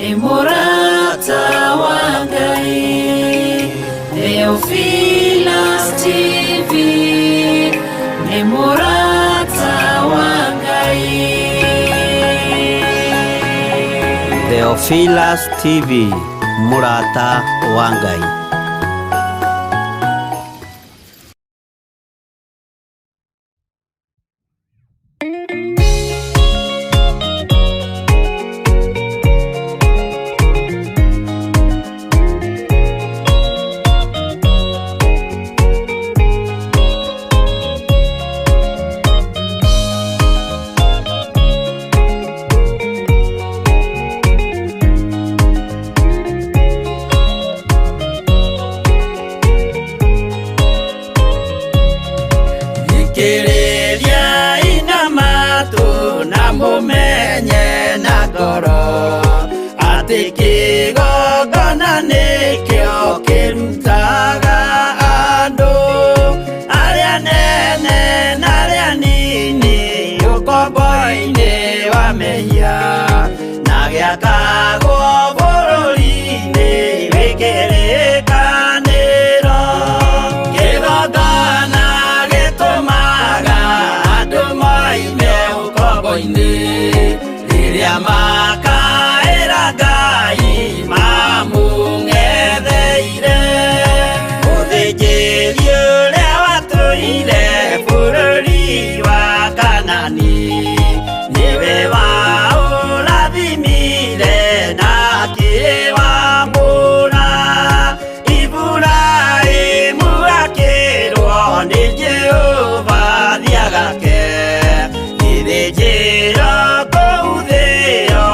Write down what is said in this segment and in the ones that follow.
Nĩ mũrata wa Ngai. Theophilus TV nĩ mũrata wa Ngai. Theophilus TV, mũrata wa Ngai. Thikĩrĩriai na matũ na mũmenye na ngoro atĩ kĩgongona nĩkĩo kĩrutaga andũ arĩa nene na arĩa nini ũkombo-inĩ wa mehia na gĩakagwo bũrũri-inĩ wĩ kĩrĩkanĩro. Kĩgongona gĩtũmaga andũ moime ũkombo-inĩ rĩrĩa makaĩra Ngai mamũng'etheire. Mũthĩnjĩri ũrĩa watũire bũrũri wa Kanani nĩwe waũrathimire na akĩwamũra. Iburahĩmu akĩrwo nĩ Jehova thiĩ agake gĩthĩnjĩro kũu thĩ ĩyo.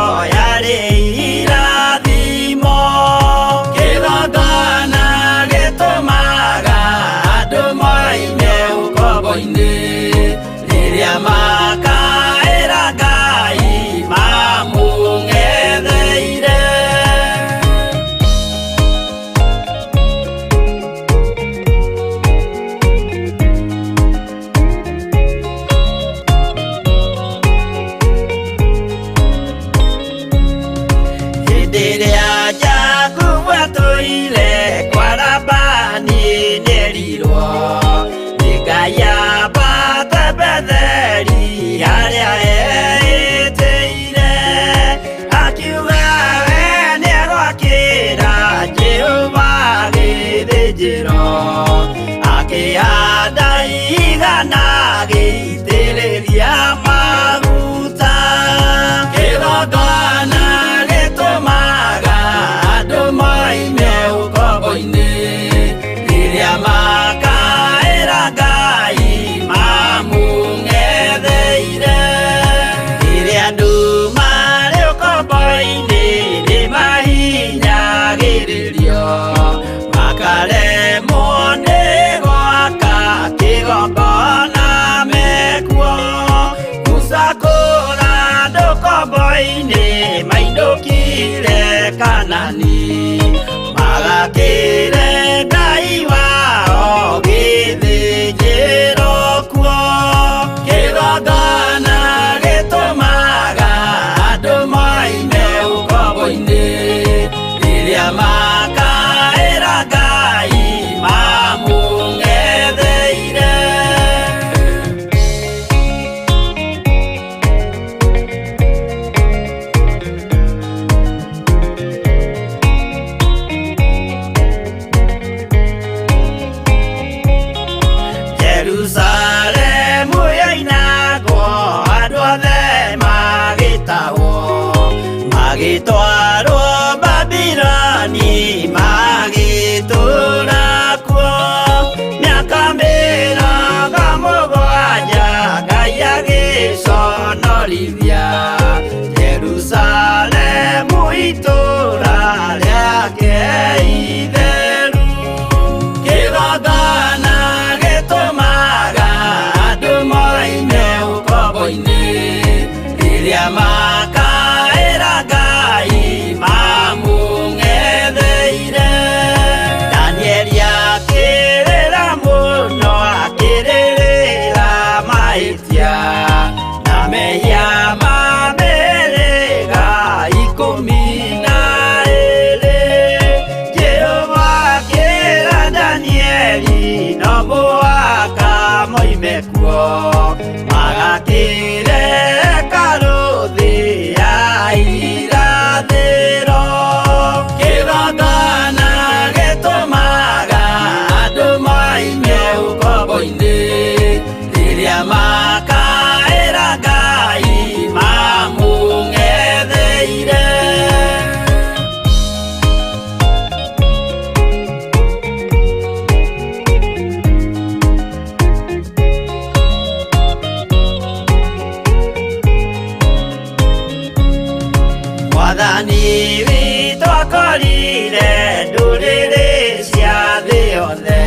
Mwathani witũ akorire ndũrĩrĩ cia thĩ yothe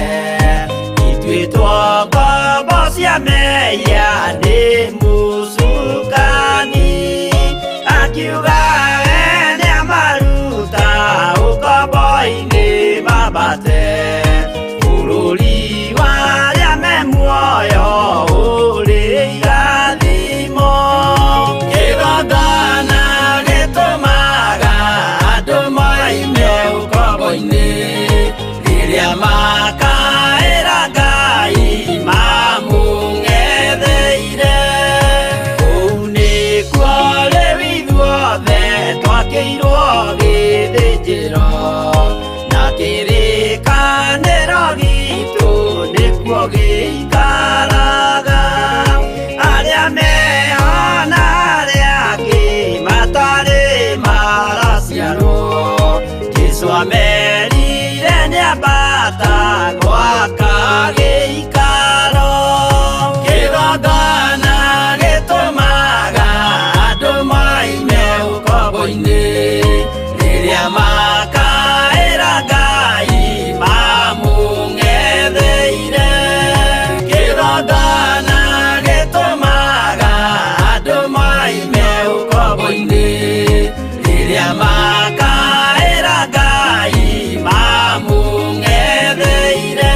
ithuĩ ngombo cia mehia nĩ mũcukani akiuga we nĩamaruta ũkombo-inĩ mambate bũrũri wa arĩa me muoyo ũrĩ irathimo kĩgongona gĩtũmaga andũ moime ũkombo-inĩ rĩrĩa makaĩra Ngai mamũng'etheire kũu nĩkuo rĩu ithuothe twakĩirwo gĩthĩnjĩro na kĩrĩkanĩro gitũ nĩkuo gĩikaraga arĩa meho na arĩa angĩ matarĩ maraciarwo Jesũ amerire nĩambata gwaka gĩikaro kĩgongona gĩtũmaga andũ moime ũkombo-inĩ rĩrĩa makaĩra Ngai mamũng'etheire kĩgongona gĩtũmaga andũ moime ũkombo-inĩ rĩrĩa makaĩra Ngai mamũng'etheire.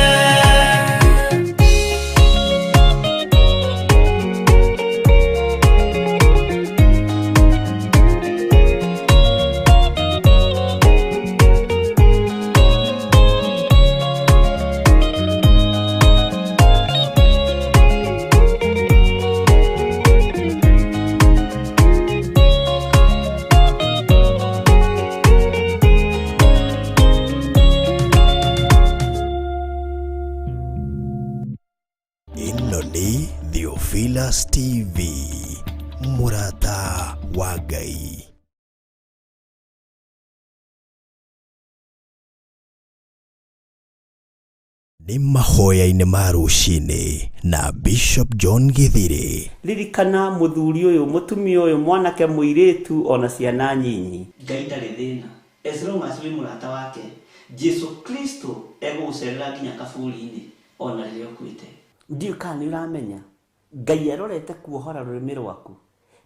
Ĩno nĩ Theophilus TV, mũrata wa Ngai. Nĩ mahoya-inĩ ma rũcinĩ na Bishop John Githiri. Ririkana mũthuri ũyũ mũtumia ũyũ mwanake mũirĩtu ona ciana nyinyi. Ngai ndarĩ thĩna as long as wĩ mũrata wake. Jesu Kristo egũgũcerera nginya kaburi-inĩ ona rĩrĩa ũkuĩte. Ndiũĩ kana nĩ ũramenya Ngai arorete kuohora rũrĩmĩ rwaku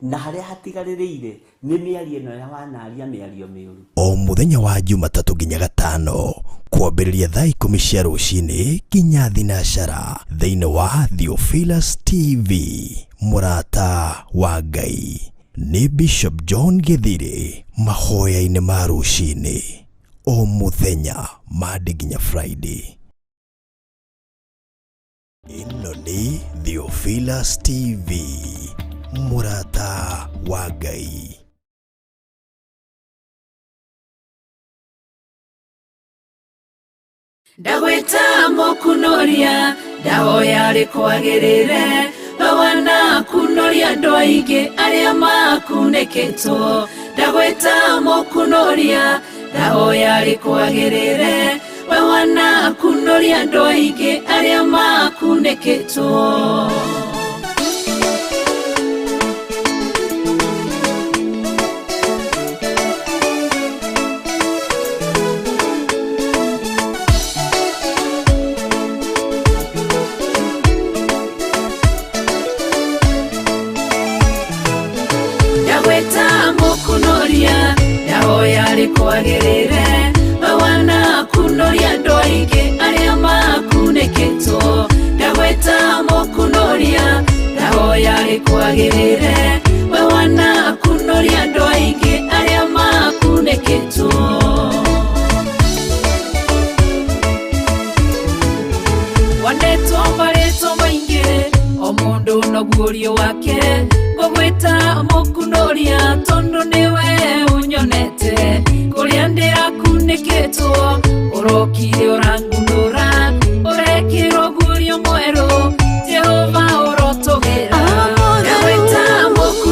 na harĩa hatigarĩrĩire nĩ mĩario ĩno ya wanaria mĩario mĩũru. O mũthenya wa Jumatatũ nginya Gatano kwambĩrĩria thaa 10 cia rũcinĩ nginya thinacara thĩinĩ wa Theophilus TV, mũrata wa Ngai. Nĩ Bishop John Githiri mahoya-inĩ ma rũcinĩ o mũthenya Monday nginya Friday. Ĩno nĩ Theophilus TV, mũrata wa Ngai. Ndagwĩta mũkunoria ndahoya rĩkwagĩrĩre we wanakunoria andũ aingĩ arĩa makunĩkĩtwo ndagwĩta mũkunoria ndahoya rĩkwagĩrĩre we wanakunoria andũ aingĩ arĩa makunĩkĩtwo. Ndagwĩta mũkunoria ndahoya rĩkwagĩrĩre we wanakunoria andũ aingĩ arĩa makunĩkĩtwo ndagwĩta mũkunoria ndahoya rĩkwagĩrĩre we wanakunoria andũ aingĩ arĩa makunĩkĩtwo. Wanetwo marĩtwa maingĩ o mũndũ noguo wake ngũgwĩta mũkunoria tondũ nĩwe ũnyonete kũrĩa ndĩrakunĩkĩtwo ũrokire ũrangunũra ũrekĩrwo guorio mwerũ Jehova ũrotũgĩra. Ndagwĩta mũkunoria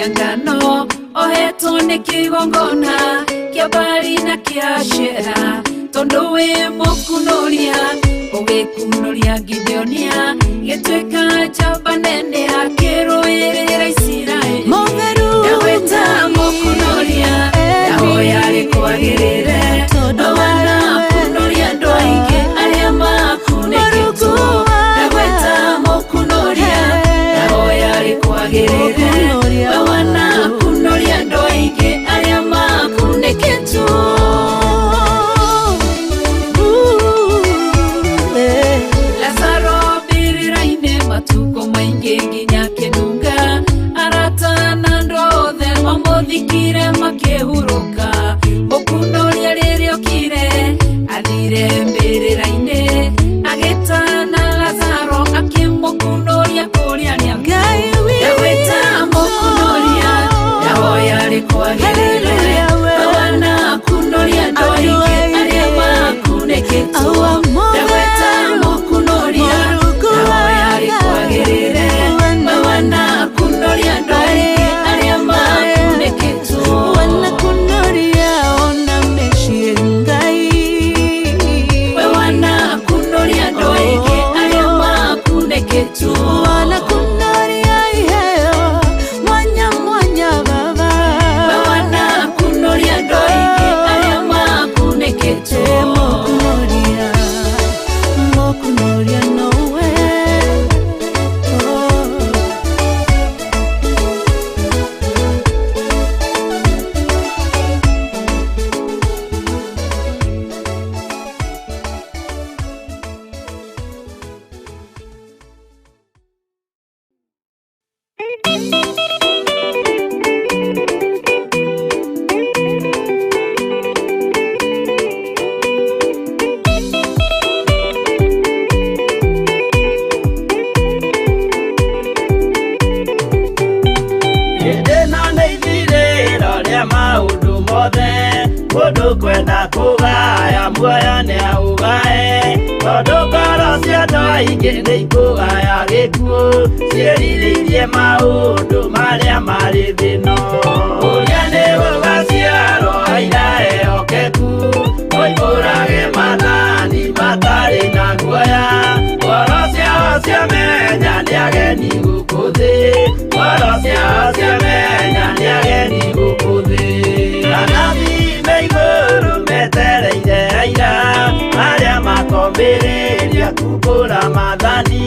Kĩa ngano ohetwo nĩ kĩgongona kĩa Bali na kĩa Ashera tondũ wĩ mũkunũria ũgĩkunũria Gideonia gĩtuĩka njamba nene akĩrũĩrĩra Isiraeli Mũtheru ndagwĩta mũkunũria ndahoya rĩkwagĩrĩre Tondũ wanakunũria andũ aingĩ arĩa makunĩkĩtwo ndagwĩta mũkunũria ndahoya rĩkwagĩrĩre wanakunũria andũ aingĩ arĩa makunĩkĩtwo. Lazaro mbĩrĩra-inĩ matukũ maingĩ nginya kĩnunga arata na andũ othe mamũthikire makĩhurũka mũkunũria rĩrĩa okire athire mbĩrĩra-inĩ agĩtana Lazaro akĩmũkunũria kũrĩa arĩa Ngai witũ. Ndagwĩta mũkunũria ndahoya rĩkwagĩrĩre wanakunũria andũ aingĩ arĩa makunĩkĩtwo ndagwĩta mũkunũria ndahoya rĩkwagĩrĩre wanakunũria andũ aingĩ arĩa makunĩkĩtwo. Wanakunuria ona mĩciĩ Ngai. We wanakunũria andũ aingĩ arĩa makunĩkĩtwo. Wanakunuria iheo mwanya mwanya Baba. We wanakunũria andũ aingĩ arĩa makunĩkĩtwo. Mũkunuria, mũkunuria nowe. Oh. Hĩndĩ ĩno nĩ ithirĩro rĩa maũndũ mothe mũndũ kwenda kũgaya muoyo nĩ aũgae tondũ ngoro cia andũ aingĩ nĩ ikũgaya gĩkuũ ciĩrirĩirie maũndũ marĩa marĩ thĩ-ĩno ũrĩa nĩ gũgaciarwo aira ehokeku moimbũrage maathani matarĩ na guoya ngoro ciao ciamenya nĩ ageni gũkũ thĩ ngoro ciao ciamenya nĩ ageni gũkũ thĩ anabii me igũrũ metereire aira arĩa makomĩrĩria kumbũra maathani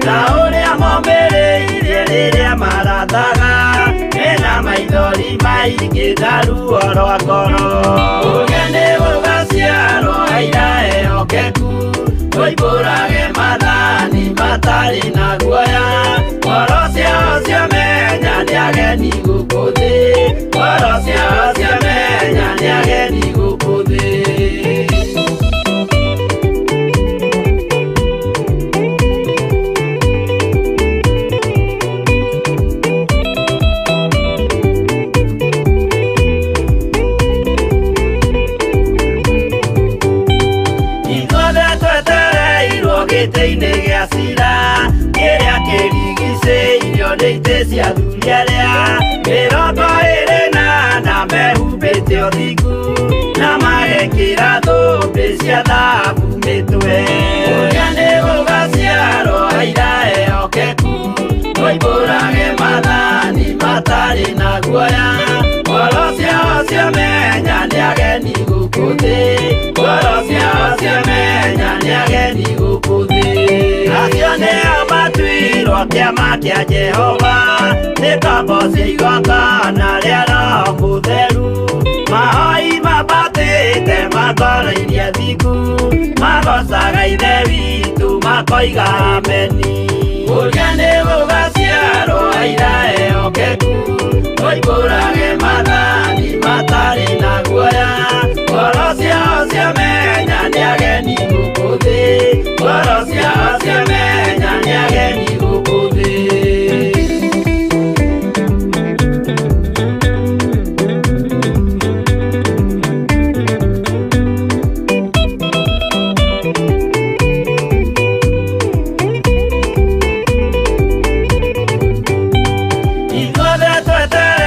na ũrĩa momĩrĩirie rĩrĩa marathaga mena maithori maingĩ na ruo rwa ngoro ũrĩa nĩ gũgaciarwo aira ehokeku moimbũrage maathani matarĩ na guoya ngoro ciao ciamenya nĩ ageni gũkũ thĩ ngoro ciao ciamenya nĩ ageni gũkũ thĩ. Ithuothe twetereirwo gĩtĩ-inĩ gĩa cira kĩrĩa kĩrigicĩirio nĩ itĩ cia athuri arĩa 24 mehumbĩte ũthingu na magekĩra thũmbĩ cia thahabu mĩtwe ũrĩa nĩ gũgaciarwo aira ehokeku moimbũrage maathani matarĩ na guoya ngoro ciao ciamenya nĩ ageni gũkũ thĩ ngoro ciao ciamenya nĩ ageni gũkũ thĩ acio nĩo matuirwo kĩama kĩa Jehova nĩ ngombo cia igongona rĩa Roho Mũtheru mahoi mabatĩte matoroirie thingu magocaga Ithe witũ makoiga ameni ũrĩa nĩ gũgaciarwo aira ehokeku moimbũrage maathani matarĩ na guoya ngoro ciao ciamenya nĩ ageni gũkũ thĩ ngoro ciao ciamenya nĩ ageni gũkũ thĩ. Ithuothe twetereirwo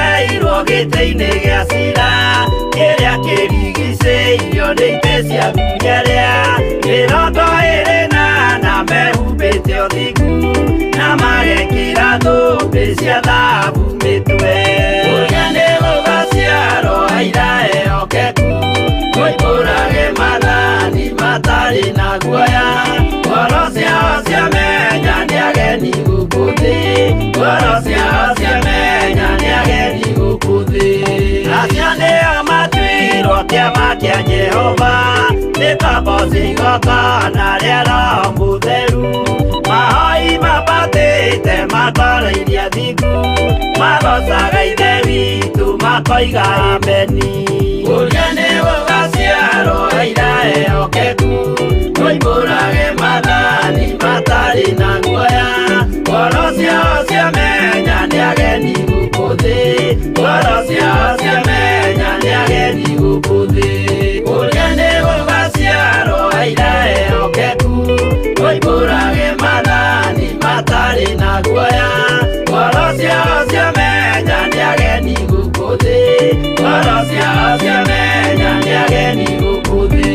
gũkũ thĩ, ngoro ciao ciamenya nĩ ageni gũkũ thĩ. Acio nĩo matuirwo kĩama kĩa Jehova, nĩ ngombo cigongona rĩa Roho Mũtheru. Mahoi mambatĩte makoro iria thingu, magocaga Ithe witũ makoiga ameni. Ũrĩa nĩ gũgaciarwo aira ehokeku, moimbũrage maathani matarĩ na guoya. Ngoro ciao ciamenya nĩ ageni gũkũ thĩ, ngoro ciao ciamenya nĩ ageni gũkũ thĩ. Ũrĩa nĩ gũgaciarwo aira ehokeku, moimbũrage maathani matarĩ na guoya. Ngoro ciao ciamenya nĩ ageni gũkũ thĩ, ngoro ciao ciamenya nĩ ageni gũkũ thĩ.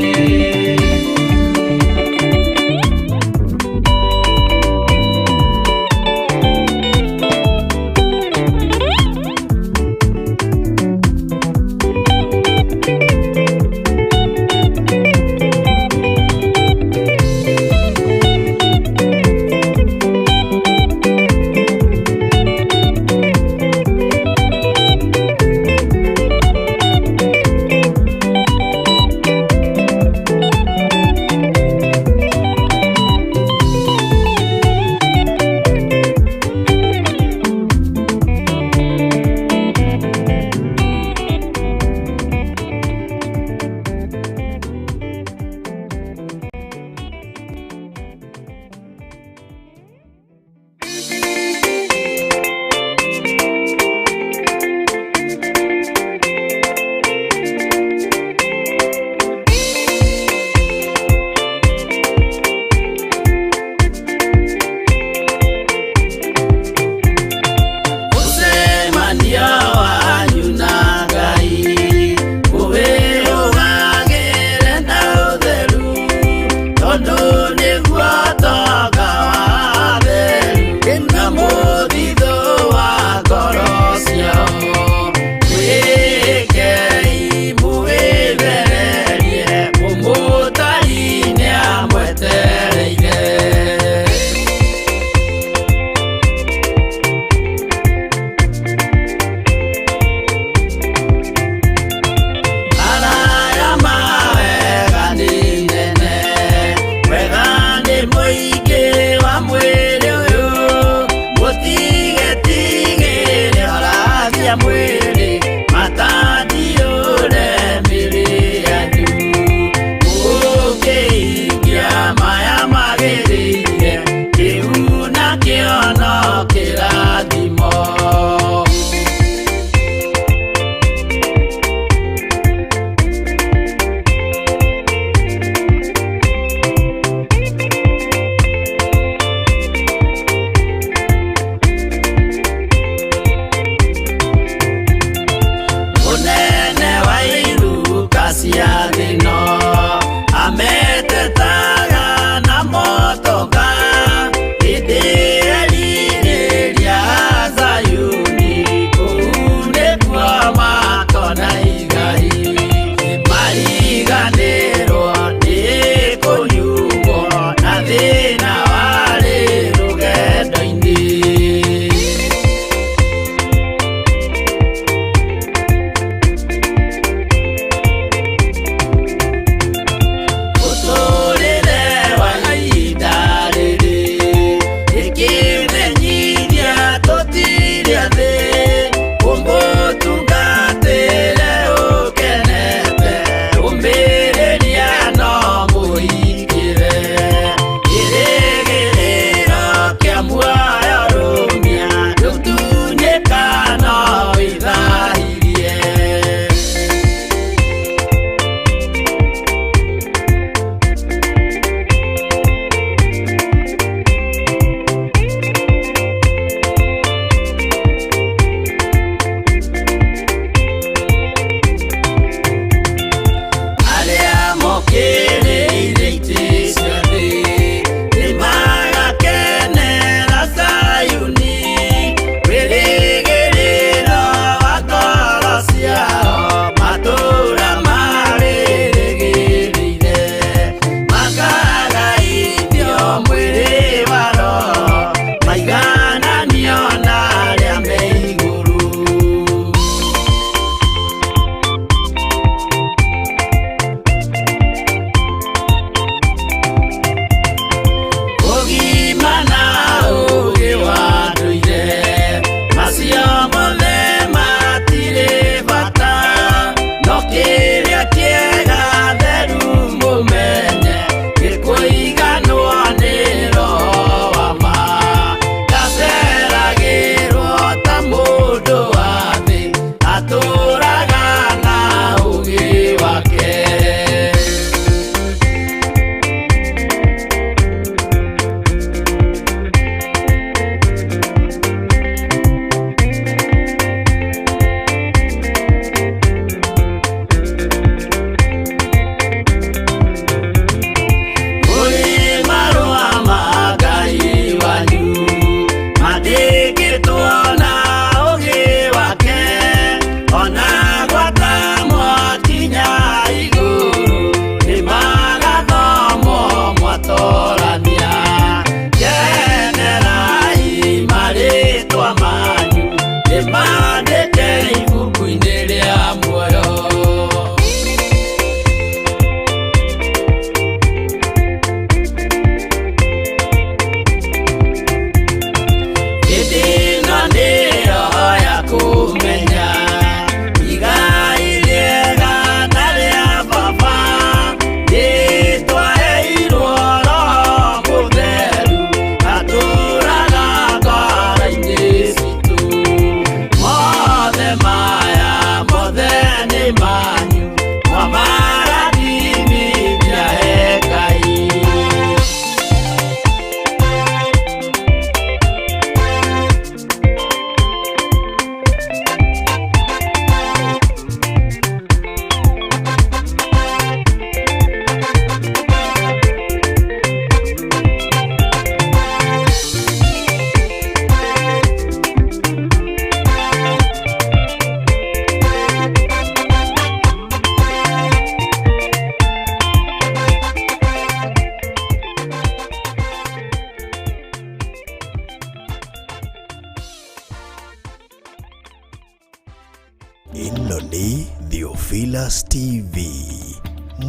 Ĩno nĩ Theophilus TV,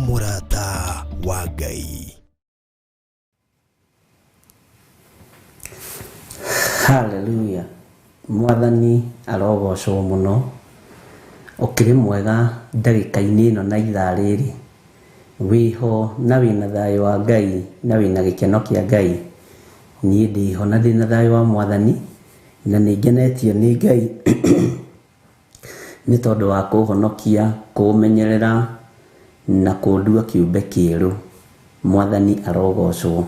mũrata wa Ngai. Haleluya, mwathani arogocwo mũno. Ũkĩrĩ mwega ndagĩka-inĩ ĩno na ithaa rĩrĩ, wĩho na wĩna thayũ wa Ngai na wĩna gĩkeno kĩa Ngai. Niĩ ndĩho na ndĩna thayũ wa mwathani na nĩ ngenetio nĩ Ngai nĩ tondũ wa kũhonokia, kũmenyerera na kũndua kĩũmbe kĩerũ. Mwathani arogocwo.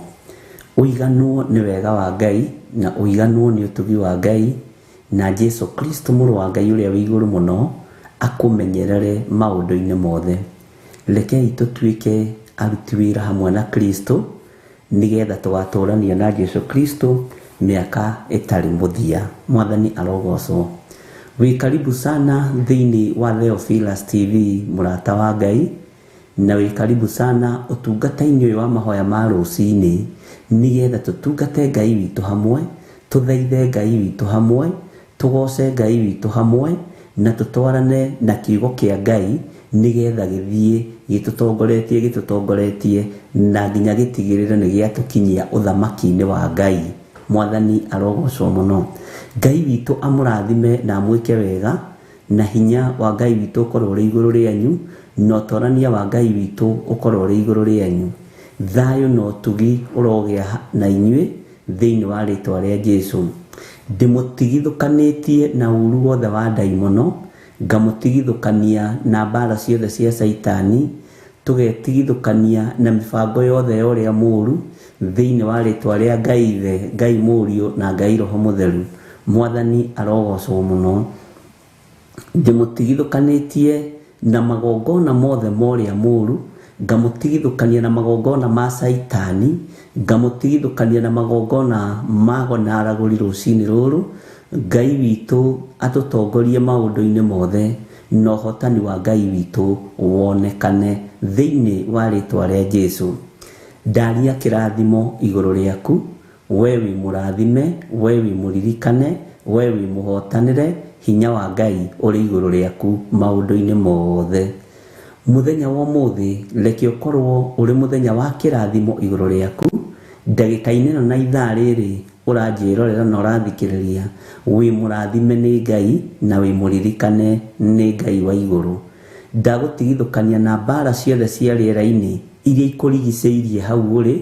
Ũiganwo nĩ wega wa Ngai na ũiganwo nĩ ũtugi wa Ngai na Jesu Kristo mũrũ wa Ngai ũrĩa wĩ igũrũ mũno akũmenyerere maũndũ-inĩ mothe. Rekei tũtuĩke aruti wĩra hamwe na Kristo nĩgetha tũgatũrania na Jesu Kristo mĩaka ĩtarĩ mũthia. Mwathani arogocwo. Wĩ karibu sana thĩinĩ wa Theophilus TV, mũrata wa Ngai, na wĩ karibu sana ũtungata-inĩ ũyũ wa mahoya ma rũcinĩ nĩgetha tũtungate Ngai witũ hamwe, tũthaithe Ngai witũ hamwe, tũgoce Ngai witũ hamwe, na tũtwarane na kiugo kĩa Ngai nĩgetha gĩthiĩ gĩtũtongoretie gĩtũtongoretie na nginya gĩtigĩrĩre nĩ gĩatũkinyia ũthamaki-inĩ wa Ngai. Mwathani arogocwo mũno. Ngai witũ amũrathime na amwĩke wega, na hinya wa Ngai witũ ũkorwo ũrĩ igũrũ rĩanyu, na ũtorania wa Ngai witũ ũkorwo ũrĩ igũrũ rĩanyu. Thayũ na ũtugi ũrogĩa na inyuĩ thĩinĩ wa rĩtwa rĩa Jesu. Ndĩmũtigithũkanĩtie na ũru wothe wa ndaimono, ngamũtigithũkania na mbara ciothe cia Caitani, tũgetigithũkania na mĩbango yothe ya ũrĩa mũũru thĩinĩ wa rĩtwa rĩa Ngai Ithe, Ngai Mũriũ na Ngai Roho Mũtheru. Mwathani arogocwo mũno. Ndĩmũtigithũkanĩtie na magongona mothe ma ũrĩa mũũru, ngamũtigithũkania na magongona ma Caitani, ngamũtigithũkania na magongona ma ago na aragũri rũcinĩ rũrũ. Ngai witũ atũtongorie maũndũ-inĩ mothe na ũhotani wa Ngai witũ wonekane thĩinĩ wa rĩtwa rĩa Jesu. Ndaria kĩrathimo igũrũ rĩaku, we wĩ mũrathime, we wĩ mũririkane, we wĩ mũhotanĩre, hinya wa Ngai ũrĩ igũrũ rĩaku maũndũ-inĩ mothe. Mũthenya wa ũmũthĩ reke ũkorwo ũrĩ mũthenya wa kĩrathimo igũrũ rĩaku. Ndagĩka-inĩ ĩno na ithaa rĩrĩ ũranjĩrorera na ũrathikĩrĩria, wĩ mũrathime nĩ Ngai na wĩ mũririkane nĩ Ngai wa igũrũ. Ndagũtigithũkania na mbara ciothe cia rĩera-inĩ iria ikũrigicĩirie hau ũrĩ,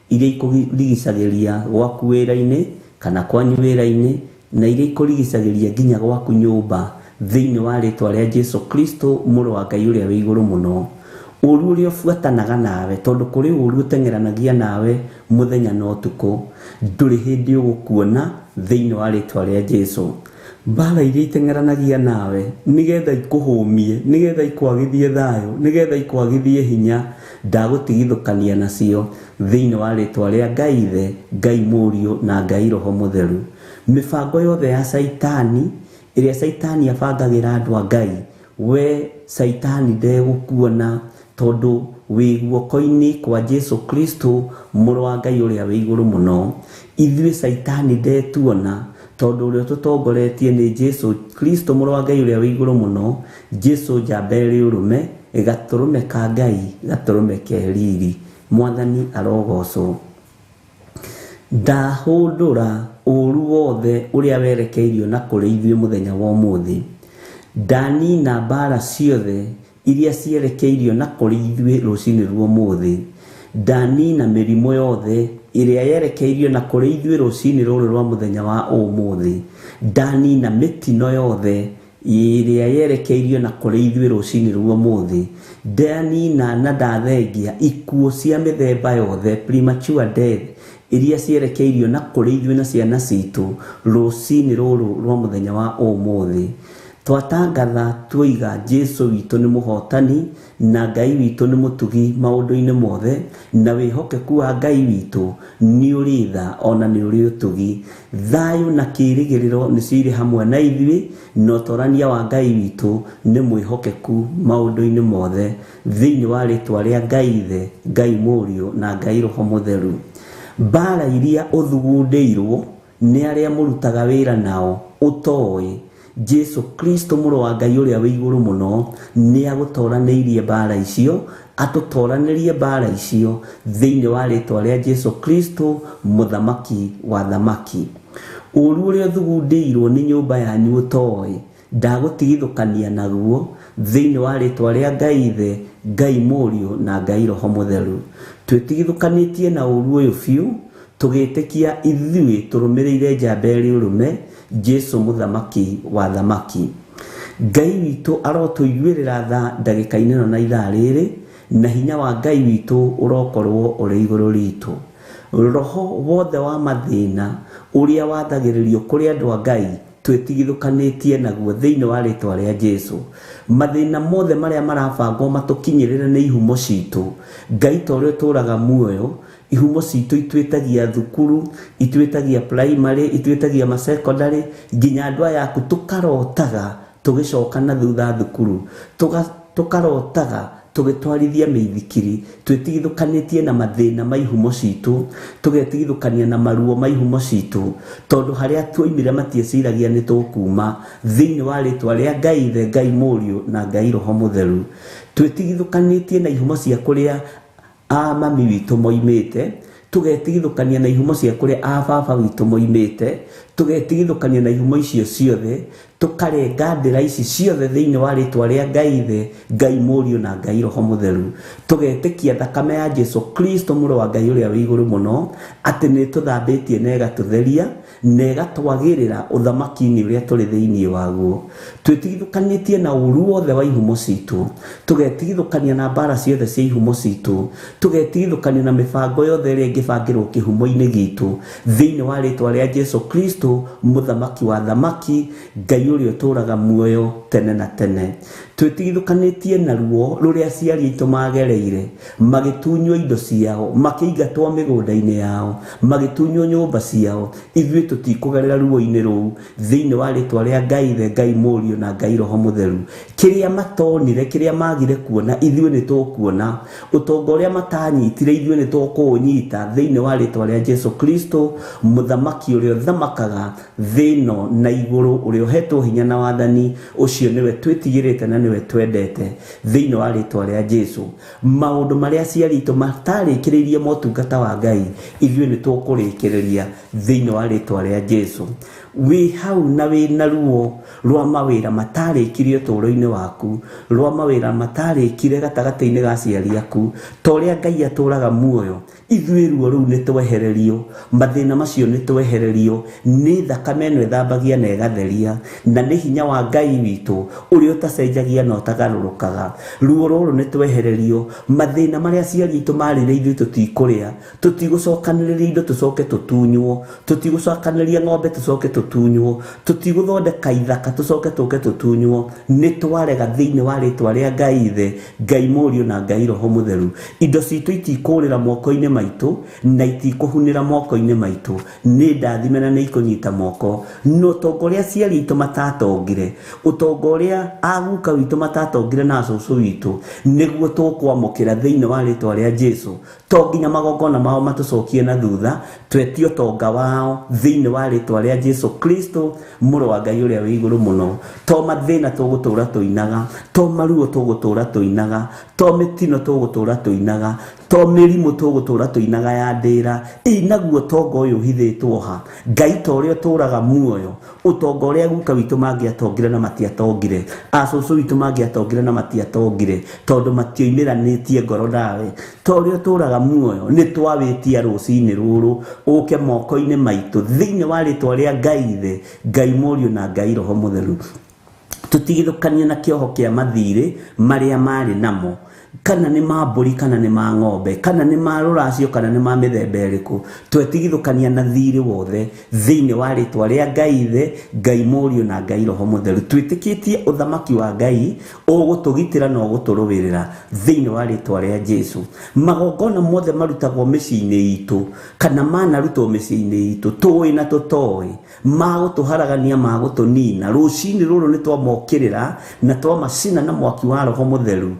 iria ikũrigicagĩria gwaku wĩra-inĩ kana kwanyu wĩra-inĩ, na iria ikũrigicagĩria nginya gwaku nyũmba thĩinĩ wa rĩtwa rĩa Jesu Kristo mũrũ wa Ngai ũrĩa wĩ igũrũ mũno. Ũru ũrĩa ũbuatanaga nawe, tondũ kũrĩ ũru ũteng'eranagia nawe mũthenya na ũtukũ, ndũrĩ hĩndĩ ũgũkuona thĩinĩ wa rĩtwa rĩa Jesu. Mbara iria iteng'eranagia nawe nĩgetha ikũhũmie, nĩgetha ikwagithie thayũ, nĩgetha ikwagithie hinya, ndagũtigithũkania nacio thĩinĩ wa rĩtwa rĩa Ngai Ithe, Ngai Mũriũ na Ngai Roho Mũtheru. Mĩbango yothe ya Caitani ĩrĩa Caitani abangagĩra andũ a Ngai, we Caitani ndegũkuona tondũ wĩ guoko-inĩ kwa Jesu Kristo mũrũ wa Ngai ũrĩa wĩ igũrũ mũno. Ithuĩ Caitani ndetuona tondũ ũrĩa ũtũtongoretie nĩ Jesu Kristo mũrũ wa Ngai ũrĩa wĩ igũrũ mũno. Jesu njamba ĩrĩ ũrũme, gatũrũme ka Ngai, gatũrũme ke riri. Mwathani arogocwo. Ndahũndũra ũru wothe ũrĩa werekeirio na kũrĩ ithuĩ mũthenya wa ũmũthĩ. Ndanina mbara ciothe iria cierekeirio na kũrĩ ithuĩ rũcinĩ rwa ũmũthĩ. Ndanina mĩrimũ yothe ĩrĩa yerekeirio na kũrĩ ithuĩ rũcinĩ rũrũ rwa mũthenya wa ũmũthĩ. Ndanina mĩtino yothe ĩrĩa yerekeirio na kũrĩ ithuĩ rũcinĩ rwa ũmũthĩ. Ndanina na ndathengia ikuũ cia mĩthemba yothe, premature death, iria cierekeirio na kũrĩ ithuĩ na ciana citũ rũcinĩ rũrũ rwa mũthenya wa ũmũthĩ. Twatangatha tuoiga Jesu witũ nĩ mũhotani na Ngai witũ nĩ mũtugi maũndũ-inĩ mothe, na wĩhokeku wa Ngai witũ nĩ ũrĩ tha ona nĩ ũrĩ ũtugi. Thayũ na kĩĩrĩgĩrĩro nĩcio irĩ hamwe na ithuĩ, na ũtorania wa Ngai witũ nĩ mwĩhokeku maũndũ-inĩ mothe thĩinĩ wa rĩtwa rĩa Ngai Ithe, Ngai Mũriũ na Ngai Roho Mũtheru. Mbara iria ũthugundĩirwo nĩ arĩa mũrutaga wĩra nao ũtoĩ, Jesu Kristo mũrũ wa Ngai ũrĩa wĩ igũrũ mũno nĩ agũtoranĩirie mbara icio, atũtoranĩrie mbara icio thĩinĩ wa rĩtwa rĩa Jesu Kristo mũthamaki wa thamaki. Ũru ũrĩa ũthugundĩirwo nĩ nyũmba yanyu ũtoĩ ndagũtigithũkania naguo thĩinĩ wa rĩtwa rĩa Ngai Ithe, Ngai Mũriũ na Ngai Roho Mũtheru. Twĩtigithũkanĩtie na ũru ũyũ biũ tũgĩtĩkia ithuĩ tũrũmĩrĩire njamba ĩrĩ ũrũme Jesu mũthamaki wa thamaki. Ngai witũ arotũiguĩrĩra tha ndagĩka-inĩ ĩno na ithaa rĩrĩ, na hinya wa Ngai witũ ũrokorwo ũrĩ igũrũ ritũ. Roho wothe wa mathĩna ũrĩa wathagĩrĩrio kũrĩ andũ a Ngai twĩtigithũkanĩtie naguo thĩinĩ wa rĩtwa rĩa Jesu. Mathĩna mothe marĩa marabangwo matũkinyĩrĩre nĩ ihumo citũ, Ngai ta ũrĩa ũtũũraga muoyo, ihumo citũ itwĩtagia thukuru, itwĩtagia primary, itwĩtagia masecondary, nginya andũ aya aku tũkarotaga tũgĩcoka na thutha thukuru, tũkarotaga tũgĩtwarithia mĩithikiri, twĩtigithũkanĩtie na mathĩna ma ihumo citũ, tũgetigithũkania na maruo ma ihumo citũ, tondũ harĩa tuoimire matieciragia nĩ tũkuma thĩinĩ wa rĩtwa rĩa Ngai Ithe, Ngai Mũriũ na Ngai Roho Mũtheru. Twĩtigithũkanĩtie na ihumo cia kũrĩa a mami witũ moimĩte, tũgetigithũkania na ihumo cia kũrĩa a baba witũ moimĩte, tũgetigithũkania na ihumo icio ciothe, tũkarenga ndĩra ici ciothe thĩinĩ wa rĩtwa rĩa Ngai Ithe, Ngai Mũriũ na Ngai Roho Mũtheru. Tũgetĩkia thakame ya Jesu Kristo mũrũ wa Ngai ũrĩa wĩ igũrũ mũno atĩ nĩ tũthambĩtie na ĩgatũtheria na ĩgatwagĩrĩra ũthamaki-inĩ ũrĩa tũrĩ thĩinĩ waguo. Twĩtigithũkanĩtie na ũru wothe wa ihumo citũ, tũgetigithũkania na mbara ciothe cia ihumo citũ, tũgetigithũkania na mĩbango yothe ĩrĩa ĩngĩbangĩrwo kĩhumo-inĩ gitũ thĩinĩ wa rĩtwa rĩa Jesu Kristo mũthamaki wa thamaki, Ngai ũrĩa ũtũũraga muoyo tene na tene. Twĩtigithũkanĩtie na ruo rũrĩa aciari aitũ magereire, magĩtunywo indo ciao, makĩingatwo mĩgũnda-inĩ yao, magĩtunywo nyũmba ciao, ithuĩ tũtikũgerera ruo-inĩ rũu thĩinĩ wa rĩtwa rĩa Ngai Ithe, Ngai Mũriũ na Ngai Roho Mũtheru. Kĩrĩa matonire, kĩrĩa magire kuona, ithuĩ nĩ tũkuona. Ũtonga ũrĩa matanyitire, ithuĩ nĩ tũkũũnyita thĩinĩ wa rĩtwa rĩa Jesu Kristo mũthamaki ũrĩa ũthamakaga thĩ ĩno na igũrũ, ũrĩa ũhetwo hinya na wathani, ũcio nĩwe twĩtigĩrĩte na nĩwe twendete thĩinĩ wa rĩtwa rĩa Jesu. Maũndũ marĩa aciari aitũ matarĩkĩrĩirie motungata wa Ngai, ithuĩ nĩ tũkũrĩkĩrĩria thĩinĩ wa rĩtwa rĩa Jesu. Wĩ hau na wĩ na ruo rwa mawĩra matarĩkirie ũtũũro-inĩ waku, rwa mawĩra matarĩkire gatagatĩ-inĩ ga aciari aku, ta ũrĩa Ngai atũũraga muoyo, ithuĩ ruo rũu nĩ twehererio, mathĩna macio nĩ twehererio nĩ thakame ĩno ĩthambagia na ĩgatheria, na nĩ hinya wa Ngai witũ ũrĩa ũtacenjagia na ũtagarũrũkaga. Ruo rũrũ nĩ twehererio, mathĩna marĩa aciari aitũ marĩire ithuĩ tũtikũrĩa, tũtigũcokanĩrĩria indo tũcoke tũtunywo, tũtigũcokanĩrĩria ng'ombe tũcoke tũtunywo, tũtigũthondeka ithaka tũcoke tũke tũtunywo, nĩ twarega thĩinĩ wa rĩtwa rĩa Ngai Ithe, Ngai Mũriũ na Ngai Roho Mũtheru. Indo citũ itikũrĩra moko-inĩ maitũ na itikũhunĩra moko-inĩ maitũ, nĩ ndathime na nĩ ikũnyita moko. Na ũtonga ũrĩa aciari aitũ matatongire, ũtonga ũrĩa aguka witũ matatongire na cũcũ witũ, nĩguo tũkwamũkĩra thĩinĩ wa rĩtwa rĩa Jesu. To nginya magongona mao matũcokie na thutha, twetie ũtonga wao thĩinĩ wa rĩtwa rĩa Jesu Kristo mũrũ wa Ngai ũrĩa wĩ igũrũ mũno. To mathĩna tũgũtũũra tũinaga, to maruo tũgũtũũra tũinaga, to mĩtino tũgũtũũra tũinaga, to mĩrimũ tũgũtũũra tũinaga ya ndĩra, inaguo ũtonga ũyũ ũhithĩtwo ha. Ngai ta ũrĩa ũtũũraga muoyo, ũtonga ũrĩa guka witũ mangĩatongire na matiatongire, acũcũ witũ mangĩatongire na matiatongire, tondũ matioimĩranĩtie ngoro nawe. Ta ũrĩa ũtũũraga muoyo, nĩ twawĩtia rũcinĩ rũrũ ũke moko-inĩ maitũ thĩinĩ wa rĩtwa rĩa Ngai Ithe, Ngai Mũriũ na Ngai Roho Mũtheru. Tũtigithũkanie na kĩoho kĩa mathirĩ marĩa marĩ namo, kana nĩ ma mbũri, kana nĩ ma ng'ombe, kana nĩ ma rũracio, kana nĩ ma mĩthemba ĩrĩkũ, twetigithũkania na thirĩ wothe thĩinĩ wa rĩtwa rĩa Ngai Ithe, Ngai Mũriũ na Ngai Roho Mũtheru. Twĩtĩkĩtie ũthamaki wa Ngai ũgũtũgitĩra na ũgũtũrũĩrĩra thĩinĩ wa rĩtwa rĩa Jesu. Magongona mothe marutagwo mĩciĩ-inĩ itũ kana manarutwo mĩciĩ-inĩ itũ, tũĩ na tũtoĩ, magũtũharagania, magũtũnina, rũcinĩ rũrũ nĩ twamokĩrĩra na twamacina na mwaki wa Roho Mũtheru,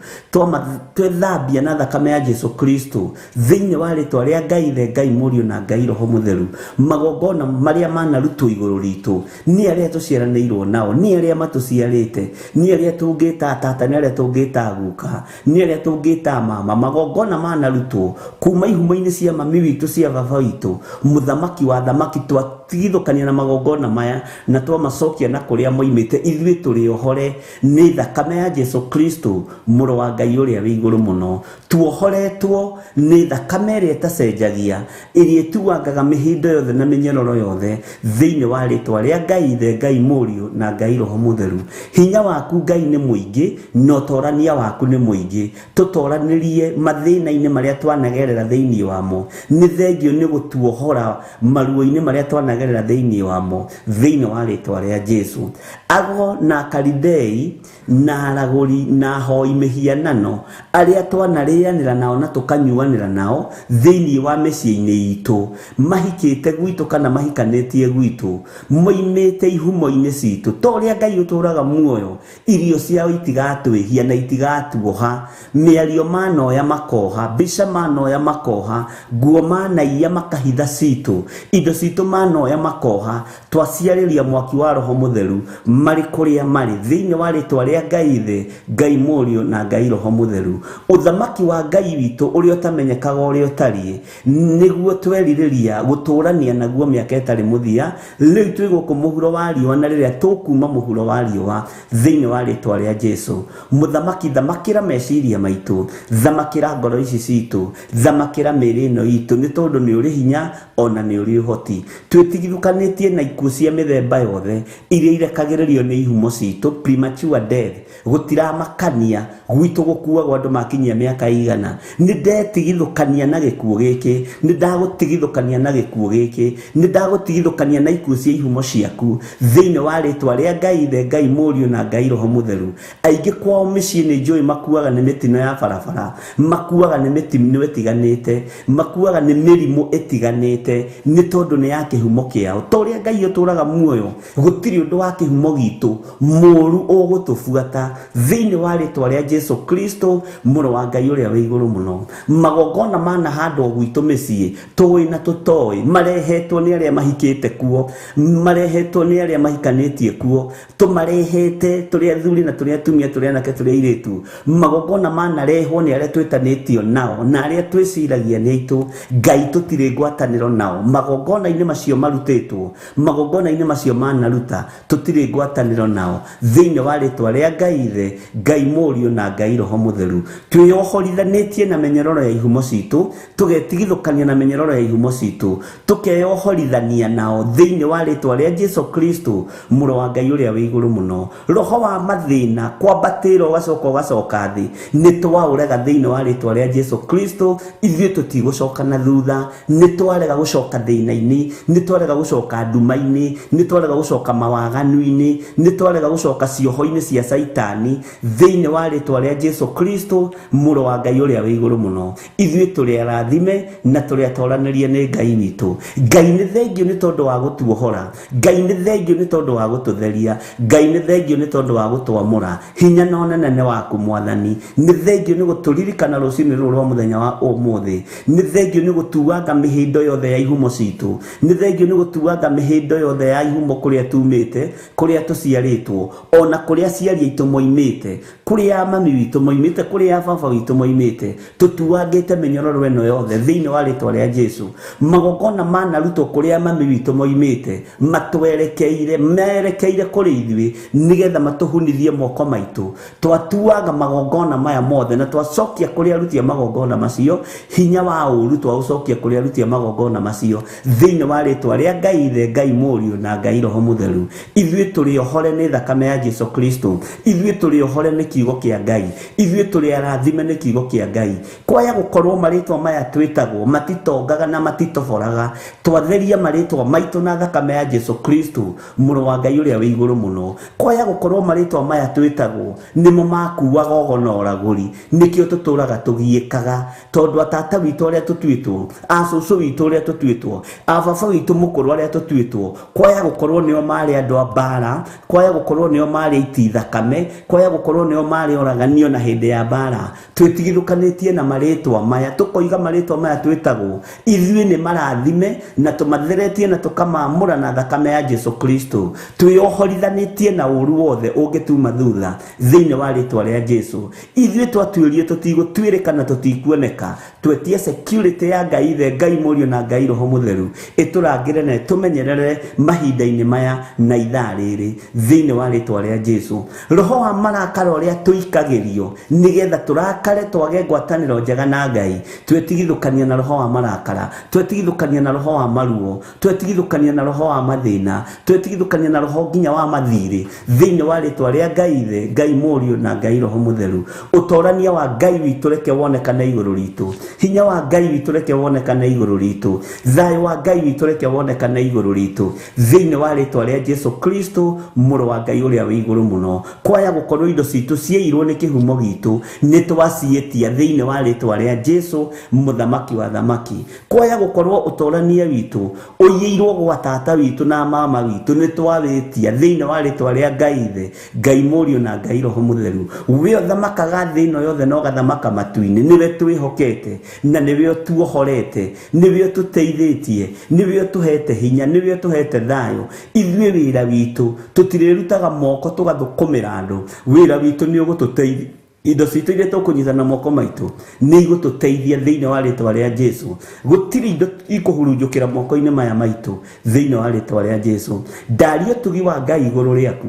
Twethambia na thakame ya Jesu Kristo thĩinĩ wa rĩtwa rĩa Ngai Ithe, Ngai Mũriũ na Ngai Roho Mũtheru. Magongona marĩa manarutwo igũrũ ritũ nĩ arĩa tũciaranĩirwo nao, nĩ arĩa matũciarĩte, nĩ arĩa tũngĩta tata, nĩ arĩa tũngĩta guka, nĩ arĩa tũngĩta mama. Magongona manarutwo kuma ihumo-inĩ cia mami witũ, cia baba witũ, mũthamaki wa thamaki, twatigithũkania na magongona maya na twamacokia na kũrĩa moimĩte. Ithuĩ tũrĩ ohore nĩ thakame ya Jesu Kristo mũrũ wa Ngai ũrĩa wĩ igũrũ mũno. Tuohoretwo nĩ thakame ĩrĩa ĩtacenjagia, ĩrĩa ĩtuangaga mĩhĩndo yothe na mĩnyororo yothe thĩinĩ wa rĩtwa rĩa Ngai Ithe, Ngai Mũriũ na Ngai Roho Mũtheru. Hinya waku Ngai nĩ mũingĩ na ũtorania waku nĩ mũingĩ. Tũtoranĩrie mathĩna-inĩ marĩa twanagerera thĩinĩ wamo. Nĩ thengio nĩ gũtuohora maruo-inĩ marĩa twanagerera thĩinĩ wamo thĩinĩ wa rĩtwa rĩa Jesu. Ago na Kalidei na aragũri na ahoi mĩhianano arĩa twanarĩanĩra nao na tũkanyuanĩra nao thĩinĩ wa mĩciĩ-inĩ itũ, mahikĩte gwitũ kana mahikanĩtie gwitũ, moimĩte ihumo-inĩ citũ, ta ũrĩa Ngai ũtũũraga muoyo, irio ciao itigatwĩhia na itigatuoha, mĩario manoya makoha, mbica manoya makoha, nguo manaiya makahitha citũ, indo citũ manoya makoha, twaciarĩria mwaki wa Roho Mũtheru marĩ kũrĩa marĩ thĩinĩ wa rĩtwa rĩa Ngai Ithe, Ngai Mũriũ na Ngai Roho Mũtheru. Ũthamaki wa Ngai witũ ũrĩa ũtamenyekaga ũrĩa ũtariĩ nĩguo twerirĩria gũtũrania naguo mĩaka ĩtarĩ mũthia. Rĩu twĩ gũkũ mũhuro wa riũa, na rĩrĩa tũkuma mũhuro wa riũa thĩinĩ wa rĩtwa rĩa Jesu. Mũthamaki, thamakĩra meciria maitũ, thamakĩra ngoro ici citũ, thamakĩra mĩĩrĩ ĩno itũ, nĩ tondũ nĩ ũrĩ hinya ona nĩ ũrĩ ũhoti. Twĩtigithũkanĩtie na ikuũ cia mĩthemba yothe iria irekagĩrĩrio nĩ ihumo citũ, premature death, gũtiramakania gwitũ gũkuagwo andũ makinyia mĩaka igana. Nĩ ndetigithũkania na gĩkuũ gĩkĩ, nĩ ndagũtigithũkania na gĩkuũ gĩkĩ, nĩ ndagũtigithũkania na ikuũ cia ihumo ciaku thĩinĩ wa rĩtwa rĩa Ngai Ithe, Ngai Mũriũ na Ngai Roho Mũtheru. Aingĩ kwao mĩciĩ nĩ njũĩ makuaga nĩ mĩtino ya barabara, makuaga nĩ mĩtino ĩtiganĩte, makuaga nĩ mĩrimũ ĩtiganĩte, nĩ tondũ nĩ ya kĩhumo kĩao. Ta ũrĩa Ngai ũtũũraga muoyo, gũtirĩ ũndũ wa kĩhumo gitũ mũũru ũgũtũbuata thĩinĩ wa rĩtwa rĩa Jesu Kristo mũrũ wa Ngai ũrĩa wĩ igũrũ mũno. Magongona manahandwo gwitũ mĩciĩ tũĩ na tũtoĩ, marehetwo nĩ arĩa mahikĩte kuo, marehetwo nĩ arĩa mahikanĩtie kuo, tũmarehete tũrĩ athuri na tũrĩ atumia, tũrĩ anake, tũrĩ airĩtu. Magongona manarehwo nĩ arĩa twĩtanĩtio nao na arĩa twĩciragia nĩ aitũ. Ngai tũtirĩ ngwatanĩro nao. Magongona-inĩ macio marutĩtwo, magongona-inĩ macio manaruta, tũtirĩ ngwatanĩro nao thĩinĩ wa rĩtwa rĩa Ngai Ithe, Ngai Mũriũ na Ngai Roho Mũtheru. Twĩyohorithanĩtie na mĩnyororo ya ihumo citũ, tũgetigithũkania na mĩnyororo ya ihumo citũ, tũkeyohorithania nao thĩinĩ wa rĩtwa rĩa Jesu Kristo mũrũ wa Ngai ũrĩa wĩ igũrũ mũno. Roho wa mathĩna kwambatĩra ũgacoka ũgacoka thĩ, nĩ twaũrega thĩinĩ wa rĩtwa rĩa Jesu Kristo. Ithuĩ tũtigũcoka na thutha, nĩ twarega gũcoka thĩna-inĩ, nĩ twarega gũcoka nduma-inĩ, nĩ twarega gũcoka mawaganu-inĩ, nĩ twarega gũcoka cioho-inĩ cia Caitani thĩinĩ wa rĩtwa rĩa Jesu Kristo mũrũ wa Ngai ũrĩa wĩ igũrũ mũno. Ithuĩ tũrĩ arathime na tũrĩ atoranĩrie nĩ Ngai witũ. Ngai nĩ thengio nĩ tondũ wa gũtuohora, Ngai nĩ thengio nĩ tondũ wa gũtũtheria, Ngai nĩ thengio nĩ tondũ wa gũtwamũra. Hinya na ũnene nĩ waku Mwathani. Nĩ thengio nĩ gũtũririkana rũcinĩ rũrũ rwa mũthenya wa ũmũthĩ. Nĩ thengio nĩ gũtuanga mĩhĩndo yothe ya ihumo citũ. Nĩ thengio nĩ gũtuanga mĩhĩndo yothe ya ihumo kũrĩa tumĩte, kũrĩa tũciarĩtwo, ona kũrĩa aciari aitũ moimĩte, kũrĩa mami witũ moimĩte, kũrĩa baba witũ moimĩte. Tũtuangĩte mĩnyororo ĩno yothe thĩinĩ wa rĩtwa rĩa Jesu. Magongona manarutwo kũrĩa mami witũ moimĩte matwerekeire, merekeire kũrĩ ithuĩ nĩgetha matũhunithie moko maitũ. Twatuaga magongona maya mothe na twacokia kũrĩa aruti a magongona macio, hinya wa ũũru twaũcokia kũrĩa aruti a magongona macio thĩinĩ wa rĩtwa rĩa Ngai Ithe, Ngai Mũriũ na Ngai Roho Mũtheru. Ithuĩ tũrĩ ohore nĩ thakame ya Jesu Kristo, ithuĩ tũrĩ ohore nĩ kiugo kĩa Ngai, ithuĩ tũrĩ arathime nĩ kiugo kĩa Ngai. Kwaya gũkorwo marĩtwa maya twĩtagwo matitongaga na matitoboraga, twatheria marĩtwa maitũ na thakame ya Jesu Kristo mũrũ wa Ngai ũrĩa wĩ igũrũ mũno. Kwaya gũkorwo marĩtwa maya twĩtagwo nĩmo makuaga ogo na ũragũri, nĩkĩo tũtũraga tũgiĩkaga, tondũ atata witũ arĩa tũtuĩtwo, acũcũ witũ arĩa tũtuĩtwo, ababa witũ mũkũrũ arĩa tũtuĩtwo, kwaya gũkorwo nĩo marĩ andũ a mbara, kwaya gũkorwo nĩo marĩ aiti thakame, kwaya gũkorwo nĩo marĩ oraganio na hĩndĩ ya mbara twĩtigithũkanĩtie na marĩtwa maya tũkoiga marĩtwa maya twĩtagwo ithuĩ nĩ marathime na tũmatheretie na tũkamamũra na thakame ya Jesu Kristo twĩohorithanĩtie na ũru wothe ũngĩtuma thutha thĩinĩ wa rĩtwa rĩa Jesu ithuĩ twatuĩrie tũtigũtuĩrĩka na tũtikuoneka twetie security ya Ngai Ithe Ngai Mũriũ na Ngai Roho Mũtheru ĩtũrangĩre na ĩtũmenyerere mahinda-inĩ maya na ithaa rĩrĩ thĩinĩ wa rĩtwa rĩa Jesu roho wa marakara ũrĩa tũikagĩrio nĩgetha tũrakare twage ngwatanĩro njega na Ngai twetigithũkania na roho wa marakara twetigithũkania na roho wa maruo twetigithũkania na roho wa mathĩna twetigithũkania na roho nginya wa mathirĩ thĩinĩ wa rĩtwa rĩa Ngai Ithe Ngai Mũriũ na Ngai Roho Mũtheru ũtorania wa Ngai witũ reke wonekane igũrũ ritũ hinya wa Ngai witũ reke wonekane igũrũ ritũ thayũ wa Ngai witũ reke wonekane igũrũ ritũ thĩinĩ wa rĩtwa rĩa Jesu Kristo mũrũ wa Ngai ũrĩa wĩ igũrũ mũno kwaya gũkorwo indo citũ ciĩirwo nĩ kĩhumo gitũ nĩ twaciĩtia thĩinĩ wa rĩtwa rĩa Jesu mũthamaki wa thamaki kwaya gũkorwo ũtorania witũ ũiyĩirwo gwa tata witũ na mama witũ nĩ twawĩtia thĩinĩ wa rĩtwa rĩa Ngai Ithe Ngai Mũriũ na Ngai Roho Mũtheru we ũthamakaga thĩ ĩno yothe na ũgathamaka matu-inĩ nĩwe twĩhokete na nĩwe ũtuohorete nĩwe ũtũteithĩtie nĩwe ũtũhete hinya nĩwe ũtũhete thayũ ithuĩ wĩra witũ tũtirĩrutaga moko tũgathũkũmĩra andũ wĩra witũ nĩ ũgũtũteithia indo citũ iria tũkũnyita na moko maitũ nĩ igũtũteithia thĩinĩ wa rĩtwa rĩa Jesu gũtirĩ indo ikũhurunjũkĩra moko-inĩ maya maitũ thĩinĩ wa rĩtwa rĩa Jesu ndaria ũtugi wa Ngai igũrũ rĩaku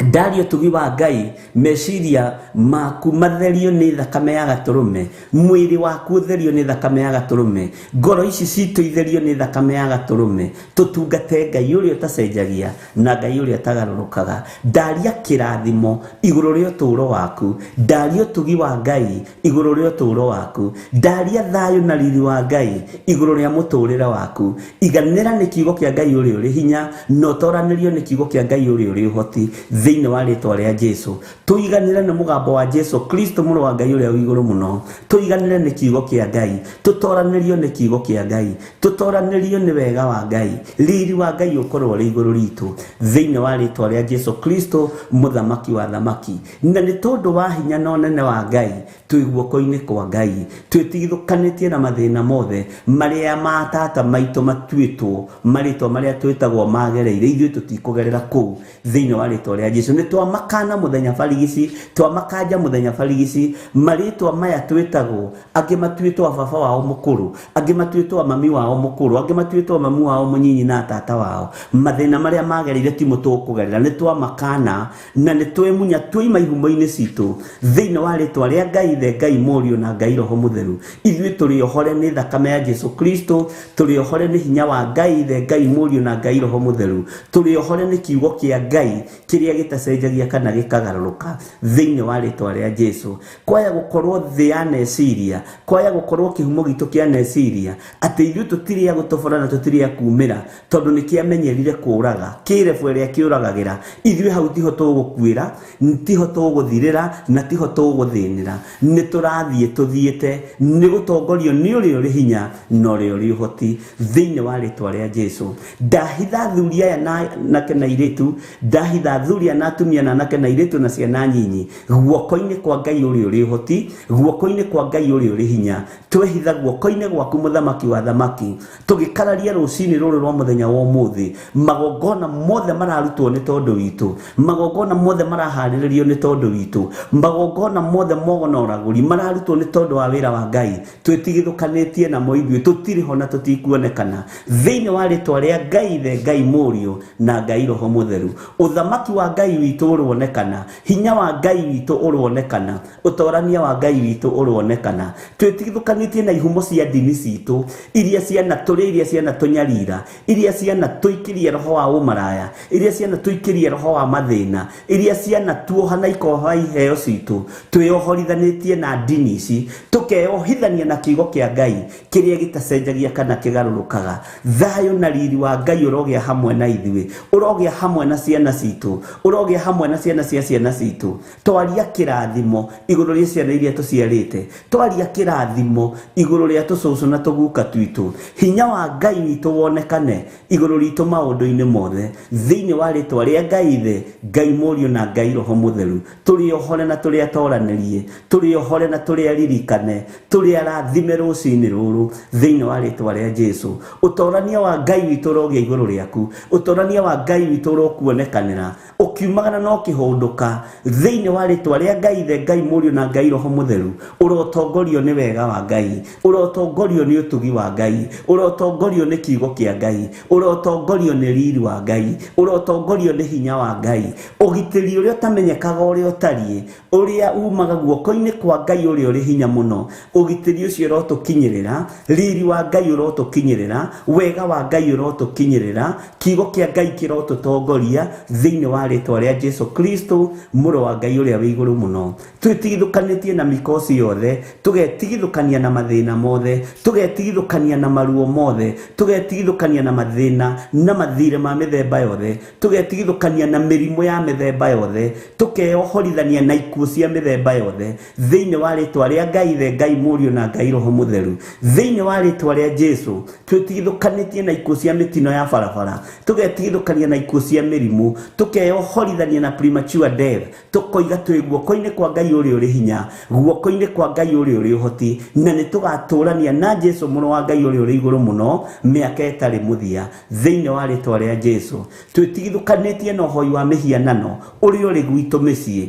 ndaria ũtugi wa Ngai meciria maku matherio nĩ thakame ya gatũrũme mwĩrĩ waku ũtherio nĩ thakame ya gatũrũme ngoro ici citũ itherio nĩ thakame ya gatũrũme tũtungate Ngai ũrĩa ũtacenjagia na Ngai ũrĩa ũtagarũrũkaga ndaria kĩrathimo igũrũ rĩa ũtũũro waku ndaria ũtugi wa Ngai igũrũ rĩa ũtũũro waku ndaria thayũ na riri wa Ngai igũrũ rĩa mũtũũrĩre waku iganĩra nĩ kiugo kĩa Ngai ũrĩa ũrĩ hinya na ũtoranĩrio nĩ kiugo kĩa Ngai ũrĩa ũrĩ ũhoti thĩinĩ wa rĩtwa rĩa Jesu tũiganĩre nĩ mũgambo wa Jesu Kristo mũrũ wa Ngai ũrĩa wĩ igũrũ mũno tũiganĩre nĩ kiugo kĩa Ngai tũtoranĩrio nĩ kiugo kĩa Ngai tũtoranĩrio nĩ wega wa Ngai riri wa Ngai ũkorwo ũrĩ igũrũ ritũ thĩinĩ wa rĩtwa rĩa Jesu Kristo mũthamaki wa thamaki na nĩ tondũ wa hinya na ũnene wa Ngai twĩ guoko-inĩ kwa Ngai twĩtigithũkanĩtie na mathĩna mothe marĩa matata maitũ matuĩtwo marĩtwa marĩa twĩtagwo magereire ithuĩ tũtikũgerera kũu thĩinĩ wa rĩtwa rĩa Jesu nĩ twamakana mũthenya barigici twamakanja mũthenya barigici marĩtwa maya twĩtagwo angĩ matuĩtwo baba wao mũkũrũ angĩ matuĩtwo mami wao mũkũrũ angĩ matuĩtwo mami wao mũnyinyi na tata wao mathĩna marĩa magereire timo tũkũgerera nĩ twamakana na nĩ twĩmunya twoima ihumo-inĩ citũ thĩinĩ wa rĩtwa rĩa Ngai Ithe Ngai Mũriũ na Ngai Roho Mũtheru ithuĩ tũrĩ ohore nĩ thakame ya Jesu Kristo tũrĩ ohore nĩ hinya wa Ngai Ithe Ngai Mũriũ na Ngai Roho Mũtheru tũrĩ ohore nĩ kiugo kĩa Ngai kĩrĩa gĩtacenjagia kana gĩkagarũrũka thĩinĩ wa rĩtwa rĩa Jesu kwaya gũkorwo thĩ ya meciria kwaya gũkorwo kĩhumo gitũ kĩa meciria atĩ ithuĩ tũtirĩ a gũtobora na tũtirĩ a kumĩra tondũ nĩ kĩamenyerire kũraga kĩrebu ĩrĩa kĩũragagĩra ithuĩ hau tiho tũgũkuĩra tiho tũgũthirĩra na tiho tũgũthĩnĩra nĩ tũrathiĩ tũthiĩte nĩ gũtongorio nĩ ũrĩa ũrĩ hinya na ũrĩa ũrĩ ũhoti thĩinĩ wa rĩtwa rĩa Jesu ndahitha athuri aya na anake na airĩtu ndahitha athuri aya na atumia na anake na airĩtu na ciana nyinyi guoko-inĩ kwa Ngai ũrĩa ũrĩ ũhoti guoko-inĩ kwa Ngai ũrĩa ũrĩ hinya twehitha guoko-inĩ gwaku mũthamaki wa thamaki tũgĩkararia rũcinĩ rũrũ rwa mũthenya wa ũmũthĩ magongona mothe mararutwo nĩ tondũ witũ magongona mothe maraharĩrĩrio nĩ tondũ witũ magongona mothe mogona ũragũri mararutwo nĩ tondũ wa wĩra wa Ngai twĩtigithũkanĩtie namo ithuĩ tũtirĩ ho na tũtikuonekana thĩinĩ wa rĩtwa rĩa Ngai Ithe Ngai Mũriũ na Ngai Roho Mũtheru ũthamaki wa Ngai witũ ũronekana hinya wa Ngai witũ ũronekana ũtorania wa Ngai witũ ũronekana twĩtigithũkanĩtie na ihumo cia ndini citũ iria ciana tũrĩ iria ciana tũnyarira iria ciana tũikĩrie roho wa ũmaraya iria ciana tũikĩrie roho wa mathĩna iria ciana tuoha na ikoha iheo citũ twĩohorithanĩtie na ndini ici tũkeohithania na kiugo kĩa Ngai kĩrĩa gĩtacenjagia kana kĩgarũrũkaga thayũ na riri wa Ngai ũrogĩa hamwe na ithuĩ ũrogĩa hamwe na ciana citũ Ũrogĩa hamwe na ciana cia ciana citũ. Twaria kĩrathimo igũrũ rĩa ciana iria tũciarĩte. Twaria kĩrathimo igũrũ rĩa tũcũcũ na tũguka twitũ. Hinya wa Ngai witũ wonekane igũrũ ritũ maũndũ-inĩ mothe. Thĩinĩ wa rĩtwa rĩa Ngai Ithe, Ngai Mũriũ na Ngai Roho Mũtheru, tũrĩ ohore na tũrĩ atoranĩrie, tũrĩ ohore na tũrĩ aririkane, tũrĩ arathime rũcinĩ rũrũ thĩinĩ wa rĩtwa rĩa Jesu. Ũtorania wa Ngai witũ ũrogĩa igũrũ rĩaku, ũtorania wa Ngai witũ ũrokuonekanĩra ũkiumagana na ũkĩhũndũka thĩinĩ wa rĩtwa rĩa Ngai Ithe, Ngai Mũriũ na Ngai Roho Mũtheru. Ũrotongorio nĩ wega wa Ngai, ũrotongorio nĩ ũtugi wa Ngai, ũrotongorio nĩ kiugo kĩa Ngai, ũrotongorio nĩ riri wa Ngai, ũrotongorio nĩ hinya wa Ngai. Ũgitĩri ũrĩa ũtamenyekaga ũrĩa ũtariĩ, ũrĩa umaga guoko-inĩ kwa Ngai ũrĩa ũrĩ hinya mũno, ũgitĩri ũcio ũrotũkinyĩrĩra, riri wa Ngai ũrotũkinyĩrĩra, wega wa Ngai ũrotũkinyĩrĩra, kiugo kĩa Ngai kĩrotũtongoria thĩinĩ wa rĩtwa rĩa Jesu Kristo mũrũ wa Ngai ũrĩa wĩ igũrũ mũno. Twĩtigithũkanĩtie na mikosi yothe, tũgetigithũkania na mathĩna mothe, tũgetigithũkania na maruo mothe, tũgetigithũkania na mathĩna na mathirĩ ma mĩthemba yothe, tũgetigithũkania na mĩrimũ ya mĩthemba yothe, tũkeohorithania na ikuũ cia mĩthemba yothe thĩinĩ wa rĩtwa rĩa Ngai Ithe, Ngai Mũriũ na Ngai Roho Mũtheru. Thĩinĩ wa rĩtwa rĩa Jesu twĩtigithũkanĩtie na ikuũ cia mĩtino ya barabara, tũgetigithũkania na ikuũ cia mĩrimũ, tũkeohorithania na premature death, tũkoiga twĩ guoko-inĩ kwa Ngai ũrĩa ũrĩ hinya, guoko-inĩ kwa Ngai ũrĩa ũrĩ ũhoti, na nĩ tũgatũrania na Jesu mũrũ wa Ngai ũrĩa ũrĩ igũrũ mũno mĩaka ĩtarĩ mũthia thĩinĩ wa rĩtwa rĩa Jesu. Twĩtigithũkanĩtie na ũhoi wa mĩhianano ũrĩa ũrĩ gwitũ mĩciĩ,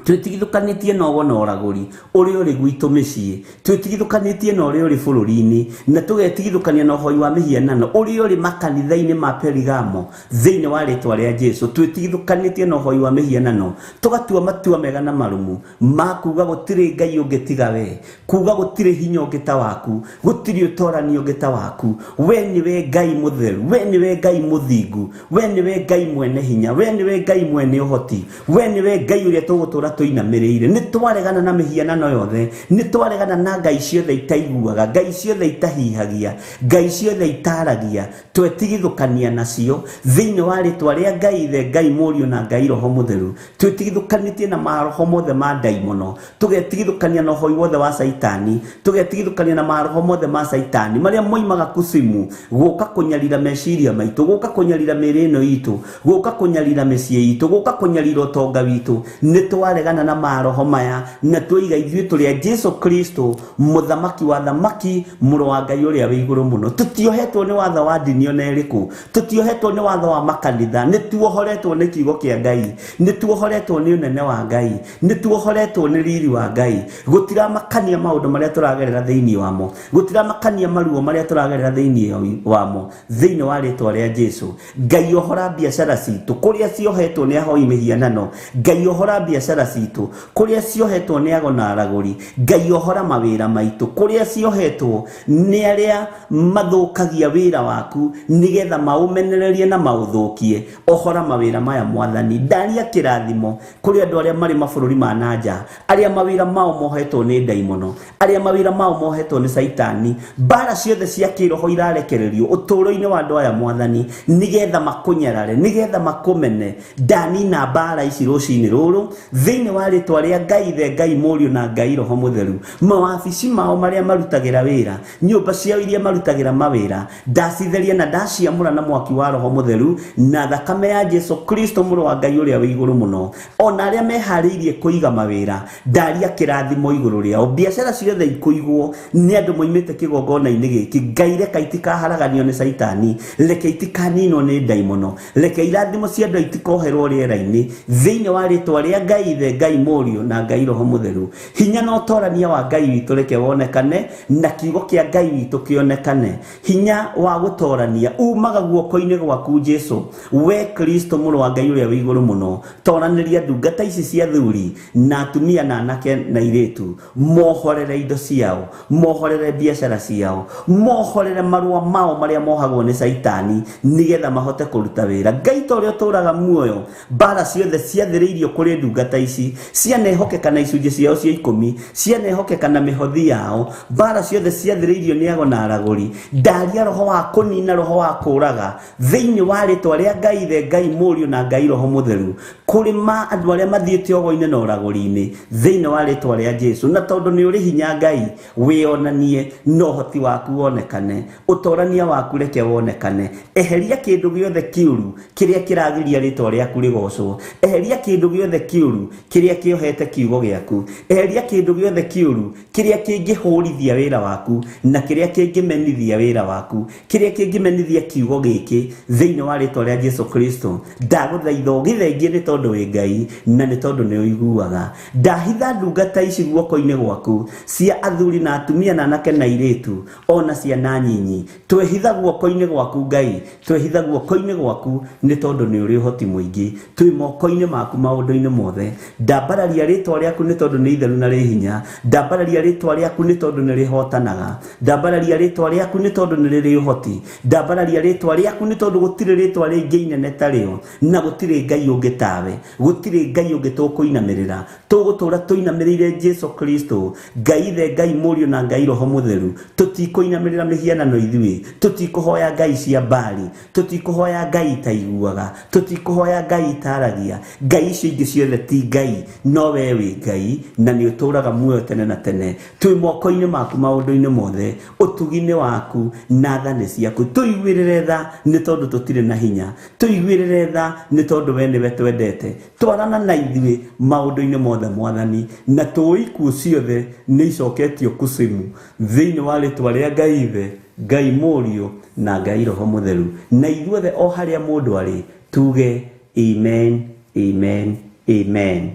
twĩtigithũkanĩtie na ũgo na ũragũri ũrĩa ũrĩ gwitũ mĩciĩ, twĩtigithũkanĩtie na ũrĩa ũrĩ bũrũri-inĩ, na tũgetigithũkania na ũhoi wa mĩhianano ũrĩa ũrĩ makanitha-inĩ ma Perigamo thĩinĩ wa rĩtwa rĩa Jesu. Twĩtigithũkanĩtie na ũhoi wa mĩhianano, tũgatua matua mega na marũmu ma kuga gũtirĩ Ngai ũngĩ tiga we, kuga gũtirĩ hinya ũngĩ ta waku, gũtirĩ ũtorani ũngĩ ta waku. We nĩwe Ngai mũtheru, we nĩwe Ngai mũthingu, we nĩwe Ngai mwene hinya, we nĩwe Ngai mwene ũhoti, we nĩwe Ngai ũrĩa tũgũtũra tũinamĩrĩire. Nĩ twaregana na mĩhianano yothe, nĩ twaregana na ngai ciothe itaiguaga, ngai ciothe itahihagia, ngai ciothe itaragia, twetigithũkania nacio thĩinĩ wa rĩtwa rĩa Ngai Ithe, Ngai Mũriũ na Ngai Roho Mũtheru. Twĩtigithũkanĩtie na maroho mothe ma ndaimono, tũgetigithũkania na ũhoi wothe wa Caitani, tũgetigithũkania na maroho mothe ma Caitani marĩa moimaga kucimu gũka kũnyarira meciria maitũ, gũka kũnyarira mĩĩrĩ ĩno itũ, gũka kũnyarira mĩciĩ itũ, gũka kũnyarira ũtonga witũ. Nĩ twaregana na maroho maya na twoiga ithuĩ tũrĩ a Jesu Kristo mũthamaki wa thamaki, mũrũ wa Ngai ũrĩa wĩ igũrũ mũno. Tũtiohetwo nĩ watho wa ndini ona ĩrĩkũ, tũtiohetwo nĩ watho wa makanitha, nĩ tuohoretwo nĩ kiugo kĩa Ngai, nĩ tuohoretwo nĩ ũnene wa Ngai, nĩ tuohoretwo nĩ riri wa Ngai. Gũtiramakania maũndũ marĩa tũragerera thĩinĩ wamo, gũtiramakania maruo marĩa tũragerera thĩinĩ wamo thĩinĩ wa rĩtwa rĩa Jesu. Ngai ohora biacara citũ kũrĩa ciohetwo nĩ ahoi mĩhianano, Ngai ohora biacara citũ kũrĩa ciohetwo nĩ ago na aragũri, Ngai ohora mawĩra maitũ kũrĩa ciohetwo nĩ arĩa mathũkagia wĩra waku nĩgetha maũmenererie na maũthũkie. Ohora mawĩra maya Mwathani. Ndaria kĩrathimo kũrĩ andũ arĩa marĩ mabũrũri ma nanja, arĩa mawĩra mao mohetwo nĩ ndaimono, arĩa mawĩra mao mohetwo nĩ Caitani. Mbara ciothe cia kĩroho irarekererio ũtũũro-inĩ wa andũ aya Mwathani, nĩgetha makũnyarare, nĩgetha makũmene. Ndanina mbara ici rũcinĩ rũrũ thĩinĩ wa rĩtwa rĩa Ngai Ithe, Ngai Mũriũ na Ngai Roho Mũtheru. Mawabici mao marĩa marutagĩra wĩra, nyũmba ciao iria marutagĩra mawĩra, ndacitheria na ndaciamũra na mwaki wa Roho Mũtheru na thakame ya Jesu Kristo mũrũ wa Ngai ũrĩa wĩ igũrũ mũno. Ona arĩa meharĩirie kũiga mawĩra, ndaria kĩrathimo igũrũ rĩao. Biacara ciothe ikũigwo nĩ andũ moimĩte kĩgongona-inĩ gĩkĩ, Ngai reka itikaharaganio nĩ Caitani, reke itikaninwo nĩ ndaimono, reke irathimo cia andũ itikoherwo rĩera-inĩ thĩinĩ wa rĩtwa rĩa Ngai Ithe, Ngai Mũriũ na Ngai Roho Mũtheru. Hinya na ũtorania wa Ngai witũ reke wonekane na kiugo kĩa Ngai witũ kĩonekane. Hinya wa gũtorania umaga guoko-inĩ gwaku Jesu, we Kristo mũrũ wa Ngai ũrĩa wĩ igũrũ mũno. Toranĩria ndungata ici cia thuri na atumia na anake na airĩtu, mohorere indo ciao, mohorere biacara ciao, mohorere marũa mao marĩa mohagwo nĩ Caitani nĩgetha mahote kũruta wĩra. Ngai ta ũrĩa ũtũũraga muoyo, mbara ciothe ciathĩrĩirio kũrĩ ndungata ici ici cianehokeka na icunjĩ ciao cia ikũmi, cianehokeka na mĩhothi yao, mbara ciothe ciathĩrĩirio nĩ ago na aragũri. Ndaria roho wa kũnina, roho wa kũraga thĩinĩ wa rĩtwa rĩa Ngai Ithe, Ngai Mũriũ na Ngai Roho Mũtheru, kũrĩ ma andũ arĩa mathiĩte ogo-inĩ na ũragũri-inĩ thĩinĩ wa rĩtwa rĩa Jesu. Na tondũ nĩ ũrĩ hinya Ngai, wĩonanie na ũhoti waku wonekane, ũtorania waku reke wonekane. Eheria kĩndũ gĩothe kĩũru kĩrĩa kĩragiria rĩtwa rĩaku rĩgocwo, eheria kĩndũ gĩothe kĩũru kĩrĩa kĩohete kiugo gĩaku, eheria kĩndũ gĩothe kĩũru kĩrĩa kĩngĩhũrithia wĩra waku na kĩrĩa kĩngĩmenithia wĩra waku, kĩrĩa kĩngĩmenithia kiugo gĩkĩ thĩinĩ wa rĩtwa rĩa Jesu Kristo. Ndagũthaitha ũgĩthengie nĩ tondũ wĩ Ngai na nĩ tondũ nĩ ũiguaga. Ndahitha ndungata ici guoko-inĩ gwaku cia athuri na atumia na anake na airĩtu ona ciana nyinyi, twehitha guoko-inĩ gwaku Ngai, twehitha guoko-inĩ gwaku nĩ tondũ nĩ ũrĩ ũhoti mũingĩ, twĩ moko-inĩ maku maũndũ-inĩ mothe. Ndambararia rĩtwa rĩaku nĩ tondũ nĩ itheru na rĩ hinya, ndambararia rĩtwa rĩaku nĩ tondũ nĩ rĩhotanaga, ndambararia rĩtwa rĩaku nĩ tondũ nĩ rĩrĩ ũhoti, ndambararia rĩtwa rĩaku nĩ tondũ gũtirĩ rĩtwa rĩngĩ inene ta rĩo, na gũtirĩ Ngai ũngĩ tawe, gũtirĩ Ngai ũngĩ tũkũinamĩrĩra, tũgũtũra tũinamĩrĩire Jesu Kristo, Ngai Ithe, Ngai Mũriũ na Ngai Roho Mũtheru. Tũtikũinamĩrĩra mĩhianano ithuĩ, tũtikũhoya ngai cia Mbali, tũtikũhoya ngai itaiguaga, tũtikũhoya ngai itaragia. Ngai icio ingĩ ciothe ti ngai, no we wĩ Ngai na nĩ ũtũraga muoyo tene na tene. Twĩ moko-inĩ maku maũndũ-inĩ mothe, ũtugi-inĩ waku na tha nĩ ciaku. Tũiguĩrĩre tha nĩ tondũ tũtirĩ na hinya, tũiguĩrĩre tha nĩ tondũ we nĩwe twendete. Twarana na ithuĩ maũndũ-inĩ mothe Mwathani, na tũĩ ikuũ ciothe nĩ icoketio kucimu thĩinĩ wa rĩtwa rĩa Ngai Ithe, Ngai Mũriũ na Ngai Roho Mũtheru. Na ithuothe o harĩa mũndũ arĩ tuge amen, amen, amen.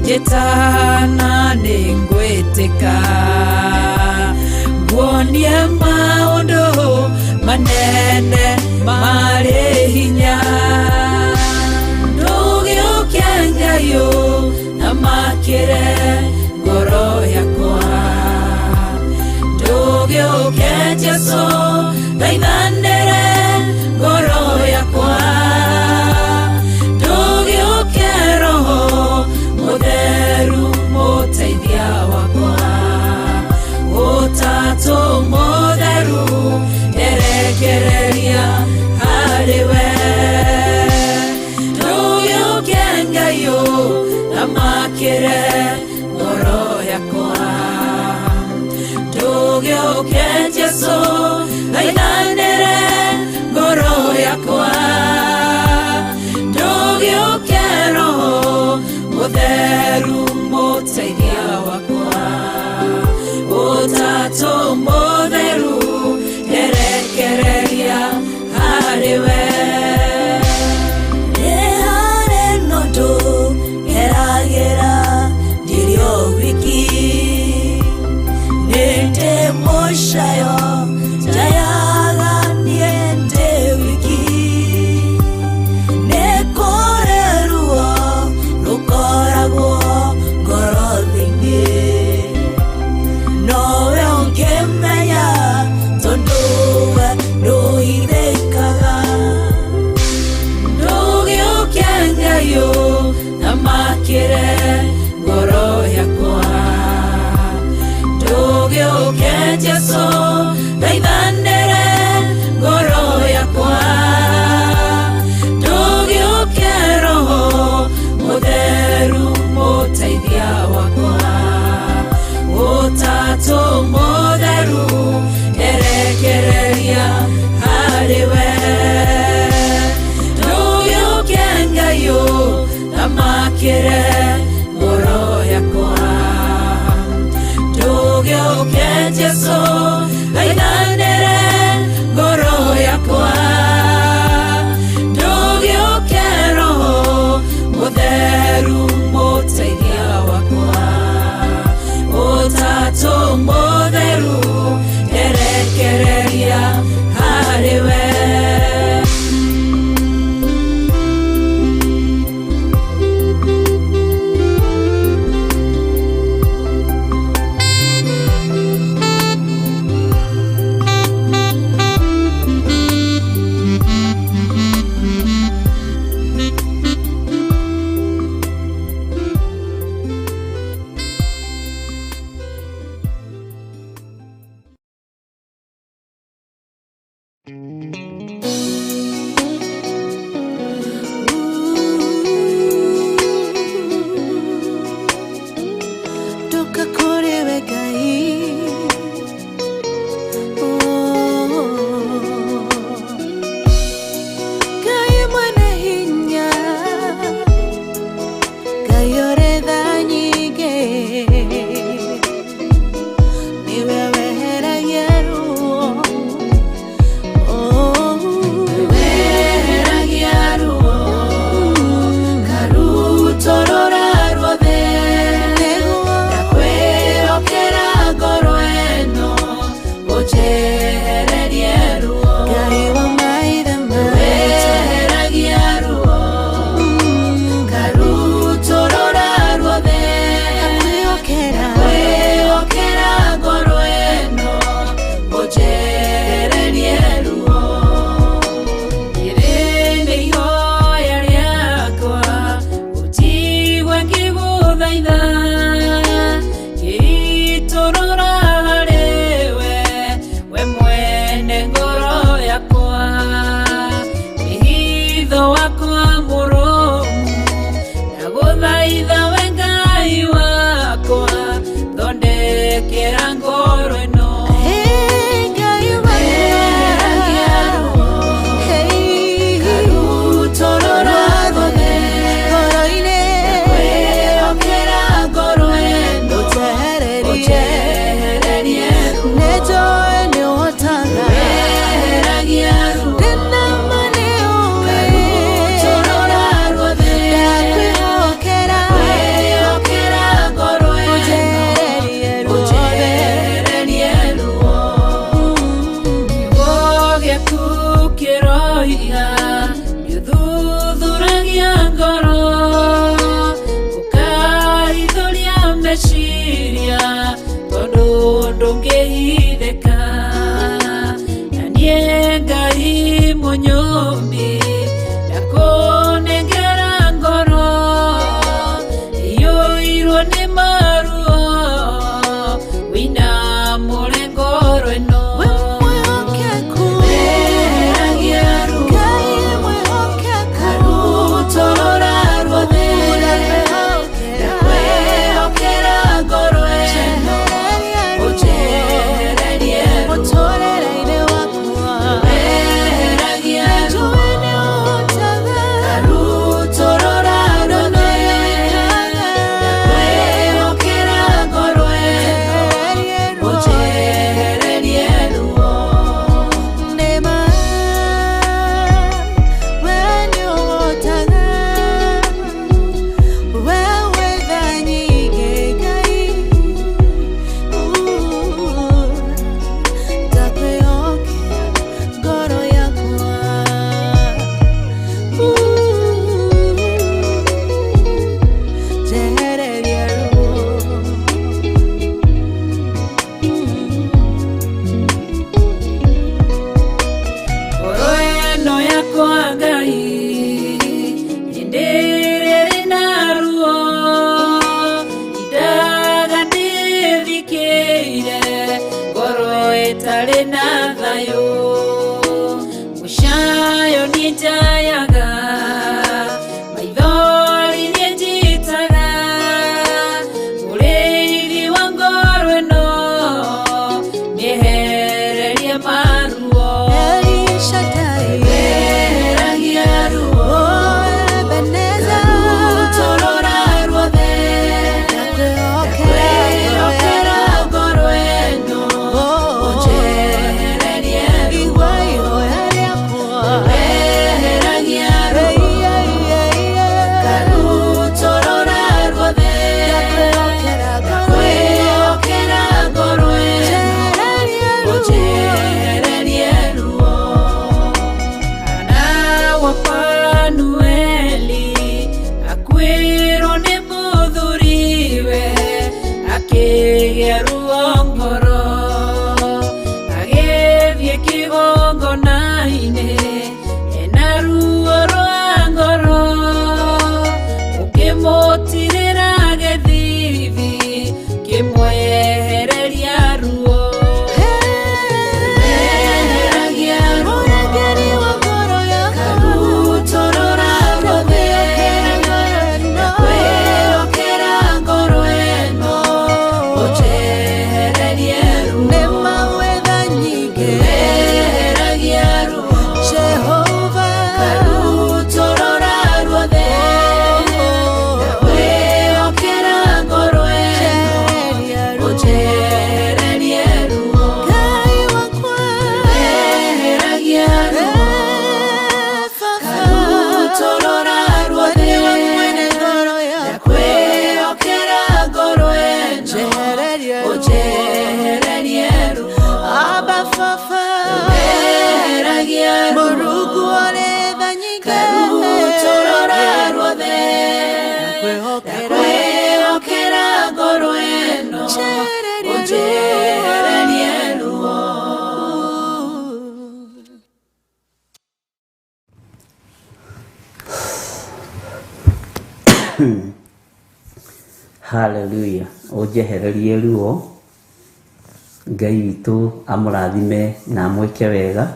Njĩtana nĩngwĩtĩka nguonie maũndũ manene marĩ hinya ndũgĩũke Ngai ũthamakĩre ngoro yakwa ndũgĩũke Jesũ thaithanĩre ngoro yakwa ndũgĩũke Roho Mũtheru mũteithia wakwa Ũtatũ Mũtheru nderekereria harĩ we ndũgĩũke Ngai ũthamakĩre ngoro yakwa ndũgĩũke Jesũ thaithanĩre ngoro yakwa ndũgĩũke Roho Mũtheru mũteithia wakwa Ũtatũ Mũtheru nderekereria harĩ we Nĩharĩ na ũndũ ngeragĩra ndirĩ o wiki nĩ ndĩ mũcayo njayaga niĩ ndĩ wiki nĩ kũrĩ ruo rũkoragwo ngoro thĩinĩ nowe ũngĩmenya tondũ we ndũhithĩkaga ndũgĩũke Ngai ũthamakĩre ngoro yakwa ndũgĩũke Jesũ thaithanĩre ngoro yakwa ndũgĩũke Roho Mũtheru mũteithia wakwa Ũtatũ Mũtheru nderekereria harĩ we ndũgĩũke Ngai ũthamakĩre ngoro yakwa ndũgĩũke Jesũ thaithanĩre ngoro yakwa ndũgĩũke Roho Mũtheru mũteithia wakwa Ũtatũ Mũtheru nderekereria harĩ we Ndoka kũrĩ we Ngai Oh. Ngai mwene hinya Ngai ũrĩ tha nyingĩ nĩwe weheragia ruo Oh. Weheragia ruo ngarutũrũra ruothe Nĩguo ndakwĩhokera ngoro ĩno ũnjehererie ruo Ngai wa maithe maitũ Weheragia ruo ngarutũrũra ruothe Ndakwĩhokera Kwĩhokera ngoro ĩno ũnjehererie ruo Rĩrĩ nĩ ihoya rĩakwa ũnjigue ngĩgũthaitha ngĩitũrũra harĩ we we mwene ngoro yakwa wĩhitho wakwa mũrũmu ndagũthaitha we Ngai wakwa thondekera ngoro ĩno Hey, Ngai Weheragia ruo Hey, ngarutũrũra ruothe ngoro-inĩ kwĩhokera ngoro ĩno ũnjehererie ũnjehererie ruo nĩnjũĩ nĩũhotaga Weheragia ruo ndĩna ma nĩũĩ ngarutũrũra ruothe ndakwĩhokera kwĩhokera Ndĩroiga nĩũthuthuragia ngoro ũkaithũria meciria tondũ ndũngĩhithĩka na niĩ Ngai mũnyũmbi ndakũnengera ngoro iyũirwo nĩ maruo wĩna mũrengoro ĩno. We mwĩhokeku, Weheragia ruo Ngai mwĩhokeku, Karutũrũra ruothe ndakwĩhokera ngoro ĩno ũnjehererie ruo. Mũtũrĩre-inĩ wakwa, Weheragia ruo njũĩ nĩũhotaga, Karutũrũra ruothe ndakwĩhokera ngoro ĩno ũnjehererie ruo. Nĩma, we nĩũhotaga, we wĩ tha nyingĩ Ngai, ndakwĩhokera ngoro yakwa, njehererie ruo. Ngoro ĩno yakwa Ngai nĩndĩrĩrĩ na ruo indaga ndĩthikĩire ngoro ĩtarĩ na thayũ mũcayo nĩnjayaga maithori nĩnjitaga mũrĩithi wa ngoro ĩno nĩehererie maruo. El Shaddai, Weheragia ruo oh Ebenezer, Karutũrũra ruothe ndakwĩhokera ngoro ĩno ũnjehererie ruo. Igua ihoya rĩakwa, Weheragia ruo Karutũrũra ruothe ndakwĩhokera ngoro ĩno ũnjehererie ruo. Hana wa Fanueli akuĩrwo nĩ mũthuriwe akĩgĩa ruo ngoro agĩthiĩ kĩgongona-inĩ ena ruo rwa ngoro ũkĩmũtirĩra gĩthithi kĩmwehereria ruo. Weheragia ruo Mũrangĩri wa ngoro yakwa, Karutũrũra ruothe ndakwĩhokera ngoro ĩno ũnjehererie ruo. Nĩma wĩ tha nyingĩ, Weheragia ruo Jehova, Karutũrũra ruothe ndakwĩhokera ngoro ĩno ũnjehererie ruo. Ngai wakwa, Weheragia ruo Karutũrũra ruothe nĩwe mwene ngoro yakwa, ndakwĩhokera ngoro ĩno njehererie ruo. ũnjehererie ruo. Abba Baba, Weheragia ruo Mũrungu ũrĩ tha nyingĩ, Karutũrũra ruothe ndakwĩhokera ndakwĩhokera ngoro ĩno ũnjehererie ruo. Haleluya ũnjehererie ruo. Ngai witũ amũrathime na amwĩke wega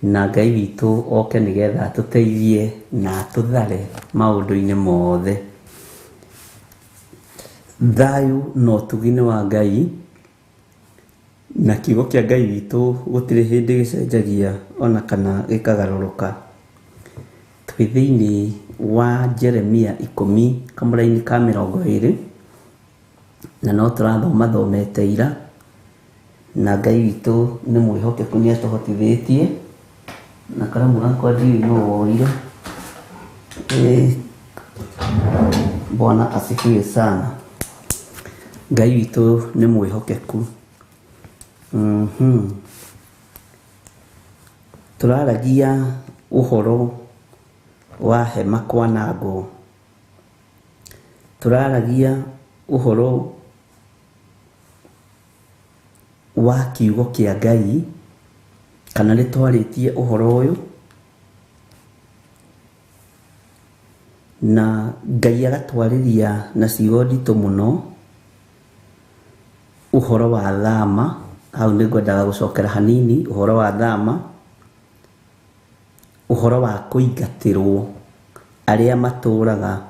na Ngai witũ oke nĩgetha atũteithie na atũthare maũndũ-inĩ mothe. Thayũ na ũtugi-inĩ wa Ngai na kiugo kĩa Ngai witũ gũtirĩ hĩndĩ gĩcenjagia ona kana gĩkagarũrũka. Twĩ thĩinĩ wa Jeremia 10 kamũraini ka 20 na no tũrathoma thomete ira na Ngai witũ nĩ mwĩhokeku nĩ atũhotithĩtie na karamu gakwa ndiũĩ nũ woire. Bwana asifiwe sana. Ngai witũ nĩ mwĩhokeku. Tũraragia ũhoro wa hema kwanangwo. Tũraragia ũhoro wa kiugo kĩa Ngai, kana nĩ twarĩtie ũhoro ũyũ, na Ngai agatwarĩria na ciugo nditũ mũno ũhoro wa thama. Hau nĩ ngwendaga gũcokera hanini ũhoro wa thama, ũhoro wa kũingatĩrwo arĩa matũraga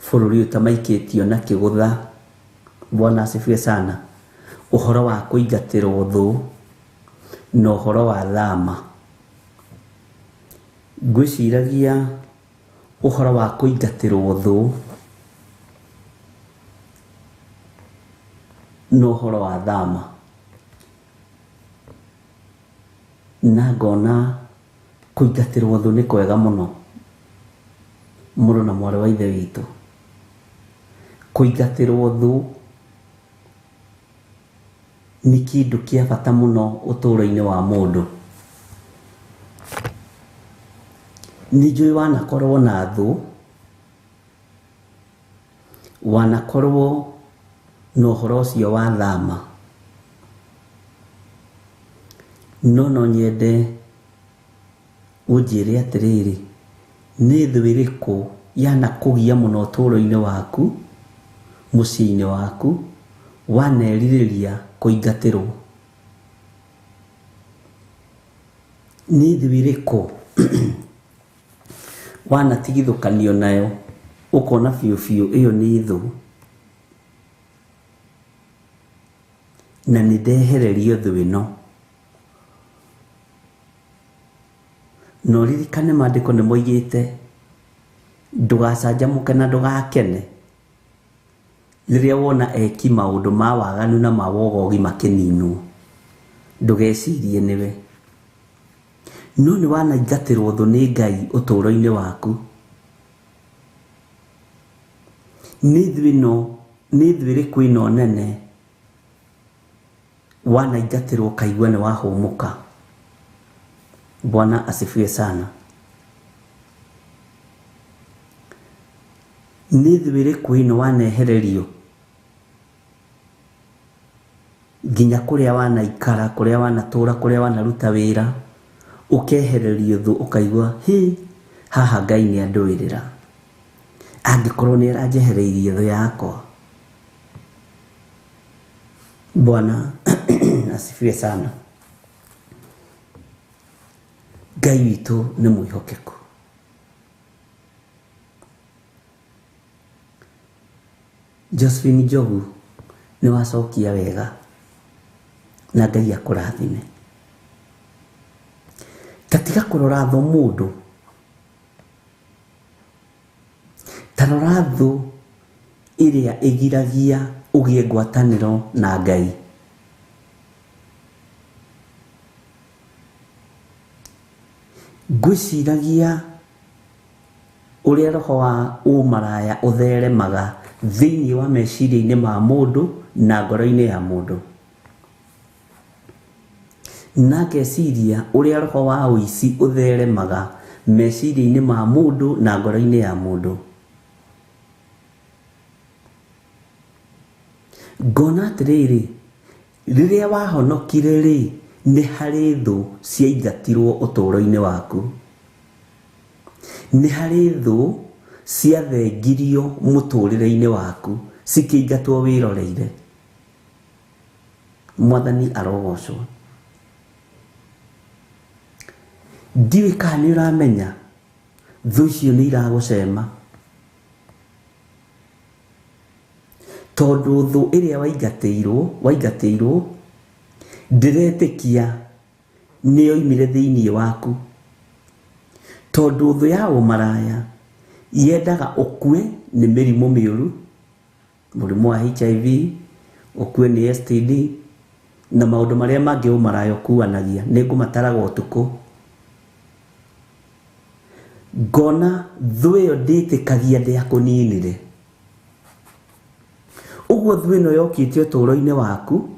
bũrũri ũyũ ta maikĩtio na kĩgũtha. Bwana asifiwe sana. Ũhoro wa kũingatĩrwo thũ na ũhoro wa thama. Ngwĩciragia ũhoro wa kũingatĩrwo thũ na ũhoro wa thama, na ngona kũingatĩrwo thũ nĩ kwega mũno, mũrũ na mwarĩ wa ithe witũ. Kũingatĩrwo thũ nĩ kĩndũ kĩa bata mũno ũtũũro-inĩ wa mũndũ. Nĩ njũĩ wanakorwo na thũ, wanakorwo na ũhoro ũcio wa thama, no no nyende ũnjĩre atĩrĩrĩ, nĩ thũ ĩrĩkũ yanakũgia mũno ũtũũro-inĩ waku, mũciĩ-inĩ waku, wanerirĩria kũingatĩrwo? Nĩ thũ ĩrĩkũ wanatigithũkanio nayo ũkona biũ biũ ĩyo nĩ thũ, na nĩ ndehererio thũ ĩno? Na ũririkane maandĩko nĩ moigĩte ndũgacanjamũke na ndũgakene rĩrĩa wona eki maũndũ ma waganu na ma wogogi makĩninwo, ndũgecirie nĩwe. No nĩ wanaingatĩrwo thũ nĩ Ngai ũtũũro-inĩ waku. Nĩ thũ ĩno, nĩ thũ ĩrĩkũ ĩno nene wanaingatĩrwo ũkaigua nĩ wahũmũka? Bwana asifiwe sana. Nĩ thũ ĩrĩkũ ĩno wanehererio nginya kũrĩa wanaikara, kũrĩa wanatũra, kũrĩa wanaruta wĩra, ũkehererio thũ ũkaigua hĩ, haha Ngai nĩ andũĩrĩra, angĩkorwo nĩ aranjehereirie thũ yakwa. Bwana asifiwe sana. Ngai witũ nĩ mwĩhokeku. Josephine Njogu nĩ wacokia wega, na Ngai akũrathime. Ta tiga kũrora thũ mũndũ, ta rora thũ ĩrĩa ĩgiragia ũgĩe ngwatanĩro na Ngai. Ngwĩciragia ũrĩa roho wa ũmaraya ũtheremaga thĩinĩ wa meciria-inĩ ma mũndũ na ngoro-inĩ ya mũndũ, na ngeciria ũrĩa roho wa ũici ũtheremaga meciria-inĩ ma mũndũ na ngoro-inĩ ya mũndũ. Ngona atĩrĩrĩ, rĩrĩa wahonokire rĩ, nĩ harĩ thũ ciaingatirwo ũtũũro-inĩ waku, nĩ harĩ thũ ciathengirio mũtũũrĩre-inĩ waku, cikĩingatwo wĩroreire. Mwathani arogocwo. Ndiũĩ kana nĩ ũramenya thũ icio nĩ iragũcema, tondũ thũ ĩrĩa waingatĩirwo ndĩretĩkia nĩ yoimire thĩinĩ waku, tondũ thũ ya ũmaraya yendaga ũkue nĩ mĩrimũ mĩũru, mũrimũ wa HIV, ũkue nĩ STD na maũndũ marĩa mangĩ ũmaraya ũkuanagia. Nĩ ngũmataraga ũtukũ. Ngona thũ ĩyo ndĩtĩkagia ndĩakũninire. Ũguo thũ ĩno yokĩte ũtũũro-inĩ waku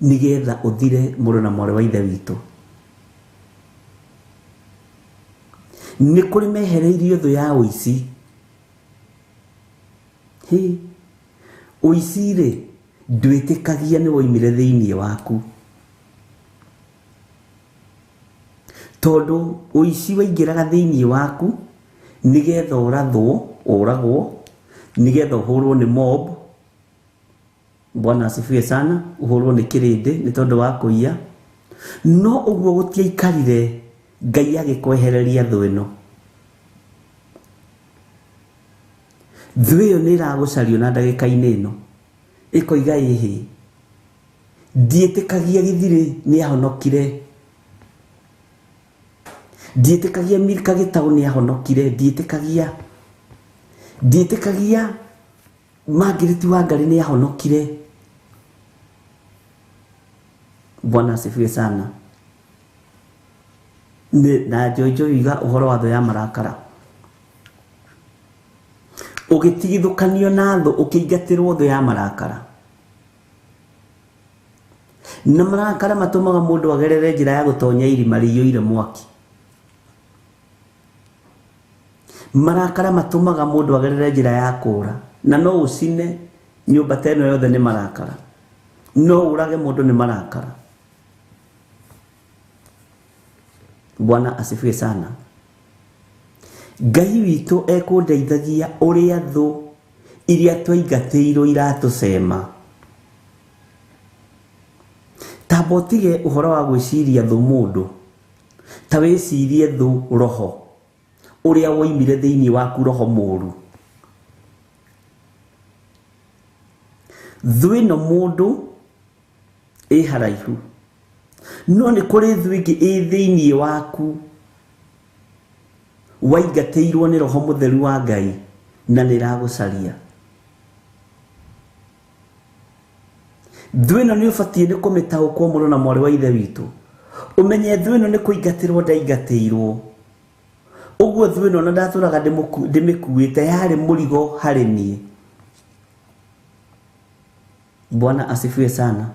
nĩgetha ũthire, mũrũ na mwarĩ wa ithe witũ. Nĩ kũrĩ mehereirio thũ ya ũici. Hĩ, ũici rĩ ndwĩtĩkagia nĩ woimire thĩinĩ waku, tondũ ũici waingĩraga thĩinĩ waku nĩgetha ũrathwo, ũragwo, nĩgetha ũhũrwo nĩ mob. Bwana asifiwe sana. Ũhũrwo nĩ kĩrĩndĩ nĩ tondũ wa kũiya. No ũguo gũtiaikarire, Ngai agĩkwehereria thũ ĩno. Thũ ĩyo nĩ ĩragũcario na ndagĩka-inĩ ĩno, ĩkoiga ĩhĩ, ndiĩtĩkagia gĩthirĩ nĩ ahonokire, ndiĩtĩkagia Milka Gĩtaũ nĩ ahonokire, ndiĩtĩkagia Margaret Wangari nĩ ahonokire. Bwana asifiwe sana. Na Jojo iga ũhoro wa thũ ya marakara, ũgĩtigithũkanio na thũ, ũkĩingatĩrwo thũ ya marakara. Na marakara matũmaga mũndũ agerere njĩra ya gũtonya irima rĩiyũire mwaki. Marakara matũmaga mũndũ agerere njĩra ya kũũra, na no ũcine nyũmba ta ĩno yothe nĩ marakara, no ũrage mũndũ nĩ marakara. Bwana asifiwe sana. Ngai witũ ekũndeithagia ũrĩa thũ iria twaingatĩirwo iratũcema. Tamba ũtige ũhoro wa gwĩciria thũ mũndũ, ta wĩcirie thũ roho ũrĩa woimire thĩinĩ waku, roho mũru. Thũ ĩno mũndũ ĩ haraihu, no nĩ kũrĩ thũ ĩngĩ ĩ thĩinĩ waku waingatĩirwo nĩ roho mũtheru wa Ngai na nĩ ĩragũcaria. Thũ ĩno nĩ ũbatiĩ nĩ kũmĩtaũkwo mũno na mwarĩ wa ithe witũ, ũmenye thũ ĩno nĩ kũingatĩrwo ndaingatĩirwo. Ũguo thũ ĩno na ndatũraga ndĩmĩkuĩte, yarĩ mũrigo harĩ niĩ. Bwana asifiwe sana.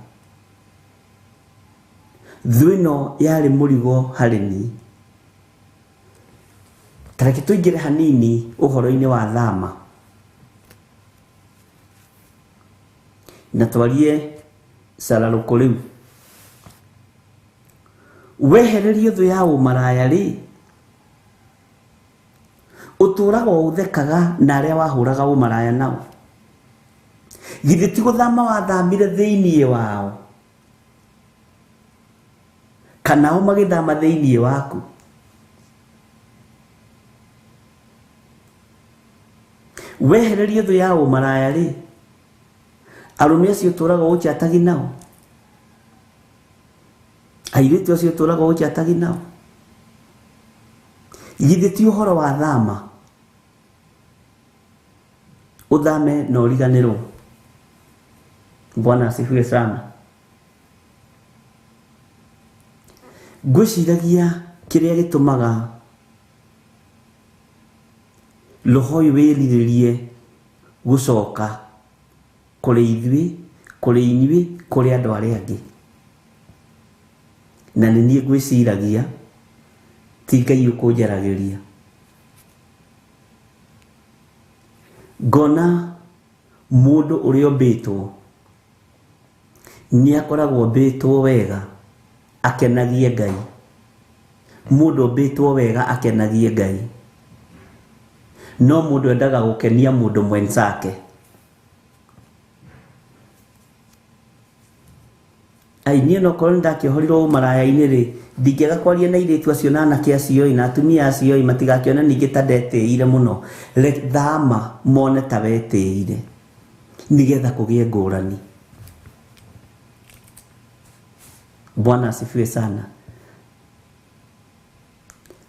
Thũ ĩno yarĩ mũrigo harĩ niĩ. Tareke tũingĩre hanini ũhoro-inĩ wa thama, na twarie cararũkũ rĩu. Wehererio thũ ya ũmaraya rĩ, ũtũraga o ũthekaga na arĩa wahũraga ũmaraya nao. Githĩ ti gũthama wathamire thĩinĩ wao, kana o magĩthama thĩinĩ waku? Wehererio thũ ya ũmaraya rĩ, arũme acio ũtũraga ũchatagi nao, airĩtu acio ũtũraga ũchatagi nao, githĩ ti ũhoro wa thama? Ũthame na ũriganĩrwo. Bwana asifiwe sana. Ngwĩciragia kĩrĩa gĩtũmaga roho ũyũ wĩrirĩrie gũcoka kũrĩ ithuĩ, kũrĩ inyuĩ, kũrĩ andũ arĩa angĩ. Na nĩ niĩ ngwĩciragia ti Ngai ũkũnjaragĩria. Ngona mũndũ ũrĩa ũmbĩtwo nĩ akoragwo ombĩtwo wega akenagie Ngai. Mũndũ ũmbĩtwo wega akenagie Ngai, no mũndũ endaga gũkenia mũndũ mwenzake. Ai, niĩ no korwo nĩndakĩohorirwo ũmaraya-inĩ rĩ, ndingĩaga kwaria na airĩtu acio na anake acio na atumia acio, matigakĩone ningĩ ta ndetĩire mũno. Thama mone ta wetĩire, nĩgetha kũgĩe ngũrani. Bwana asifiwe sana.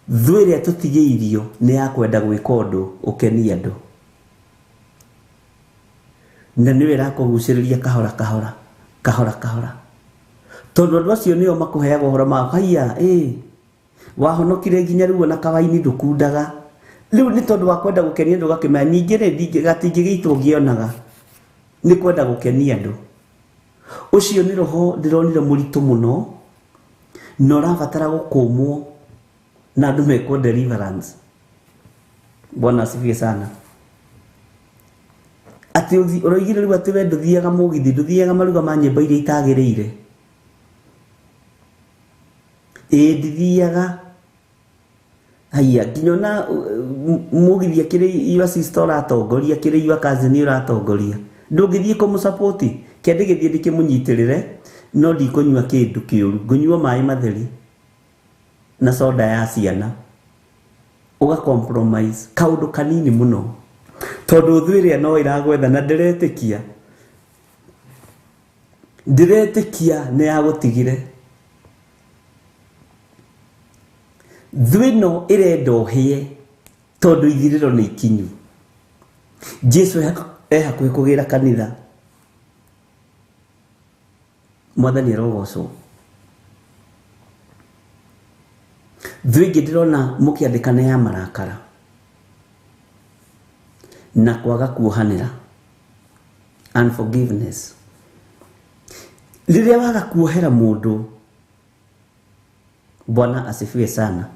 Thũ ĩrĩa tũtigĩirio nĩ ya kwenda gwĩka ũndũ ũkenie andũ, na nĩyo ĩrakũgucĩrĩria kahora kahora kahora kahora, tondũ andũ acio nĩo makũheaga ũhoro ma haiya, wahonokire nginya rĩu ona kawaini ndũkundaga. Rĩu nĩ tondũ wa kwenda gũkenia andũ ũgakĩmenya ningĩ rĩ gatingĩgĩitwo ngĩonaga, nĩ kwenda gũkenia andũ. Ũcio nĩ roho ndĩronire mũritũ mũno na ũrabatara gũkũmwo na andũ mekwo deliverance. Bwana asifiwe sana. Atĩ ũroigire rĩu atĩ we ndũthiaga mũgithi, ndũthiaga maruga ma nyĩmbo iria itagĩrĩire. Ĩĩ ndithiaga. Haiya, nginya ona mũgithi akĩrĩ your sister ũratongoria, akĩrĩ your cousin ũratongoria, ndũngĩthiĩ kũmũsupport. Kĩa ndĩgĩthiĩ ndĩkĩmũnyitĩrĩre, no ndikũnyua kĩndũ kĩũru, ngũnyua maĩ matheri na soda ya ciana. Ũga compromise kaũndũ kanini mũno, tondũ thũ ĩrĩa no ĩragwetha na ndĩretĩkia, ndĩretĩkia nĩ yagũtigire. Thũ ĩno ĩrenda ũhĩe tondũ ithirĩro nĩ ikinyu. Jesu e hakuhĩ kũgĩra kanitha. Mwathani arogocwo. Thũ ĩngĩ ndĩrona mũkĩandĩkana ya marakara na kwaga kuohanĩra, unforgiveness. Rĩrĩa waga kuohera mũndũ, Bwana asifiwe sana,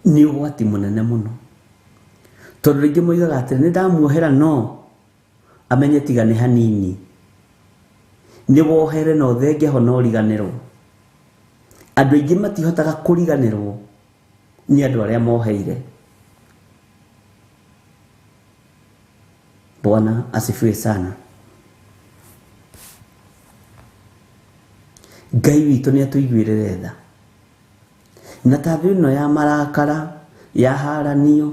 nĩ ũgwati mũnene mũno, tondũ rĩngĩ moigaga atĩ nĩ ndamuohera no amenye tiga nĩ hanini, nĩ wohere na ũthenge ho na ũriganĩrwo. Andũ aingĩ matihotaga kũriganĩrwo nĩ andũ arĩa moheire. Bwana asifiwe sana. Ngai witũ nĩ atũiguĩrĩre tha. Na ta thĩ ĩno ya marakara, ya haranio,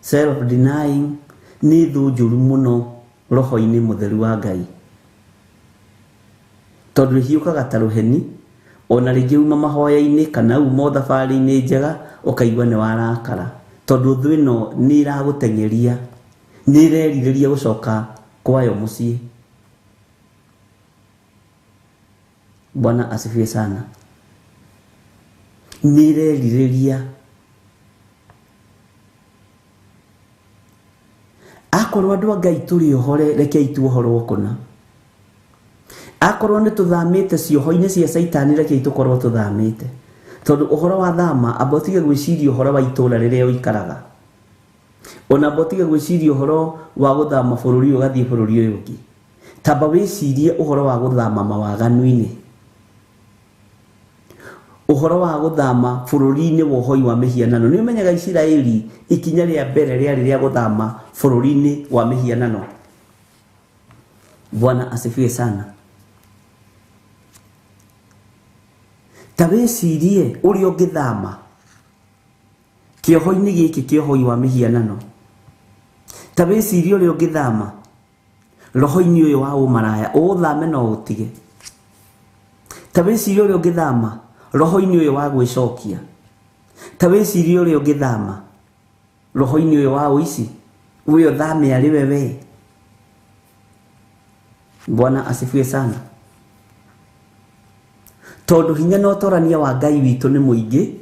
self denying, nĩ thũ njũru mũno roho-inĩ mũtheru wa Ngai, tondũ ĩhiũkaga ta rũheni. Ona rĩngĩ uma mahoya-inĩ kana uma thabarĩ-inĩ njega ũkaigua nĩ warakara, tondũ thũ ĩno nĩ ĩragũteng'eria, nĩ ĩrerirĩria gũcoka kwayo mũciĩ. Bwana asifiwe sana. Nĩ ĩrerirĩria. Akorwo andũ a Ngai tũrĩ ohore, rekei tuohorwo kũna. Akorwo nĩ tũthamĩte cioho-inĩ cia Caitani, rekei tũkorwo tũthamĩte, tondũ ũhoro wa thama, amba ũtige gwĩciria ũhoro wa itũũra rĩrĩa ũikaraga, ona amba ũtige gwĩciria ũhoro wa gũthama bũrũri ũyũ ũgathiĩ bũrũri ũyũ ũngĩ. Tamba wĩcirie ũhoro wa gũthama mawaganu-inĩ, ũhoro wa gũthama bũrũri-inĩ wa ũhoi wa mĩhianano. Nĩ ũmenyaga Isiraeli ikinya rĩa mbere rĩarĩ rĩa gũthama bũrũri-inĩ wa mĩhianano. Bwana asifiwe sana. Ta wĩcirie ũrĩa ũngĩthama kĩoho-inĩ gĩkĩ kĩa ũhoi wa mĩhianano. Ta wĩcirie ũrĩa ũngĩthama roho-inĩ ũyũ wa ũmaraya, ũũthame no ũtige. Ta wĩcirie ũrĩa ũngĩthama roho-inĩ ũyũ wa gwĩcokia. Ta wĩcirie ũrĩa ũngĩthama roho-inĩ ũyũ wa ũici, we ũthame arĩ we we. Bwana asifiwe sana. Tondũ hinya na ũtorania wa Ngai witũ nĩ mũingĩ,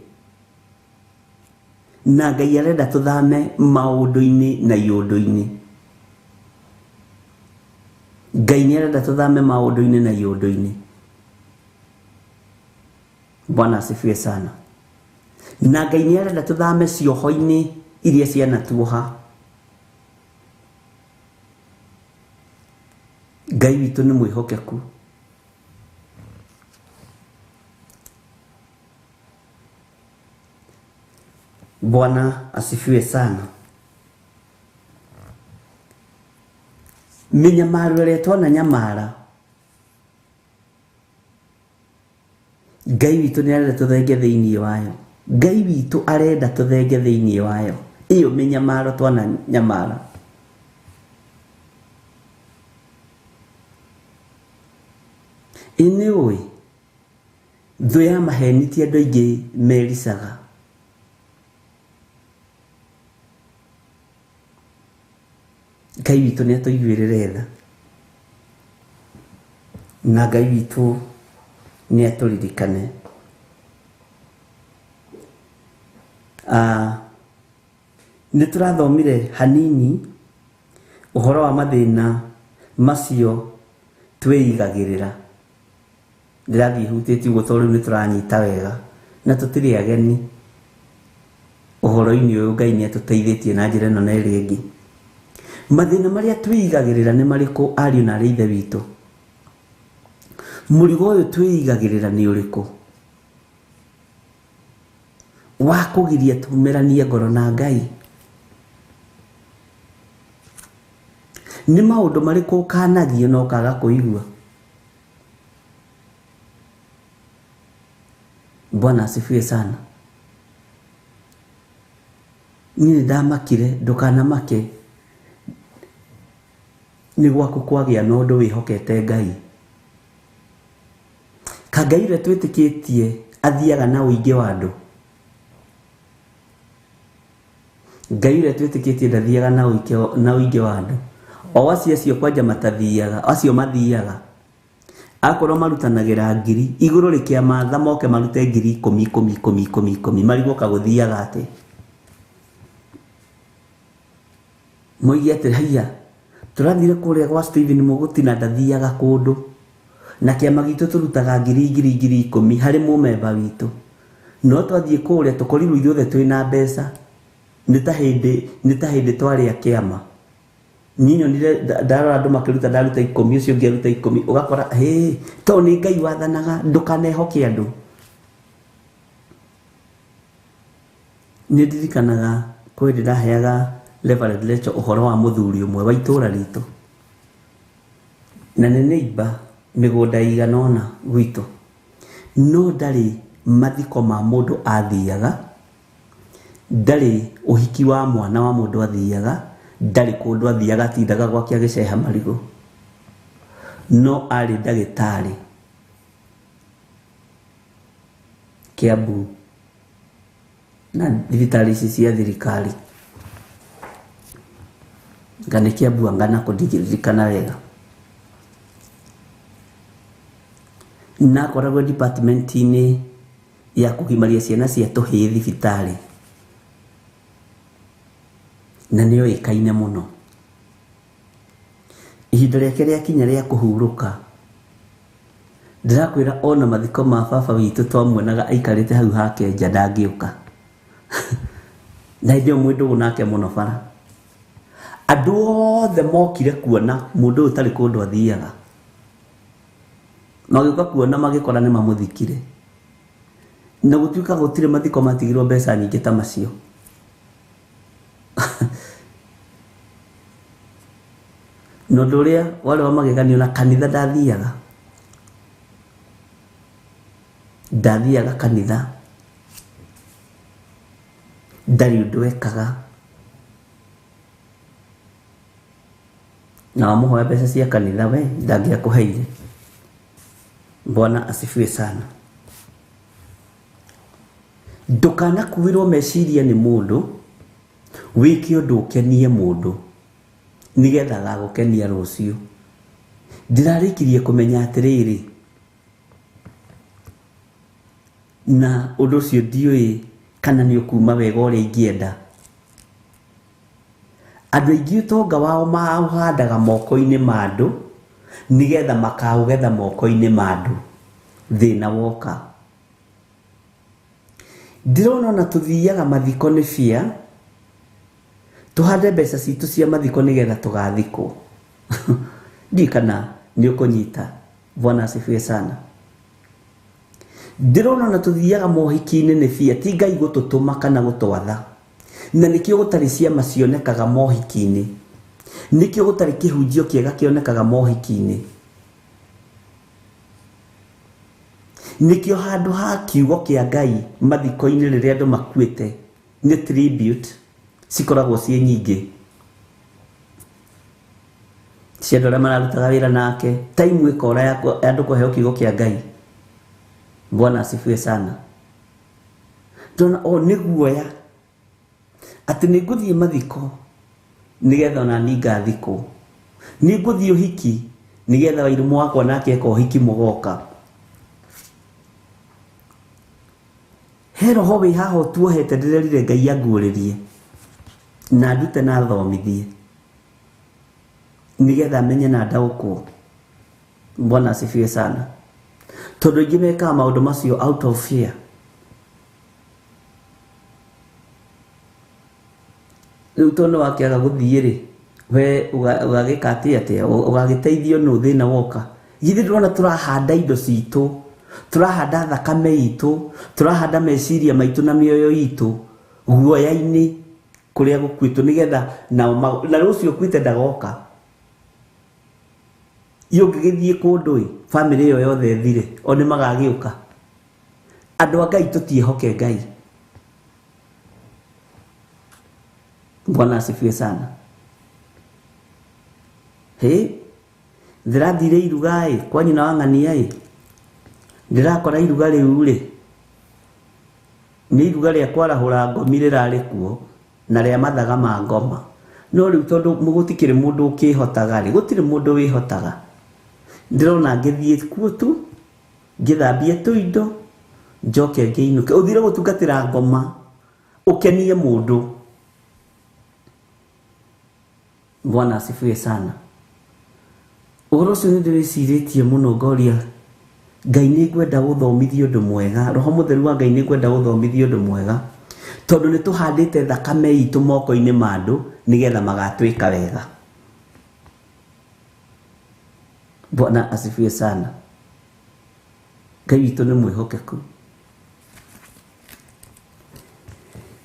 na Ngai arenda tũthame maũndũ-inĩ na iũndũ-inĩ. Ngai nĩ arenda tũthame maũndũ-inĩ na iũndũ-inĩ. Bwana asifiwe sana. Na Ngai nĩ arenda tũthame cioho-inĩ iria cianatuoha. Ngai witũ nĩ mwĩhokeku. Bwana asifiwe sana. Mĩnyamaro ĩrĩa twananyamara, Ngai witũ nĩ arenda tũthenge thĩinĩ wayo. Ngai witũ arenda tũthenge thĩinĩ wayo. Ĩyo mĩnyamaro twananyamara. Ĩ nĩ ũĩ thũ ya maheni ti andũ aingĩ mericaga. Ngai witũ nĩ atũiguĩrĩre tha, na Ngai witũ nĩ atũririkane. Nĩ tũrathomire hanini ũhoro wa mathĩna macio twĩigagĩrĩra. Ndĩrathiĩ hutĩtie ũguo tondũ rĩu nĩ tũranyita wega na tũtirĩ ageni. Ũhoro-inĩ ũyũ Ngai nĩ atũteithĩtie na njĩra ĩno na ĩrĩa ĩngĩ. Mathĩna marĩa twĩigagĩrĩra nĩ marĩkũ ariũ na arĩ ithe witũ? Mũrigo ũyũ twĩigagĩrĩra nĩ ũrĩkũ wa kũgiria tumĩranie ngoro na Ngai? Nĩ maũndũ marĩkũ ũkanagio na ũkaga kũigua? Bwana asifiwe sana. Niĩ nĩ ndamakire, ndũkanamake nĩ gwaku kwagĩa na ũndũ wĩhokete Ngai. Ka Ngai ũrĩa twĩtĩkĩtie athiaga na ũingĩ wa andũ. Ngai ũrĩa twĩtĩkĩtie ndathiaga na ũingĩ wa andũ. O acio acio kwanja matathiaga, acio mathiaga. Akorwo marutanagĩra ngiri, igũrũ rĩkĩamatha moke marute ngiri ikũmi ikũmi ikũmi ikũmi ikũmi, marigwo kagũthiaga atĩ. Moige atĩ haiya, tũrathire kũrĩa gwa Stephen Mũgũti na ndathiaga kũndũ. Na kĩama gitũ tũrutaga ngiri ngiri ngiri ikũmi harĩ mũmemba witũ. No twathiĩ kũrĩa tũkorirwo ithuothe twĩna mbeca. Nĩ ta hĩndĩ twarĩa kĩama. Niĩ nyonire ndarora andũ makĩruta, ndaruta ikũmi, ũcio ũngĩ aruta ikũmi, ũgakora hĩ, tondũ nĩ Ngai wathanaga, ndũkanehoke andũ. Nĩ ndirikanaga kwĩ hĩndĩ ndaheaga Reverend Rachel ũhoro wa mũthuri ũmwe wa itũũra ritũ. Na nĩ neighbor mĩgũnda ĩigana ũna gwitũ. No ndarĩ mathiko ma mũndũ athiaga, ndarĩ ũhiki wa mwana wa mũndũ athiaga, ndarĩ kũndũ athiaga, atindaga gwake agĩceha marigũ. No arĩ ndagĩtarĩ Kiambu na thibitarĩ ici cia thirikari. Nga nĩ Kiambu anga nako ndingĩririkana wega. Na akoragwo department-inĩ ya kũgimaria ciana cia tũhĩĩ thibitarĩ. Na nĩ oĩkaine mũno. Ihinda rĩake rĩakinya rĩa kũhurũka, ndĩrakwĩra ona mathiko ma baba witũ twamuonaga aikarĩte hau hake nja ndangĩũka. Na hĩndĩ ĩyo mwĩ ndũgũ nake mũno bara. Andũ othe mokire kuona mũndũ ũyũ ũtarĩ kũndũ athiaga. Magĩũka kuona magĩkora nĩ mamũthikire. Na gũtuĩka gũtirĩ mathiko matigirwo mbeca nyingĩ ta macio. Na ũndũ ũrĩa warĩ wa mageganio na kanitha ndathiaga. Ndathiaga kanitha. Ndarĩ ũndũ ekaga. Na wamũhoya mbeca cia kanitha we ndangĩakũheire. Bwana asifiwe sana. Ndũkanakuĩrwo meciria nĩ mũndũ, wĩke ũndũ ũkenie mũndũ nĩgetha agagũkenia rũciũ. Ndĩrarĩkirie kũmenya atĩrĩrĩ, na ũndũ ũcio ndiũĩ kana nĩ ũkuma wega ũrĩa ingĩenda. Andũ aingĩ ũtonga wao maũhandaga moko-inĩ ma andũ nĩgetha makaũgetha moko-inĩ ma andũ thĩna woka. Ndĩrona ona tũthiaga mathiko nĩ bia, tũhande mbeca citũ cia mathiko nĩgetha tũgathikwo. Ndiũĩ kana nĩ ũkũnyita. Bwana asifiwe sana. Ndĩrona ona tũthiaga mohiki-inĩ nĩ bia, ti Ngai gũtũtũma kana gũtwatha. Na nĩkĩo gũtarĩ ciama cionekaga mohiki-inĩ. Nĩkĩo gũtarĩ kĩhunjio kĩega kĩonekaga mohiki-inĩ. Nĩkĩo handũ ha kiugo kĩa Ngai mathiko-inĩ rĩrĩa andũ makuĩte nĩ tribute cikoragwo ciĩ nyingĩ. Cia andũ arĩa mararutaga wĩra nake, time ĩkora ya andũ kũheo kiugo kĩa Ngai. Bwana asifiwe sana. Ndona o nĩ guoya atĩ nĩ ngũthiĩ mathiko nĩgetha ona niĩ ngathikwo. Nĩ ngũthiĩ ũhiki nĩgetha wairimũ wakwa nake eka ũhiki mũgoka. He roho wĩ haha ũtuohete ndĩrerire Ngai anguũrĩrie na ndute na thomithie nĩgetha menye na ndaũkwo. Bwana asifiwe sana. Tondũ aingĩ mekaga maũndũ macio out of fear. Rĩu tondũ nĩ wakĩaga gũthiĩ rĩ, we ũgagĩka atĩa atĩa? Ũgagĩteithio nũ thĩna woka? Githĩ ndũrona tũrahanda indo citũ, tũrahanda thakame itũ, tũrahanda meciria maitũ na mĩoyo itũ guoya-inĩ kũrĩa gũkuĩtwo nĩgetha nao na rũciũ ũkuĩte ndagoka. Iyo ũngĩgĩthiĩ kũndũ ĩ, bamĩrĩ ĩyo yothe ĩthire, o nĩ magagĩũka. Andũ a Ngai tũtiĩhoke Ngai. Bwana asifiwe sana. Hĩ, ndĩrathire iruga ĩ, kwa nyina wa ng'ania ĩ, ndĩrakora iruga rĩu rĩ, nĩ iruga rĩa kwarahũra ngomi rĩrarĩ kuo na rĩa mathaga ma ngoma. No rĩu tondũ gũtikĩrĩ mũndũ ũkĩhotaga rĩ, gũtirĩ mũndũ wĩhotaga. Ndĩrona ngĩthiĩ kuo tu, ngĩthambie tũindo, njoke ngĩinũke. Ũthire gũtungatĩra ngoma, ũkenie mũndũ. Bwana asifiwe sana. Ũhoro ũcio nĩ ndĩwĩcirĩtie mũno ngoria Ngai nĩ ngwenda gũthomithia ũndũ mwega, Roho Mũtheru wa Ngai nĩ ngwenda gũthomithia ũndũ mwega, tondũ nĩ tũhandĩte thakame itũ moko-inĩ ma andũ nĩgetha magatwĩka wega. Bwana asifiwe sana. Ngai witũ nĩ mwĩhokeku.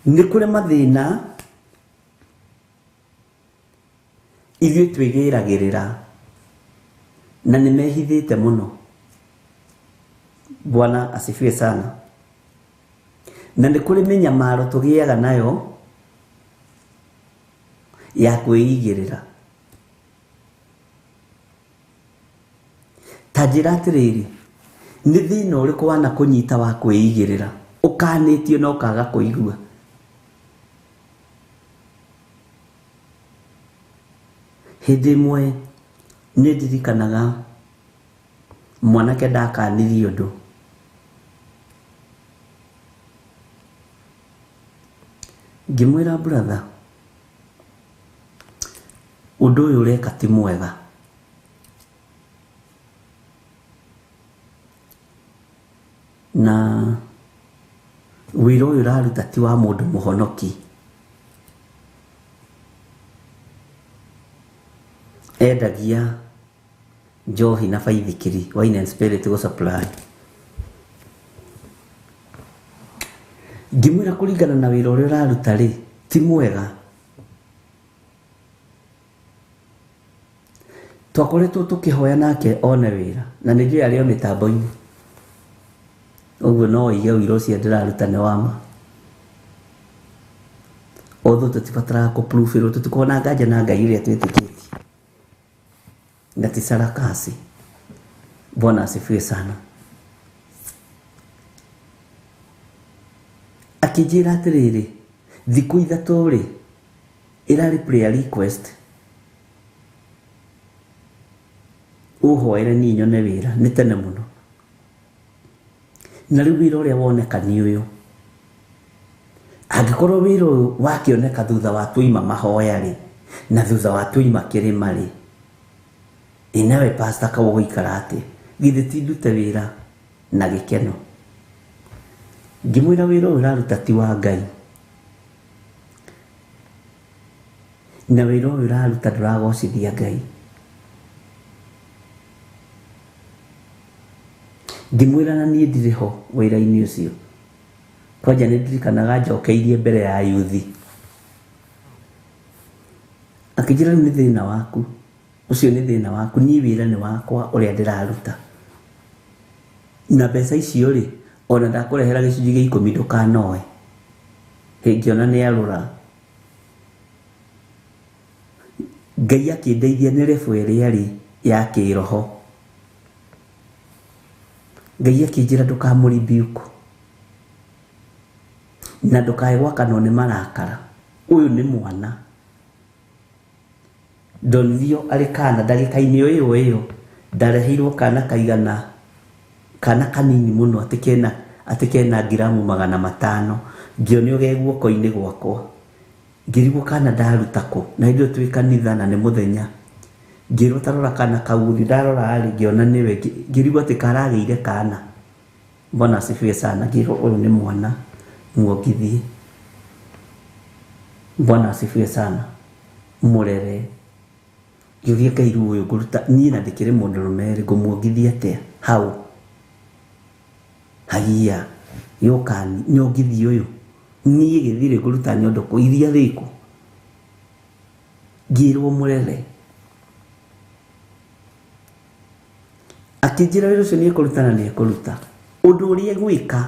Nĩ kũrĩ mathĩna ithuĩ twĩgĩragĩrĩra na nĩ mehithĩte mũno. Bwana asifiwe sana. Na nĩ kũrĩ mĩnyamaro tũgĩaga nayo ya kwĩigĩrĩra. Ta njĩra atĩrĩrĩ, nĩ thĩna ũrĩkũ wanakũnyita wa kwĩigĩrĩra ũkanĩtio na ũkaga kũigua? Hĩndĩ ĩmwe nĩ ndirikanaga mwanake ndakanirie ũndũ, ngĩmwĩra brother, ũndũ ũyũ ũreka ti mwega. Na wĩra ũyũ ũraruta ti wa mũndũ mũhonoki. Endagia njohi na baithikiri, wine and spirit go supply. Ngĩmwĩra kũringana na wĩra ũrĩa ũraruta rĩ, ti mwega. Twakoretwo tũkĩhoya nake one wĩra, na nĩ njũĩ arĩ o mĩtambo-inĩ. Ũguo no oige ũira ũcio ndĩraruta nĩ wa ma. Although tũtibataraga kũ-proof-ĩrwo, tũtikoragwo na nganja na Ngai ũrĩa twĩtĩkĩtie. Na ti sarakasi. Bwana asifiwe sana. Akĩnjĩra atĩrĩrĩ, thikũ ithatũ rĩ, ĩrarĩ prayer request, ũhoere niĩ nyone wĩra, nĩ tene mũno. Na rĩu wĩra ũrĩa woneka nĩ ũyũ. Angĩkorwo wĩra ũyũ wakĩoneka thutha wa twaima mahoya rĩ, na thutha wa twaima kĩrĩma rĩ, ĩ nawe pastor kau ũgũikara atĩa? Githĩ ti ndute wĩra na gĩkeno? Ngĩmwĩra wĩra ũyũ ũraruta ti wa Ngai. Na wĩra ũyũ ũraruta ndũragocithia Ngai. Ngĩmwĩra na niĩ ndirĩ ho wĩra-inĩ ũcio. Kwanja nĩ ndirikanaga njokeirie mbere ya yuthi. Akĩnjĩra rĩu nĩ thĩna waku. Ũcio nĩ thĩna waku, niĩ wĩra nĩ wakwa ũrĩa ndĩraruta. Na mbeca icio rĩ, ona ndakũrehera gĩcunjĩ gĩa ikũmi ndũkanoe. Ngĩona nĩ arũra. Ngai akĩndeithia nĩ level ĩrĩa arĩ ya kĩroho. Ngai akĩnjĩra ndũkamũrebuke. Na ndũkae gwakanwo nĩ marakara. Ũyũ nĩ mwana. Ndonirio arĩ kana ndagĩka-inĩ o ĩyo ĩyo ndareheirwo kana kaigana kana kanini mũno atĩ kena ngiramu 500 ngĩonio ge guoko-inĩ gwakwa. Ngĩrigwo kana ndaruta kũ, na hĩndĩ ĩyo twĩ kanitha na nĩ mũthenya. Ngĩrwo ta rora kana kau, ũthiũ ndarora rĩ, ngĩona nĩwe, ngĩrigwo atĩ karagĩire kana. Bwana asifiwe sana. Ngĩrwo ũyũ nĩ mwana muongithie. Bwana asifiwe sana. Mũrere ngĩũria Ngai rĩu ũyũ ngũruta niĩ na ndĩkĩrĩ mũndũrũme rĩ ngũmuongithia atĩa hau hagia yoka nyongithie ũyũ niĩ gĩthirĩ ngũruta nyondo kũ iria rĩkũ ngĩrwo mũrere akĩnjĩra wĩra ũcio nĩekũruta na nĩekũruta ũndũ ũrĩa egwĩka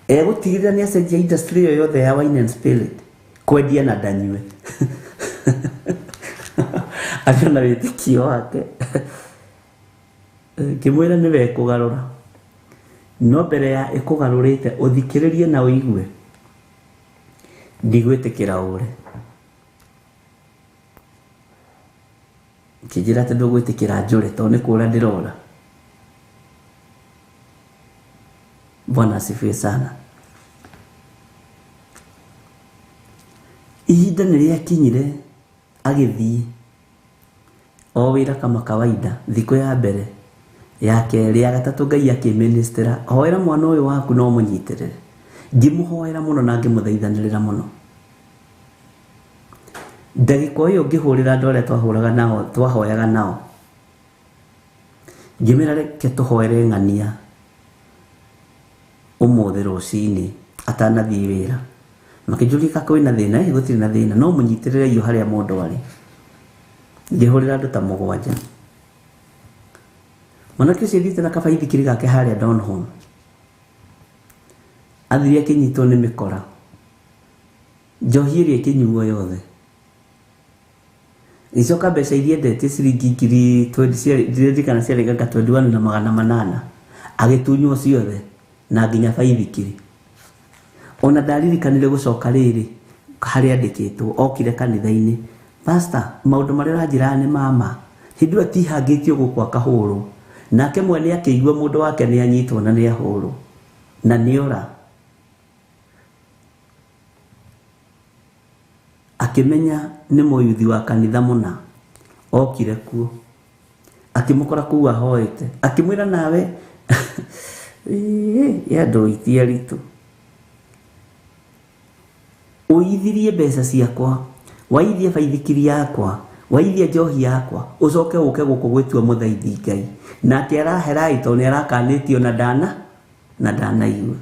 egũtigĩrĩra nĩacenjia industry ĩyo yothe ya wine and spirit kwendia na ndanyue arĩ ona wĩtĩkio wake ngĩmwĩra nĩwe ekũgarũra no mbere ya ĩkũgarũrĩte ũthikĩrĩrie na ũigue ndigwĩtĩkĩra ũre kĩnjĩra atĩ ndũgwĩtĩkĩra njũre tondũ nĩ kũra ndĩrora. Bwana asifiwe sana. Ihinda nĩ rĩakinyire agĩthiĩ o wĩra kama kawaida thikũ ya mbere ya kerĩ ya gatatũ Ngai akĩministera hoera mwana ũyũ waku no mũnyitĩrĩre ngĩmũhoera mũno na ngĩmũthaithanĩrĩra mũno ndagĩka ĩyo ngĩhũrĩra andũ arĩa twahũraga nao twahoyaga nao ngĩmĩra reke tũhoere ng'ania ũmũthĩ rũcinĩ atanathiĩ wĩra makĩnjũria ka kwĩna thĩna ĩ gũtirĩ na thĩna no mũnyitĩrĩre iyo harĩa mũndũ arĩ ngĩhũrĩra andũ ta mũgwanja mwanake ũcio athiĩte na kabaithikiri gake harĩa Donholm athire akĩnyitwo nĩ mĩkora njohi ĩrĩa ĩkĩnyuo yothe icoka mbeca iria endetie ciringi ngiri 20 kana ciarĩ ganga 21 na magana manana agĩtunywo ciothe na nginya baithikiri ona ndaririkanire gũcoka rĩrĩ harĩa andĩkĩtwo okire kanitha-inĩ pastor maũndũ marĩa ũranjĩraga nĩ mama hĩndĩ ĩyo atihangĩtio gũkũ akahũrwo nake mwene akĩigua mũndũ wake nĩ anyitwo na nĩ ahũrwo na nĩora akĩmenya nĩ mũyuthi wa kanitha mũna okire kuo akĩmũkora kũu ahoete akĩmwĩra nawe ĩ andũ iti aritũ ũithirie mbeca ciakwa waithie baithikiri yakwa waithie njohi yakwa ũcoke ũke gũkũ gwĩtua mũthaithi Ngai nake araherai tondũ nĩ arakanĩtio na ndana na ndanaigua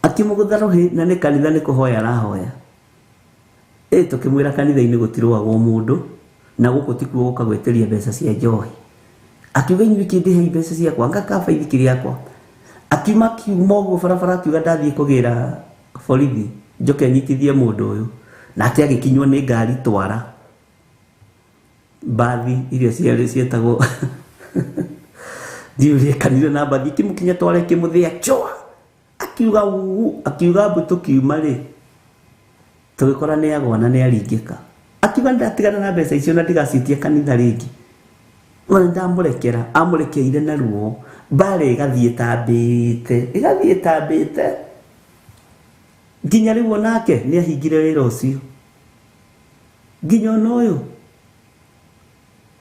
akĩmũgũtha rũhĩ na nĩ kanitha nĩ kũhoya arahoya ĩ tũkĩmwĩra kanitha-inĩ gũtirũagwo mũndũ na gũkũ tikuo gũka gwĩtĩria mbeca cia njohi akiuga inyuĩ kĩndĩhei mbeca ciakwa ngaka baithikiri yakwa akiuma kiuma ũguo barabara akiuga ndathiĩ kũgĩra borithi njoke nyitithie mũndũ ũyũ nake agĩkinywo nĩ ngari twara mbathi iria ciarĩ cietagwo ndiũrĩkanire na mbathi ĩkĩmũkinya twara ĩkĩmũthĩa chwa akiuga uu akiuga mbu tũkiuma rĩ tũgĩkora nĩ agwa na nĩ aringĩka akiuga ndatigana na mbeca icio na ndigaciĩtie kanitha rĩngĩ ona ndamũrekera amũrekeire na ruo mbara ĩgathiĩ ĩtambĩte ĩgathiĩ ĩtambĩte nginya rĩu onake nĩ ahingire wĩra ũcio nginya ona ũyũ.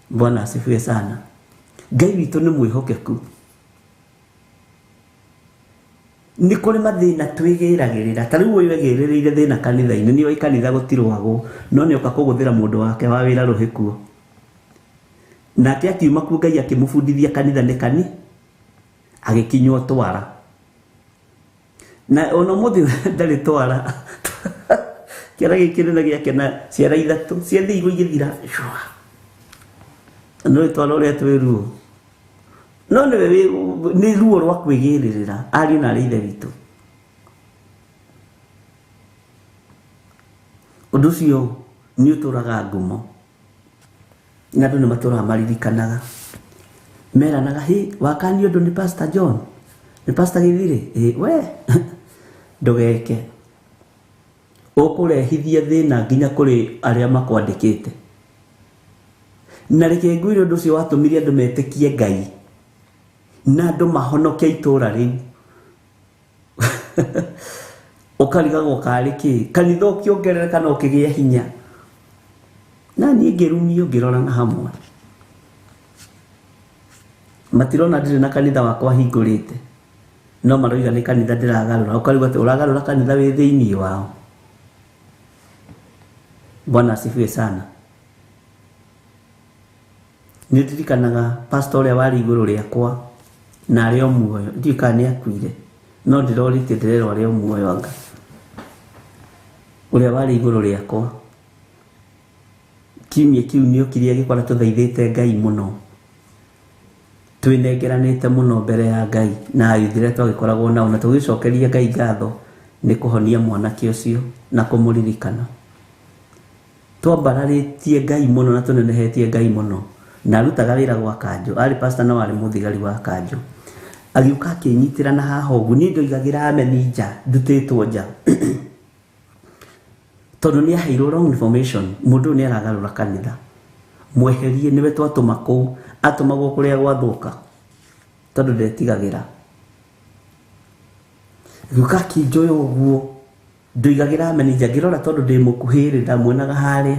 Bwana asifiwe sana. Ngai witũ nĩ mwĩhokeku nĩ kũrĩ mathĩna twĩgĩragĩrĩra ta rĩu ũyũ egĩrĩrĩire thĩna kanitha-inĩ nĩoĩ kanitha gũtirũagwo no nĩoka kũgũthĩra mũndũ wake wa wĩra rũhĩ kuo nake akiuma kuo Ngai akĩmũbundithia kanitha nĩ kani agĩkinywo twara na ona ũmũthĩ ndarĩ twara kĩara gĩkĩ nĩna gĩake na ciara ithatũ ciathĩirwo igĩthira no twara ũrĩa twĩ ruo no nĩwe nĩ ruo rwa kwĩgĩrĩrĩra ariũ na arĩ ithe witũ ũndũ ũcio nĩ ũtũraga ngumo na andũ nĩ matũraga maririkanaga meranaga hĩ wakanio ũndũ nĩ Pastor John nĩ Pastor Gĩthirĩ ĩ we ndũgeke ũkũrehithia thĩna nginya kũrĩ arĩa makwandĩkĩte na reke ngwĩre ũndũ ũcio watũmire andũ metĩkie Ngai na andũ mahonoke itũra rĩu ũkarigagwo karĩ kĩ kanitha ũkĩongerereka na ũkĩgĩa hinya na niĩ ngĩrumio ngĩrorana hamwe matirona ndirĩ na kanitha wakwa hingũrĩte no maroiga nĩ kanitha ndĩragarũra ũkarigwo atĩ ũragarũra kanitha wĩ thĩinĩ wao. Bwana asifiwe sana. Nĩ ndirikanaga pastor ũrĩa warĩ igũrũ rĩakwa na arĩ o muoyo, ndiũĩ kana nĩ akuire, no ndĩrorĩtie ndĩrerwo arĩ o muoyo anga ũrĩa warĩ igũrũ rĩakwa. Kiumia kĩu nĩokire agĩkora tũthaithĩte Ngai mũno, twĩnengeranĩte mũno mbere ya Ngai na ayuthi arĩa twagĩkoragwo nao, na tũgĩcokeria Ngai ngatho nĩ kũhonia mwanake ũcio na kũmũririkana. Twambararĩtie Ngai mũno na tũnenehetie Ngai mũno, na arutaga wĩra gwa kanjũ, arĩ pastor no arĩ mũthigari wa kanjũ. Agĩũka akĩnyitĩra na haha ũguo, niĩ ndoigagĩra ameni nja, ndutĩtwo nja tondũ nĩ aheirwo wrong information, mũndũ ũyũ nĩ aragarũra kanitha, mweherie, nĩwe twatũma kũu, atũmagwo kũrĩa gwathũka tondũ ndetigagĩra. Agĩũka akĩnjoya ũguo, ndoigagĩra ameni nja, ngĩrora tondũ ndĩ mũkuhĩ rĩ, ndamuonaga harĩa.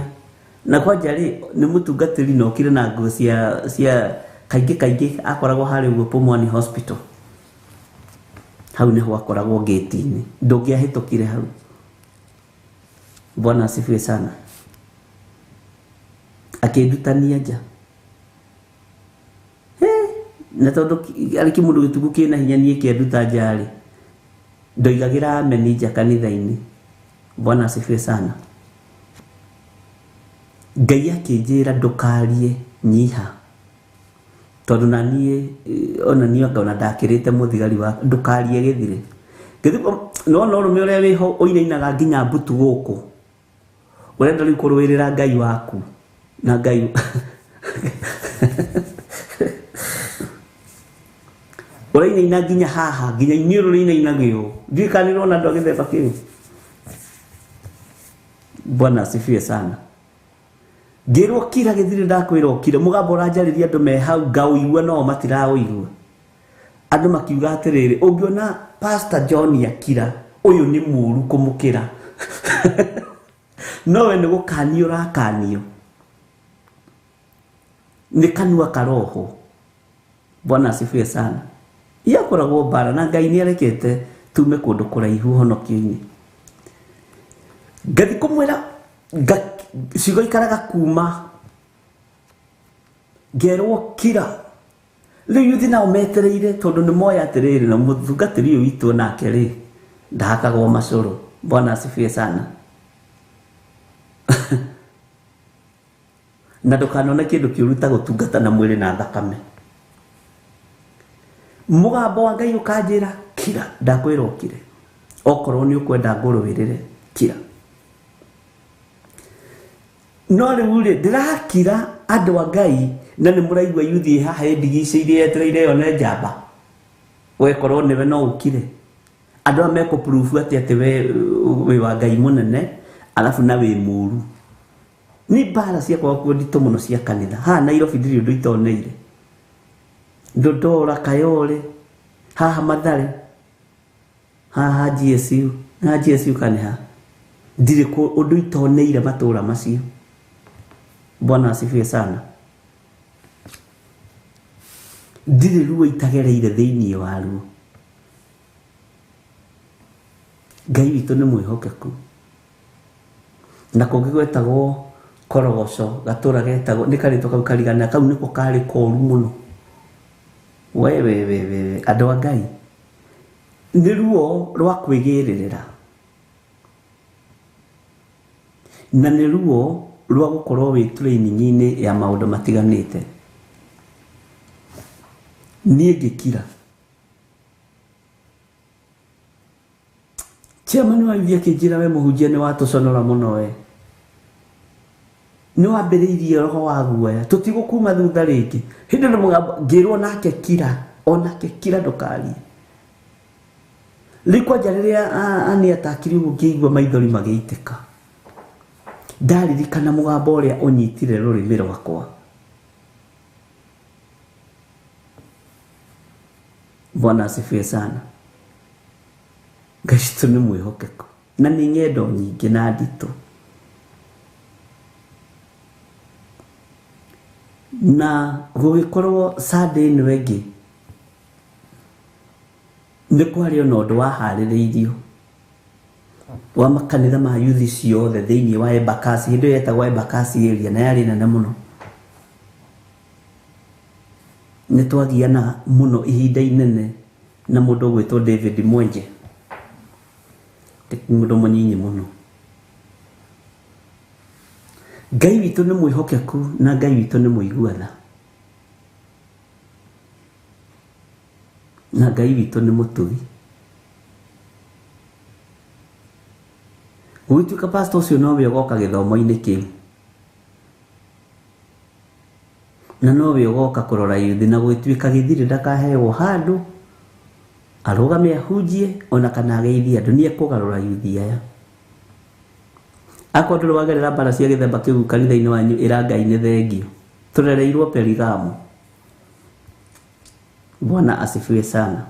Na kwanja rĩ, nĩ mũtungatĩri na okire na nguo cia kaingĩ kaingĩ akoragwo harĩa ũguo Pumwani Hospital. Hau nĩho akoragwo gate-inĩ, ndũngĩahĩtũkire hau. Bwana asifiwe sana. Akĩndutania nja. Na tondũ arĩ kĩmũndũ gĩtuku kĩna hinya niĩ kĩanduta nja rĩ, ndoigagĩra ameni nja kanitha-inĩ. Bwana asifiwe sana. Ngai akĩnjĩra ndũkarie, nyiha, tondũ na niĩ ona niĩ anga ona ndakĩrĩte mũthigari wa ndũkarie gĩthire. No no ũrũme ũrĩa wĩho ũinainaga nginya mbutu gũkũ, ũrenda rĩu kũrũĩrĩra Ngai waku na Ngai ũrainaina nginya haha, nginya iniũrũ rĩinainagio. Ndiũĩ kana nĩũrona andũ a gĩthemba kĩu. Bwana asifiwe sana. Ngĩrwo kira gĩthire, ndakwĩra ũkire, mũgambo ũranjarĩria andũ me hau ngaũigua nao matiraũigua. Andũ makiuga atĩrĩrĩ, ũngĩona Pastor John akira, ũyũ nĩ mũũru kũmũkĩra. No we nĩ gũkanio ũrakanio nĩ kanua karoho. Bwana asifiwe sana. Yakoragwo mbara na Ngai nĩ arekete tume kũndũ kũraihu honokio-inĩ. Ngathi kũmwĩra ciugo ikaraga kuma, ngerwo kira. Rĩu yuthi nao metereire tondũ nĩ moĩ atĩrĩrĩ, na mũtungatĩri ũyũ witũ nake rĩ ndahakagwo macũrũ. Bwana asifiwe sana. Na ndũkanone kĩndũ kĩũru ta gũtungata na mwĩrĩ na thakame. Mũgambo wa Ngai ũkanjĩra kira, ndakwĩra ũkire, okorwo nĩ ũkwenda ngũrũĩrĩre, kira. No rĩu rĩ, ndĩrakira andũ a Ngai, na nĩ mũraigua yuthi haha ĩndigicĩirie yetereire yone njamba. Wekorwo nĩwe no ũkire. Andũ aya mekũ prove atĩ atĩ we wĩ wa Ngai mũnene, alafu na wĩ mũũru. Nĩ mbara ciakwa kuo nditũ mũno cia kanitha. Haha Nairobi ndirĩ ũndũ itoneire. Ndondora, Kayole, haha Mathare, haha GSU, haha GSU kana ha. Ndirĩ ũndũ itoneire matũra macio. Bwana asifiwe sana. Ndirĩ ruo itagereire thĩinĩ waruo. Ngai witũ nĩ mwĩhokeku. Na kũngĩ gwetagwo Korogoco, gatũra getagwo, nĩ karĩtwa kau karigana, kau nĩko karĩ koru mũno. We, we, we, we, andũ a Ngai, nĩ ruo rwa kwĩgĩrĩrĩra, na nĩ ruo rwa gũkorwo wĩ training-inĩ ya maũndũ matiganĩte. Niĩ ngĩkira. Chairman wa yuthi akĩnjĩra, we mũhunjia nĩ watũconora mũno we. Nĩ wambĩrĩirie roho wa guoya, tũtigũkuma thutha rĩngĩ. Hĩndĩ ĩno mũgambo ngĩrwo nake kira, onake kira ndũkarie. Rĩu kwanja rĩrĩa ani atakire ũguo ngĩigua maithori magĩitĩka. Ndaririkana mũgambo ũrĩa ũnyitire rũrĩmĩ rwakwa. Bwana asifiwe sana. Ngai witũ nĩ mwĩhokeku na nĩ ng'endo nyingĩ na nditũ. Na gũgĩkorwo Sunday ĩno ĩngĩ nĩ kwarĩ ona ũndũ waharĩrĩirio. Wa makanitha ma yuthi ciothe thĩinĩ wa Embakasi, hĩndĩ ĩyo yetagwo Embakasi area na yarĩ nene mũno. Nĩ twagianaga mũno ihinda inene na mũndũ ũgwĩtwo David Mwenje, mũndũ mũnyinyi mũno. Ngai witũ nĩ mwĩhokeku na Ngai witũ nĩ mũigua tha, na Ngai witũ nĩ mũtugi. Gũgĩtuĩka pastor ũcio nowe ũgoka gĩthomo-inĩ kĩu, na nowe ũgoka kũrora yuthi, na gũgĩtuĩka gĩthirĩ ndakaheo handũ arũgame ahunjie ona kana ageithie andũ, nĩ ekũgarũra yuthi aya. Akorwo ndũrĩ wagerera mbara cia gĩthemba kĩu kanitha-inĩ wanyu, ĩra Ngai nĩ thengio. Tũrereirwo Perigamo. Bwana asifiwe sana.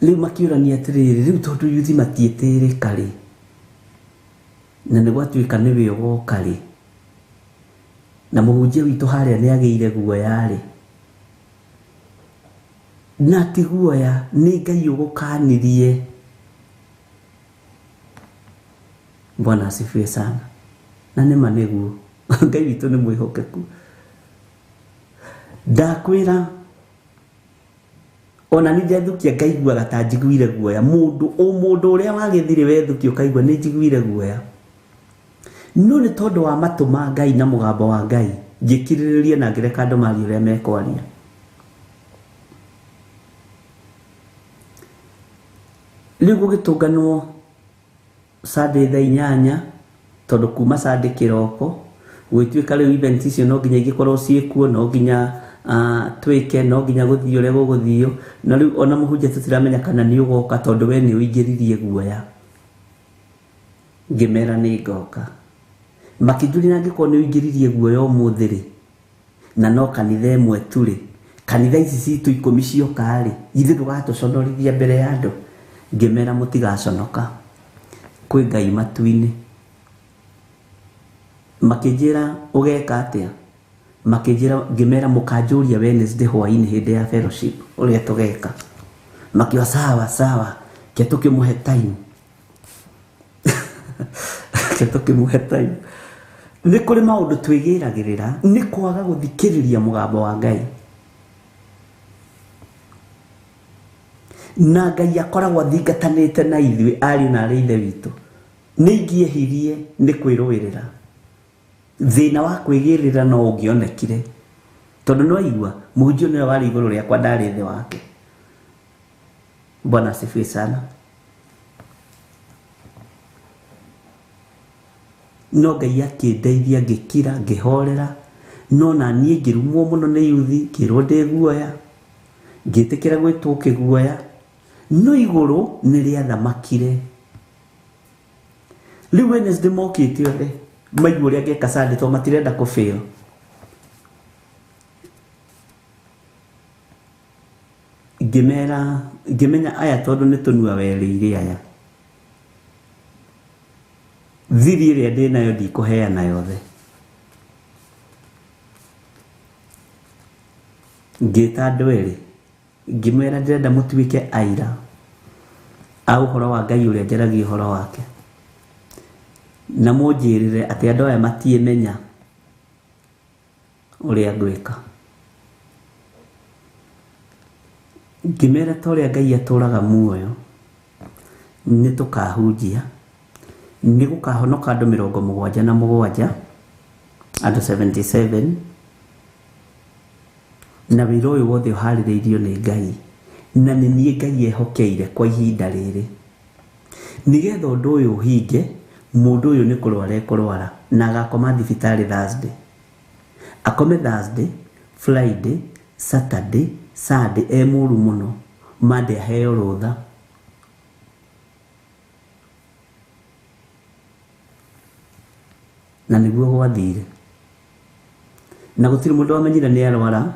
Rĩu makĩũrania atĩrĩrĩ, rĩu tondũ yuthi matiĩtĩrĩka rĩ, na nĩ gwatuĩka nĩwe ũgoka rĩ, na mũhunjia witũ harĩa nĩ agĩire guoya rĩ, na ti guoya, nĩ Ngai ũgũkanirie. Bwana asifiwe sana. Na nĩma nĩguo, Ngai witũ nĩ mwĩhokeku. Ndakwĩra ona ni ndethukia ngaiguaga ta njiguire guoya. Mũndũ ũrĩa wagĩthire wethukia ũkaigua nĩ njiguire guoya, no nĩ tondũ wa matũ ma Ngai na mũgambo wa Ngai ngĩkirĩrĩria na ngĩreka andũ marie ũrĩa mekwaria. Rĩu gũgĩtũnganwo Sunday thaa 8, tondũ kuma Sunday kĩroko gũgĩtuĩka rĩu event icio no nginya ingĩkorwo ciĩkuo, no nginya twĩke, no nginya gũthiĩ ũrĩa gũgũthio. Na rĩu ona mũhunjia tũtiramenya kana nĩ ũgoka tondũ we nĩ ũingĩririe guoya. Ngĩmera nĩ ngoka. Makĩnjũria na angĩkorwo nĩ ũingĩririe guoya ũmũthĩ rĩ, na no kanitha ĩmwe tu rĩ, kanitha ici citũ 10 cioka rĩ, ithuĩ ndũgatũconorithia mbere ya andũ. Ngĩmera mũtigaconoka, kwĩ Ngai matu-inĩ. Makĩnjĩra ũgeka atĩa? Makĩnjĩra, ngĩmera mũkanjũria Wednesday hwaĩ-inĩ hĩndĩ ya fellowship ũrĩa tũgeka. Makiuga sawa sawa, ke tũkĩmũhe time. Ke tũkĩmũhe time. Nĩ kũrĩ maũndũ twĩgĩragĩrĩra nĩ kwaga gũthikĩrĩria mũgambo wa Ngai. Na Ngai akoragwo athingatanĩte na ithuĩ ariũ na arĩ ithe witũ. Nĩ ingĩehirie nĩ kwĩrũĩrĩra. Thĩna wa kwĩgĩrĩra no ũngĩonekire, tondũ no aigua mũhunjia nĩwe warĩ igũrũ rĩakwa, ndarĩ thĩ wake. Bwana asifiwe sana. No Ngai akĩndeithia, ngĩkira, ngĩhorera. No na niĩ ngĩrumwo mũno nĩ yuthi, ngĩrwo ndĩ guoya, ngĩtĩkĩra gwĩtwo kĩguoya, no igũrũ nĩ rĩathamakire. Rĩu Wednesday mokĩte othe maigua ũrĩa ngeka Sunday tondũ matirenda kũfail. Ngĩmera, ngĩmenya aya tondũ nĩ tũnua werĩire aya, thiri ĩrĩa ndĩ nayo ndikũheana yothe. Ngĩta andũ erĩ, ngĩmera ndĩrenda mũtuĩke aira a ũhoro wa Ngai ũrĩa njaragia ũhoro wake, na mũnjĩrĩre atĩ andũ aya matiĩmenya ũrĩa ngwĩka. Ngĩmera ta ũrĩa Ngai atũraga muoyo, nĩ tũkahunjia, nĩ gũkahonoka andũ 77, andũ 77, na wĩra ũyũ wothe ũharĩrĩirio nĩ Ngai, na nĩ niĩ Ngai ehokeire kwa ihinda rĩrĩ, nĩgetha ũndũ ũyũ ũhinge. Mũndũ ũyũ nĩ kũrwara ekũrwara na agakoma thibitarĩ Thursday, akome Thursday, Friday, Saturday, Sunday e mũru mũno, Monday aheo rũtha. Na nĩguo gwathire, na gũtirĩ mũndũ wamenyire nĩ arwara,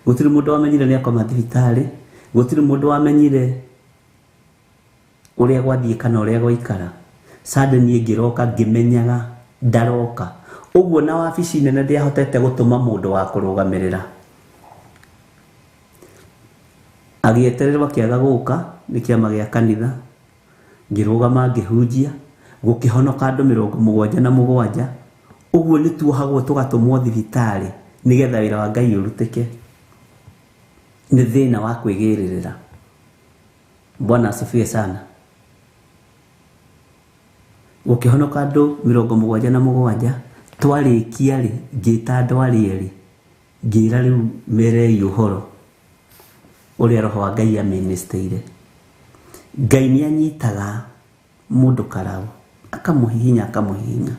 gũtirĩ mũndũ wamenyire nĩ akoma thibitarĩ, gũtirĩ mũndũ wamenyire ũrĩa gwathiĩ kana ũrĩa gwaikara. Sunday niĩ ngĩroka ngĩmenyaga ndaroka ũguo, na wabici nene ndiahotete gũtũma mũndũ wa kũrũgamĩrĩra. Agĩetererwo akĩaga gũka nĩ kĩama gĩa kanitha. Ngĩrũgama ngĩhunjia, gũkĩhonoka andũ 77. Ũguo nĩ tuohagwo tũgatũmwo thibitarĩ nĩgetha wĩra wa Ngai ũrutĩke. Nĩ thĩna wa kwĩgĩrĩrĩra. Bwana asifiwe sana. Gũkĩhonoka andũ 77. Twarĩkia rĩ, ngĩta andũ arĩa erĩ, ngĩra rĩu merei ũhoro ũrĩa roho wa Ngai amĩnĩstĩire. Ngai nĩ anyitaga mũndũ karau, akamũhihinya akamũhihinya.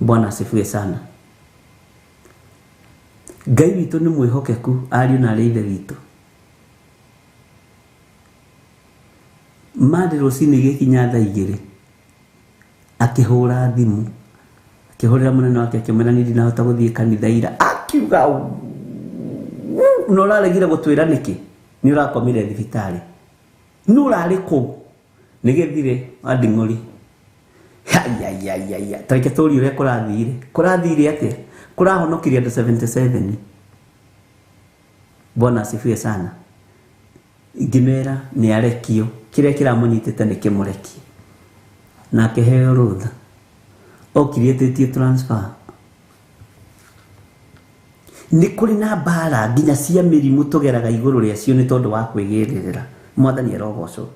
Bwana asifiwe sana. Ngai witũ nĩ mwĩhokeku, ariũ na arĩ ithe witũ. Mande rũcinĩ gĩkinya thaa 2 akĩhũra thimũ, akĩhũrĩra mũnene wake akĩmwĩra niĩ ndinahota gũthiĩ kanitha ira. Akiuga no ũraregire gũtwĩra nĩkĩ? Nĩ ũrakomire thibitarĩ. Nĩ ũrarĩ kũ? Nĩ gĩthire wa nding'ũri. Haiaiaiaia, ta reke tũrie ũrĩa kũrathire. Kũrathire atĩa? Kũrahonokirie andũ 77. Bwana asifiwe sana. Ngĩmera nĩ arekio, kĩrĩa kĩramũnyitĩte nĩ kĩmũrekie. Na akĩheo rũtha. Okire etĩtie transfer. Nĩ kũrĩ na mbara nginya cia mĩrimũ tũgeraga igũrũ rĩacio nĩ tondũ wa kwĩgĩrĩrĩra. Mwathani arogocwo.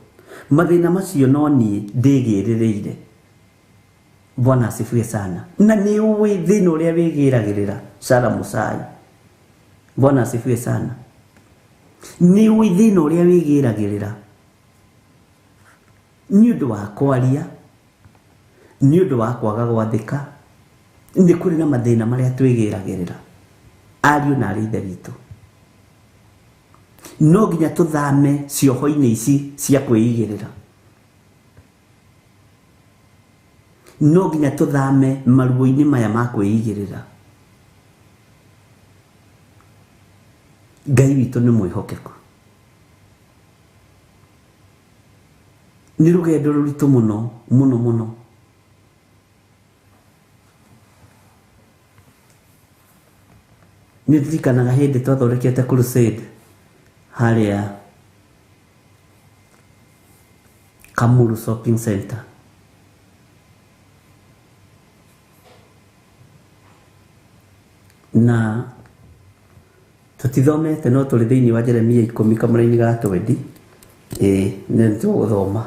Mathĩna macio no niĩ ndĩgĩrĩrĩire. Bwana asifiwe sana. Na nĩ ũĩ thĩna ũrĩa wĩgĩragĩrĩra Sara Musai. Bwana asifiwe sana. Nĩ ũĩ thĩna ũrĩa wĩgĩragĩrĩra nĩ ũndũ wa kwaria, nĩ ũndũ wa kwaga gwathĩka. Nĩ kũrĩ na mathĩna marĩa twĩgĩragĩrĩra, ariũ na arĩ ithe witũ. No nginya tũthame cioho-inĩ ici cia kwĩigĩrĩra. No nginya tũthame maruo-inĩ maya ma kwĩigĩrĩra. Ngai witũ nĩ mwĩhokeku. Nĩ rũgendo rũritũ mũno mũno mũno. Nĩ ndirikanaga hĩndĩ twathondekete crusade harĩa Kamuru Shopping Center. Na tũtithomete no tũrĩ thĩinĩ wa Jeremia 10 kamũra-inĩ ga 20. Nĩ tũgũthoma.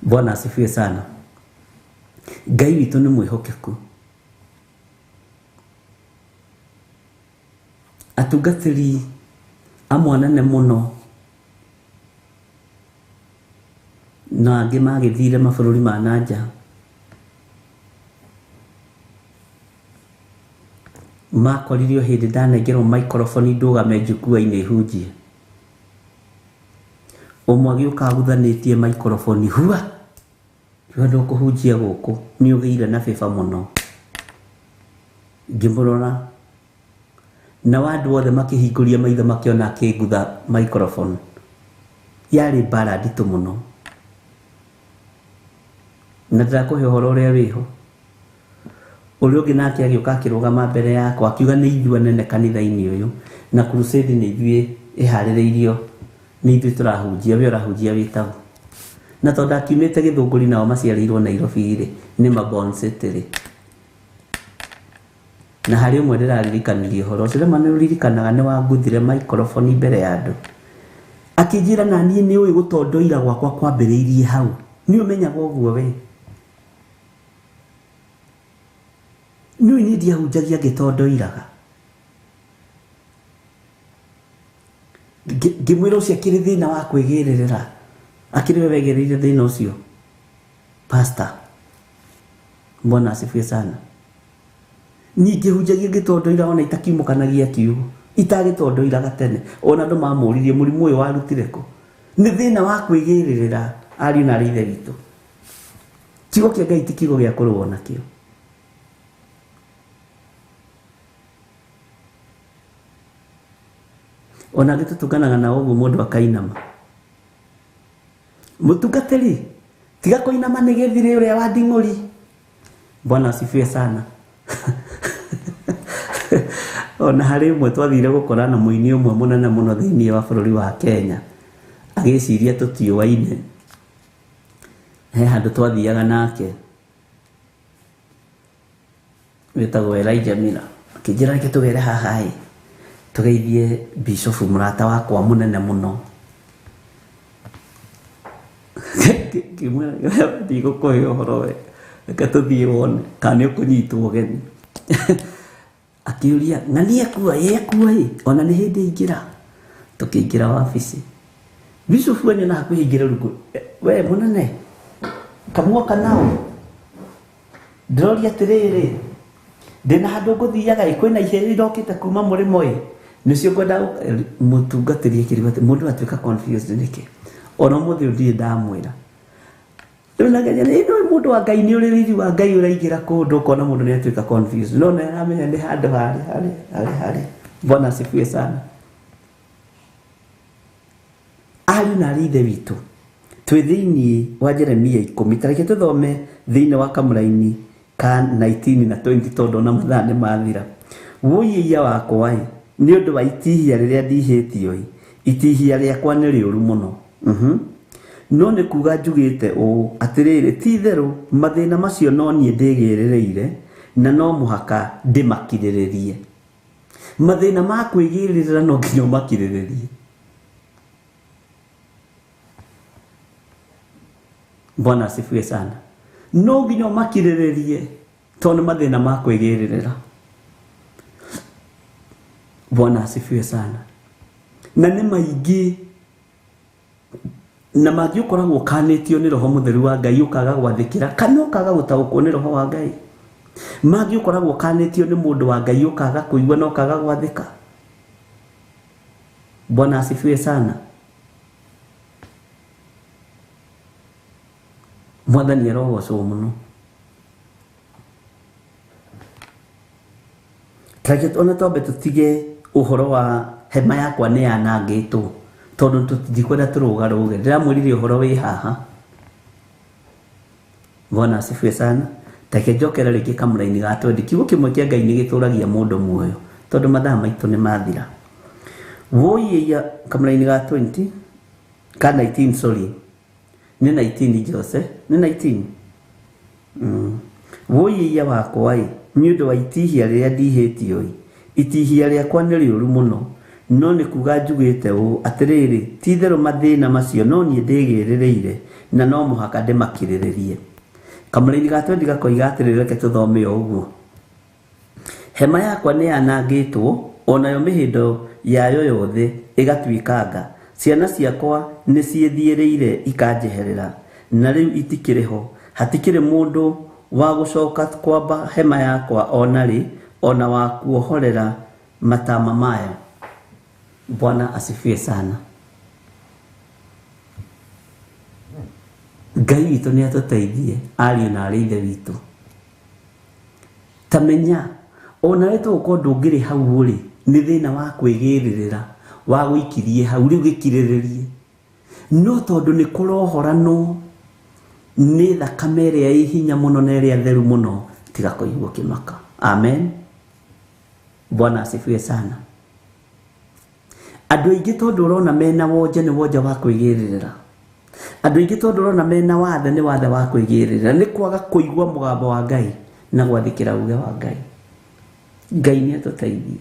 Bwana asifiwe sana. Ngai witũ nĩ mwĩhokeku. Atungatĩri amwe anene mũno na angĩ magĩthire mabũrũri ma na nja makoririo hĩndĩ ndanengerwo microphone ndũgame njukua-inĩ hunjie. Ũmwe agĩũka aguthanĩtie microphone hua, kiuga ndũkũhunjia gũkũ, nĩ ũgĩire na bĩba mũno. Ngĩmũrora na andũ othe makĩhingũria maitho makĩona akĩngutha microphone. Yarĩ mbara nditũ mũno. Na ndĩrakũhe ũhoro ũrĩa wĩho. Ũrĩa ũngĩ nake agĩũka akĩrũgama mbere yakwa akiuga nĩ ithuĩ anene kanitha-inĩ ũyũ na crusade nĩ ithuĩ ĩharĩrĩirio, nĩ ithuĩ tũrahunjia, we ũrahunjia wĩtagwo. Na tondũ akiumĩte Gĩthũngũri nao maciarĩirwo Nairobi rĩ, nĩ Mabon City rĩ. Na harĩ ũmwe ndĩraririkanirie ũhoro ũcio, rĩmwe nĩ ũririkanaga nĩ wanguthire microphone mbere ya andũ. Akĩnjĩra na niĩ nĩ ũĩ gũtondoira gwakwa kwambĩrĩirie hau. Nĩ ũmenyaga ũguo we. Nĩ ũĩ niĩ ndiahunjagia ngĩtondoiraga. Ngĩmwĩra ũcio akĩrĩ thĩna wa kwĩgĩrĩrĩra. Akĩrĩ we wegĩrĩire thĩna ũcio. Pastor. Bwana asifiwe sana. Niĩ ngĩhunjagia ngĩtondoira ona itakiumũkanagia kiugo. Itagĩtondoiraga tene. Ona andũ mamũririe mũrimũ ũyũ warutire kũ. Nĩ thĩna wa kwĩgĩrĩrĩra ariũ na arĩ ithe witũ. Kiugo kĩa Ngai ti kiugo gĩa kũrũo nakĩo. Ona angĩ tũtunganaga na ũguo mũndũ akainama. Mũtungatĩri, tiga kũinama nĩ gĩthirĩ ũrĩa wa nding'ũri. Bwana asifiwe sana. Ona harĩ ũmwe twathire gũkora na mũini ũmwe mũnene mũno thĩinĩ wa bũrũri wa Kenya, agĩciria tũtiũaine. He handũ twathiaga nake wĩtagwo Elijah Miller, akĩnjĩra reke tũgere haha ĩ, tũgeithie bishofu mũrata wakwa mũnene mũno. Ngĩmwĩra ndigũkũhe ũhoro we, reke tũthiĩ wone kana nĩ ũkũnyitwo ũgeni. Akĩũria ng'ania ekua ĩ, ekua ĩ, ona nĩ hĩndĩ aingĩra. Tũkĩingĩra wabici, bishofu anyona hakuhĩ aingĩre rungu, we mũnene kamuoka nao, ndĩroria atĩrĩrĩ, ndĩna handũ ngũthiaga ĩ, kwĩna ihĩĩ irokĩte kuma mũrĩmo ĩ, nĩcio ngwenda mũtungatĩri akĩrigwo atĩ mũndũ atuĩka confused nĩkĩ. Ona ũmũthĩ ũyũ ndirĩ ndamwĩra. Rĩu nageria nĩ no mũndũ wa Ngai, nĩ ũrĩ riri wa Ngai ũraingĩra kũndũ ũkona mũndũ nĩ atuĩka confused, no nĩ aramenya nĩ handũ harĩ harĩ harĩ harĩ. Bwana asifiwe sana. Ariũ na arĩ ithe witũ, twĩ thĩinĩ wa Jeremia 10, ta reke tũthome thĩinĩ wa kamũraini ka 19 na 20 tondũ ona mathaa nĩ mathira. Wũiya wakwa ĩ, nĩ ũndũ wa itihia rĩrĩa ndihĩtio ĩ, itihia rĩakwa nĩ rĩũru mũno. No nĩ kuga njugĩte ũũ atĩrĩrĩ, ti itherũ mathĩna macio no niĩ ndĩgĩrĩrĩire na no mũhaka ndĩmakirĩrĩrie. Mathĩna ma kwĩgĩrĩrĩra no nginya ũmakirĩrĩrie. Bwana asifiwe sana. No nginya ũmakirĩrĩrie tondũ nĩ mathĩna ma kwĩgĩrĩrĩra. Bwana asifiwe sana. Na nĩ maingĩ na mangĩ ũkoragwo ũkanĩtio nĩ Roho Mũtheru wa Ngai ũkaga gwathĩkĩra kana ũkaga gũtaũkwo nĩ Roho wa Ngai. Mangĩ ũkoragwo ũkanĩtio nĩ mũndũ wa Ngai ũkaga kũigua na ũkaga gwathĩka. Bwana asifiwe sana. Mwathani arogocwo mũno. Tareke ona twambe tũtige ũhoro wa hema yakwa nĩ yanangĩtwo, tondũ ndikwenda tũrũgarũge. Ndĩramwĩrire ũhoro wĩ haha. Bwana asifiwe sana. Reke njokere rĩngĩ kamũraini ga 20. Kiugo kĩmwe kĩa Ngai nĩ gĩtũragia mũndũ muoyo, tondũ mathaa maitũ nĩ mathira. Wũiya kamũraini ga 20 ka 19, sorry, nĩ 19 Jose, nĩ 19. Wũiya wakwa ĩ, nĩ ũndũ wa itihia rĩrĩa ndihĩtio ĩ, itihia rĩakwa nĩ rĩũru mũno, no nĩ kuga njugĩte ũũ atĩrĩrĩ, ti itherũ mathĩna macio no niĩ ndĩgĩrĩrĩire na no mũhaka ndĩmakirĩrĩrie. Kamũraini ga 20 gakoiga atĩrĩrĩ, reke tũthome o ũguo. Hema yakwa nĩ yanangĩtwo, onayo mĩhĩndo yayo yothe ĩgatuĩkanga. Ciana ciakwa nĩ ciĩthiĩrĩire ikanjeherera, na rĩu itikĩrĩ ho. Hatikĩrĩ mũndũ wa gũcoka kwamba hema yakwa ona rĩ, ona wa kuohorera matama mayo. Bwana asifiwe sana. Ngai witũ nĩ atũteithie ariũ na arĩ ithe witũ. Ta menya onawe tũgũkorwo ndũngĩrĩ hau rĩ, nĩ thĩna wa kwĩgĩrĩrĩra wa gũikirie hau, rĩu gĩkirĩrĩrie. No tondũ nĩ kũrohoranwo nĩ thakame ĩrĩa ĩ hinya mũno na ĩrĩa theru mũno, tiga kũigua kĩmaka. Amen. Bwana asifiwe sana. Andũ aingĩ tondũ ũrona mena wonje nĩ wonje wa kwĩgĩrĩrĩra. Andũ aingĩ tondũ ũrona mena wathe nĩ wathe wa kwĩgĩrĩrĩra, nĩ kwaga kũigua mũgambo wa Ngai na gwathĩkĩra uge wa Ngai. Ngai nĩ atũteithie.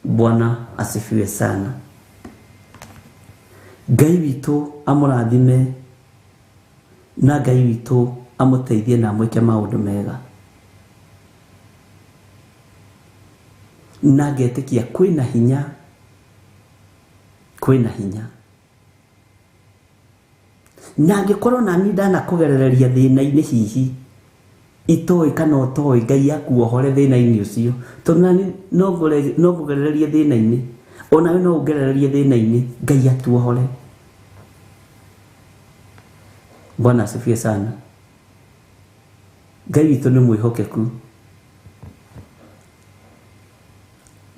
Bwana asifiwe sana. Ngai witũ amũrathime na Ngai witũ amũteithie na amwĩke maũndũ mega. Na ngetĩkia kwĩna hinya, kwĩna hinya. Na angĩkorwo nani ndanakũgerereria thĩna-inĩ hihi itoĩ kana ũtoĩ, Ngai akuohore thĩna-inĩ ũcio, tondũ nani no ngũgerererie thĩna-inĩ, onawe no ũngerererie thĩna-inĩ, Ngai atuohore. Bwana asifiwe sana. Ngai witũ nĩ mwĩhokeku.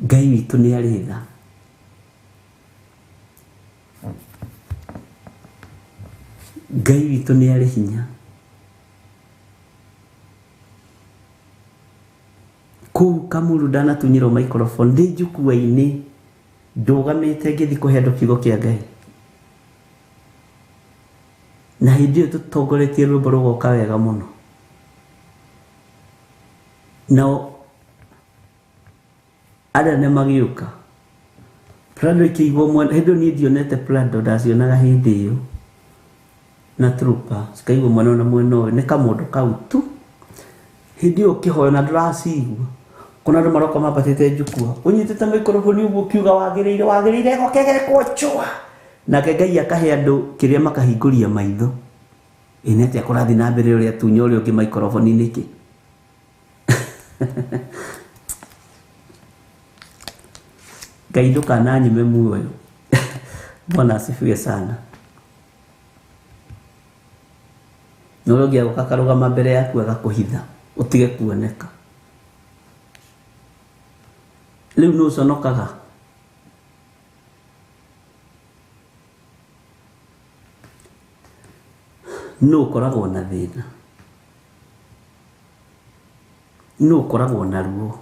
Ngai witũ nĩ arĩ tha. Ngai witũ nĩ arĩ hinya. Kũu Kamulu ndanatunyirwo microphone ndĩ njukua-inĩ ndũgamĩte ngĩthiĩ kũhe andũ kiugo kĩa Ngai. Na hĩndĩ ĩyo tũtongoretie rwĩmbo rũgoka wega mũno. Nao arĩa nĩ magĩũka Prado ikĩigwo mwena hĩndĩ ĩyo niĩ ndionete Prado ndacionaga hĩndĩ ĩyo na Trooper cikaigwo mwena ũyũ na mwena ũyũ nĩ kamũndũ kau tu. Hĩndĩ ĩyo ũkĩhoya na ndũracigua kuna andũ maroka mambatĩte njukua ũnyitĩte microphone ũguo ũkiuga wagĩrĩire wagĩrĩire gokegekwo chua nake Ngai akahe andũ kĩrĩa makahingũria maitho. Ĩ nĩ atĩa kũrathiĩ na mbere ũrĩa tunya ũrĩa ũngĩ microphone nĩkĩ? Ngai ndũkananyime muoyo. Bwana asifiwe sana. Na ũrĩa ũngĩ agoka akarũgama mbere yaku agakũhitha ũtige kuoneka. Rĩu nĩ ũconokaga. Nũ ũkoragwo na thĩna? Nũ ũkoragwo na ruo?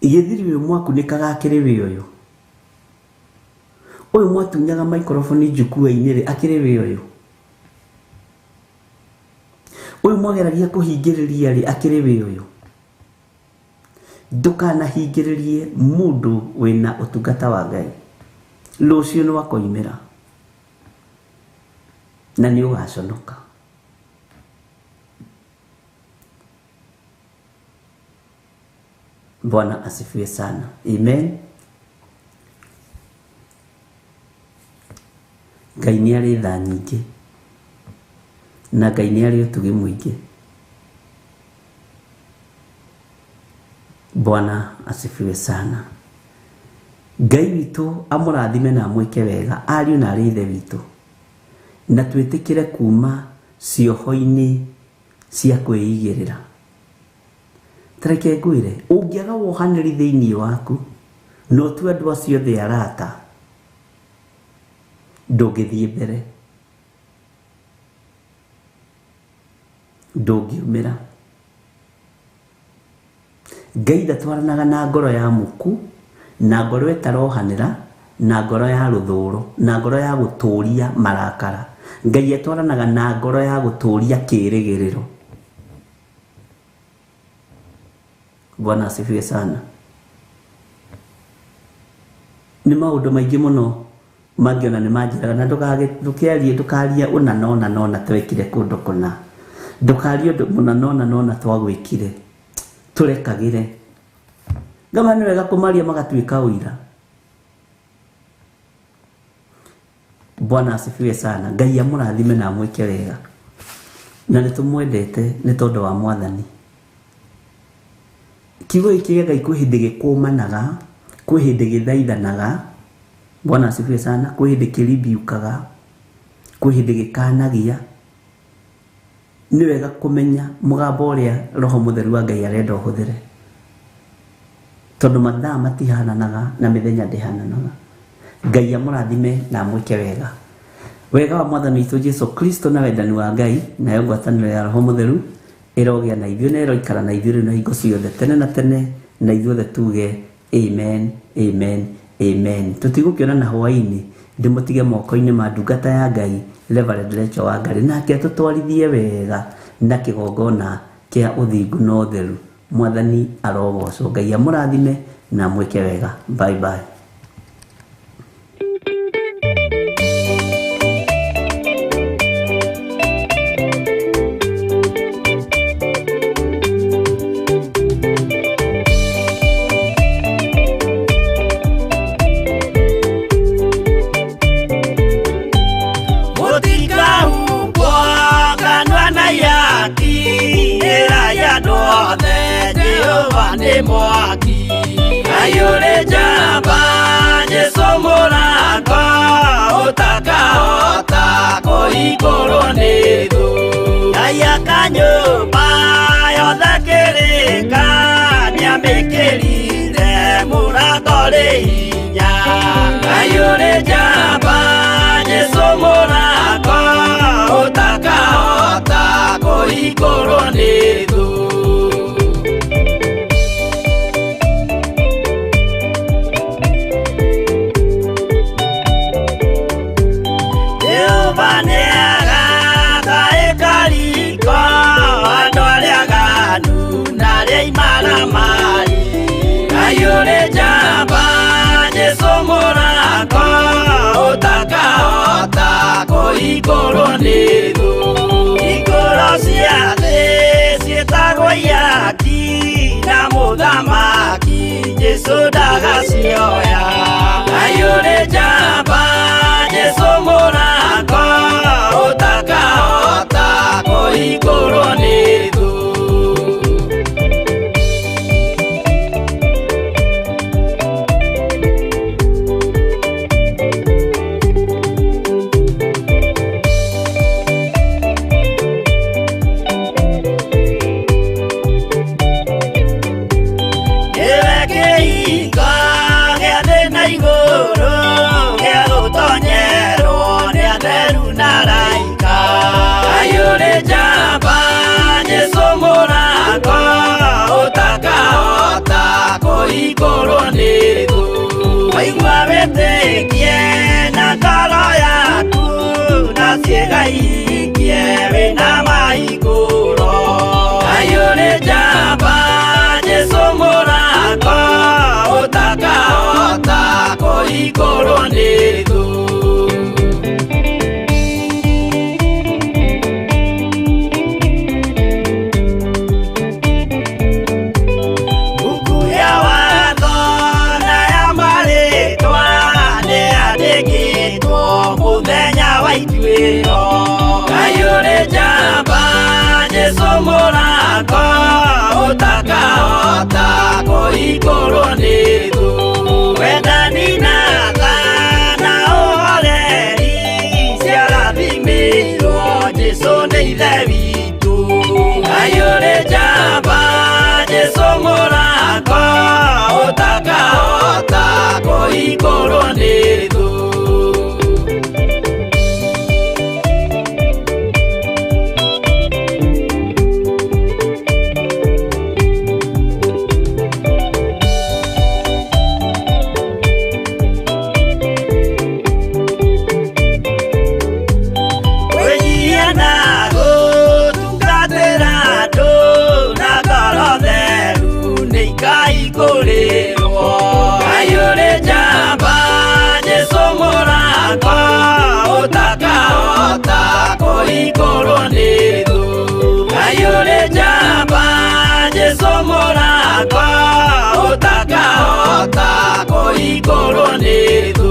Gĩthiri ũyũ mwakunĩkaga akĩrĩ wĩ ũyũ? Ũyũ mwatunyaga microphone njukua-inĩ rĩ akĩrĩ wĩ ũyũ? Ũyũ mwageragia kũhingĩrĩria rĩ akĩrĩ wĩ ũyũ? Ndũkanahingĩrĩrie mũndũ wĩna ũtungata wa Ngai. Rũciũ nĩ wakoimĩra na nĩ ũgaconoka. Bwana asifiwe sana. Amen. Ngai nĩ arĩ tha nyingĩ na Ngai nĩ arĩ ũtugi mũingĩ. Bwana asifiwe sana. Ngai witũ amũrathime na amwĩke wega ariũ na arĩ ithe witũ, na twĩtĩkĩre kuma cioho-inĩ cia kwĩigĩrĩra. Tareke ngwĩre, ũngĩaga wohanĩri thĩinĩ waku na ũtue andũ acio othe arata, ndũngĩthiĩ mbere, ndũngiumĩra. Ngai ndatwaranaga na ngoro ya muku, na ngoro ĩtarohanĩra, na ngoro ya rũthũro, na ngoro ya gũtũria marakara. Ngai atwaranaga na ngoro ya gũtũria kĩĩrĩgĩrĩro. Bwana asifiwe sana. Nĩ maũndũ maingĩ mũno mangĩona nĩ manjĩraga na ndũkĩarie ndũkarie ũna na ũna na ũna twekire kũndũ kũna, ndũkarie ũndũ mũna na ũna na ũna twagwĩkire, tũrekagĩre. Ngama nĩ wega kũmaria magatuĩka ũira. Bwana asifiwe sana. Ngai amũrathime na amwĩke wega, na nĩ tũmwendete nĩ tondũ wa Mwathani. Kiugo gĩkĩ kĩa Ngai kwĩ hĩndĩ gĩkũmanaga, kwĩ hĩndĩ gĩthaithanaga. Bwana asifiwe sana. Kwĩ hĩndĩ kĩrimbiukaga, kwĩ hĩndĩ gĩkanagia. Nĩ wega kũmenya mũgambo ũrĩa Roho Mũtheru wa Ngai arenda ũhũthĩre, tondũ mathaa matihananaga na mĩthenya ndĩhananaga. Ngai amũrathime na amwĩke wega. Wega wa Mwathani witũ Jesu Kristo na wendani wa Ngai nayo ngwatanĩro ya Roho Mũtheru ĩrogĩa na ithuĩ na ĩroikara na ithuĩ rĩu na hingo ciothe tene na tene, na ithuothe tuge amen, amen, amen. Tũtigũkĩonana na hwaĩ-inĩ, ndĩmũtige moko-inĩ ma ndungata ya Ngai Reverend Rachel Wangari, nake atũtwarithie wega na kĩgongona kĩa ũthingu na ũtheru. Mwathani arogocwo. Ngai amũrathime na amwĩke wega. Bye bye. Mwaki ayure jamba Jesu mũrango ũtakahota kũhingũrwo nĩ thũ. Ngai akanyũmba yothe kĩrĩka nĩamĩkĩrire mũrango rĩ hinya. Ayure jamba Jesu mũrango ũtakahota kũhingũrwo nĩ thũ. kũhingũrwo nĩ thũ. Hingũro cia thĩ ciĩtagwo ihaki na mũthamaki Jesũ ndagacioya. Ngai ũrĩ njamba Jesũ mũrango ũtakahota kũhingũrwo nĩ thũ. Nĩwe kĩhingo gĩa thĩ na igũrũ gĩa gũtonyerwo nĩ atheru na araika. Ngai ũrĩ njamba Jesũ mũrango ũtakahota kũhingũrwo nĩ thũ. Waigua wĩtĩkie na ngoro yaku na ciĩga ihingie wĩna mahingũro. Ngai ũrĩ njamba Jesũ mũrango ũtakahota kũhingũrwo nĩ thũ. Buku ya watho na ya marĩtwa nĩyandĩkĩtwo mũthenya wa ituĩro. Ngai ũrĩ njamba Jesũ mũrango ũtakahota kũhingũrwo nĩ thũ. Wendani na tha na ũhoreri ciarathimĩirwo Jesũ nĩ Ithe witũ. Ngai ũrĩ njamba Jesũ mũrango ũtakahota kũhingũrwo nĩ thũ. Kwĩnyihia na gũtungatĩra andũ na ngoro theru nĩ ikaihingũrĩrwo. Ngai ũrĩ njamba Jesũ mũrango ũtakahota kũhingũrwo nĩ thũ. Ngai ũrĩ njamba Jesũ mũrango ũtakahota kũhingũrwo nĩ thũ.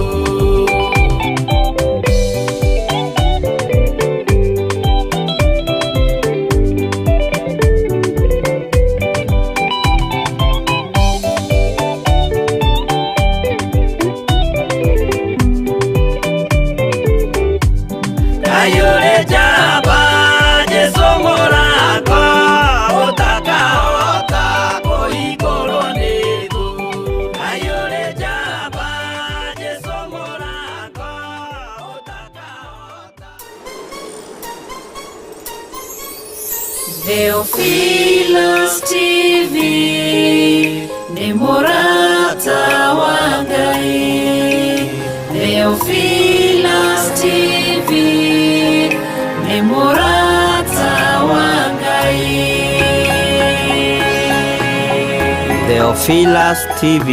Ngai ũrĩ njamba Jesũ mũrango ũtakahota kũhingũrwo nĩ thũ. Ngai ũrĩ njamba Jesũ mũrango ũtakahota. Theophilus TV nĩ mũrata wa Ngai. Theophilus TV nĩ mũrata wa Ngai. Theophilus TV.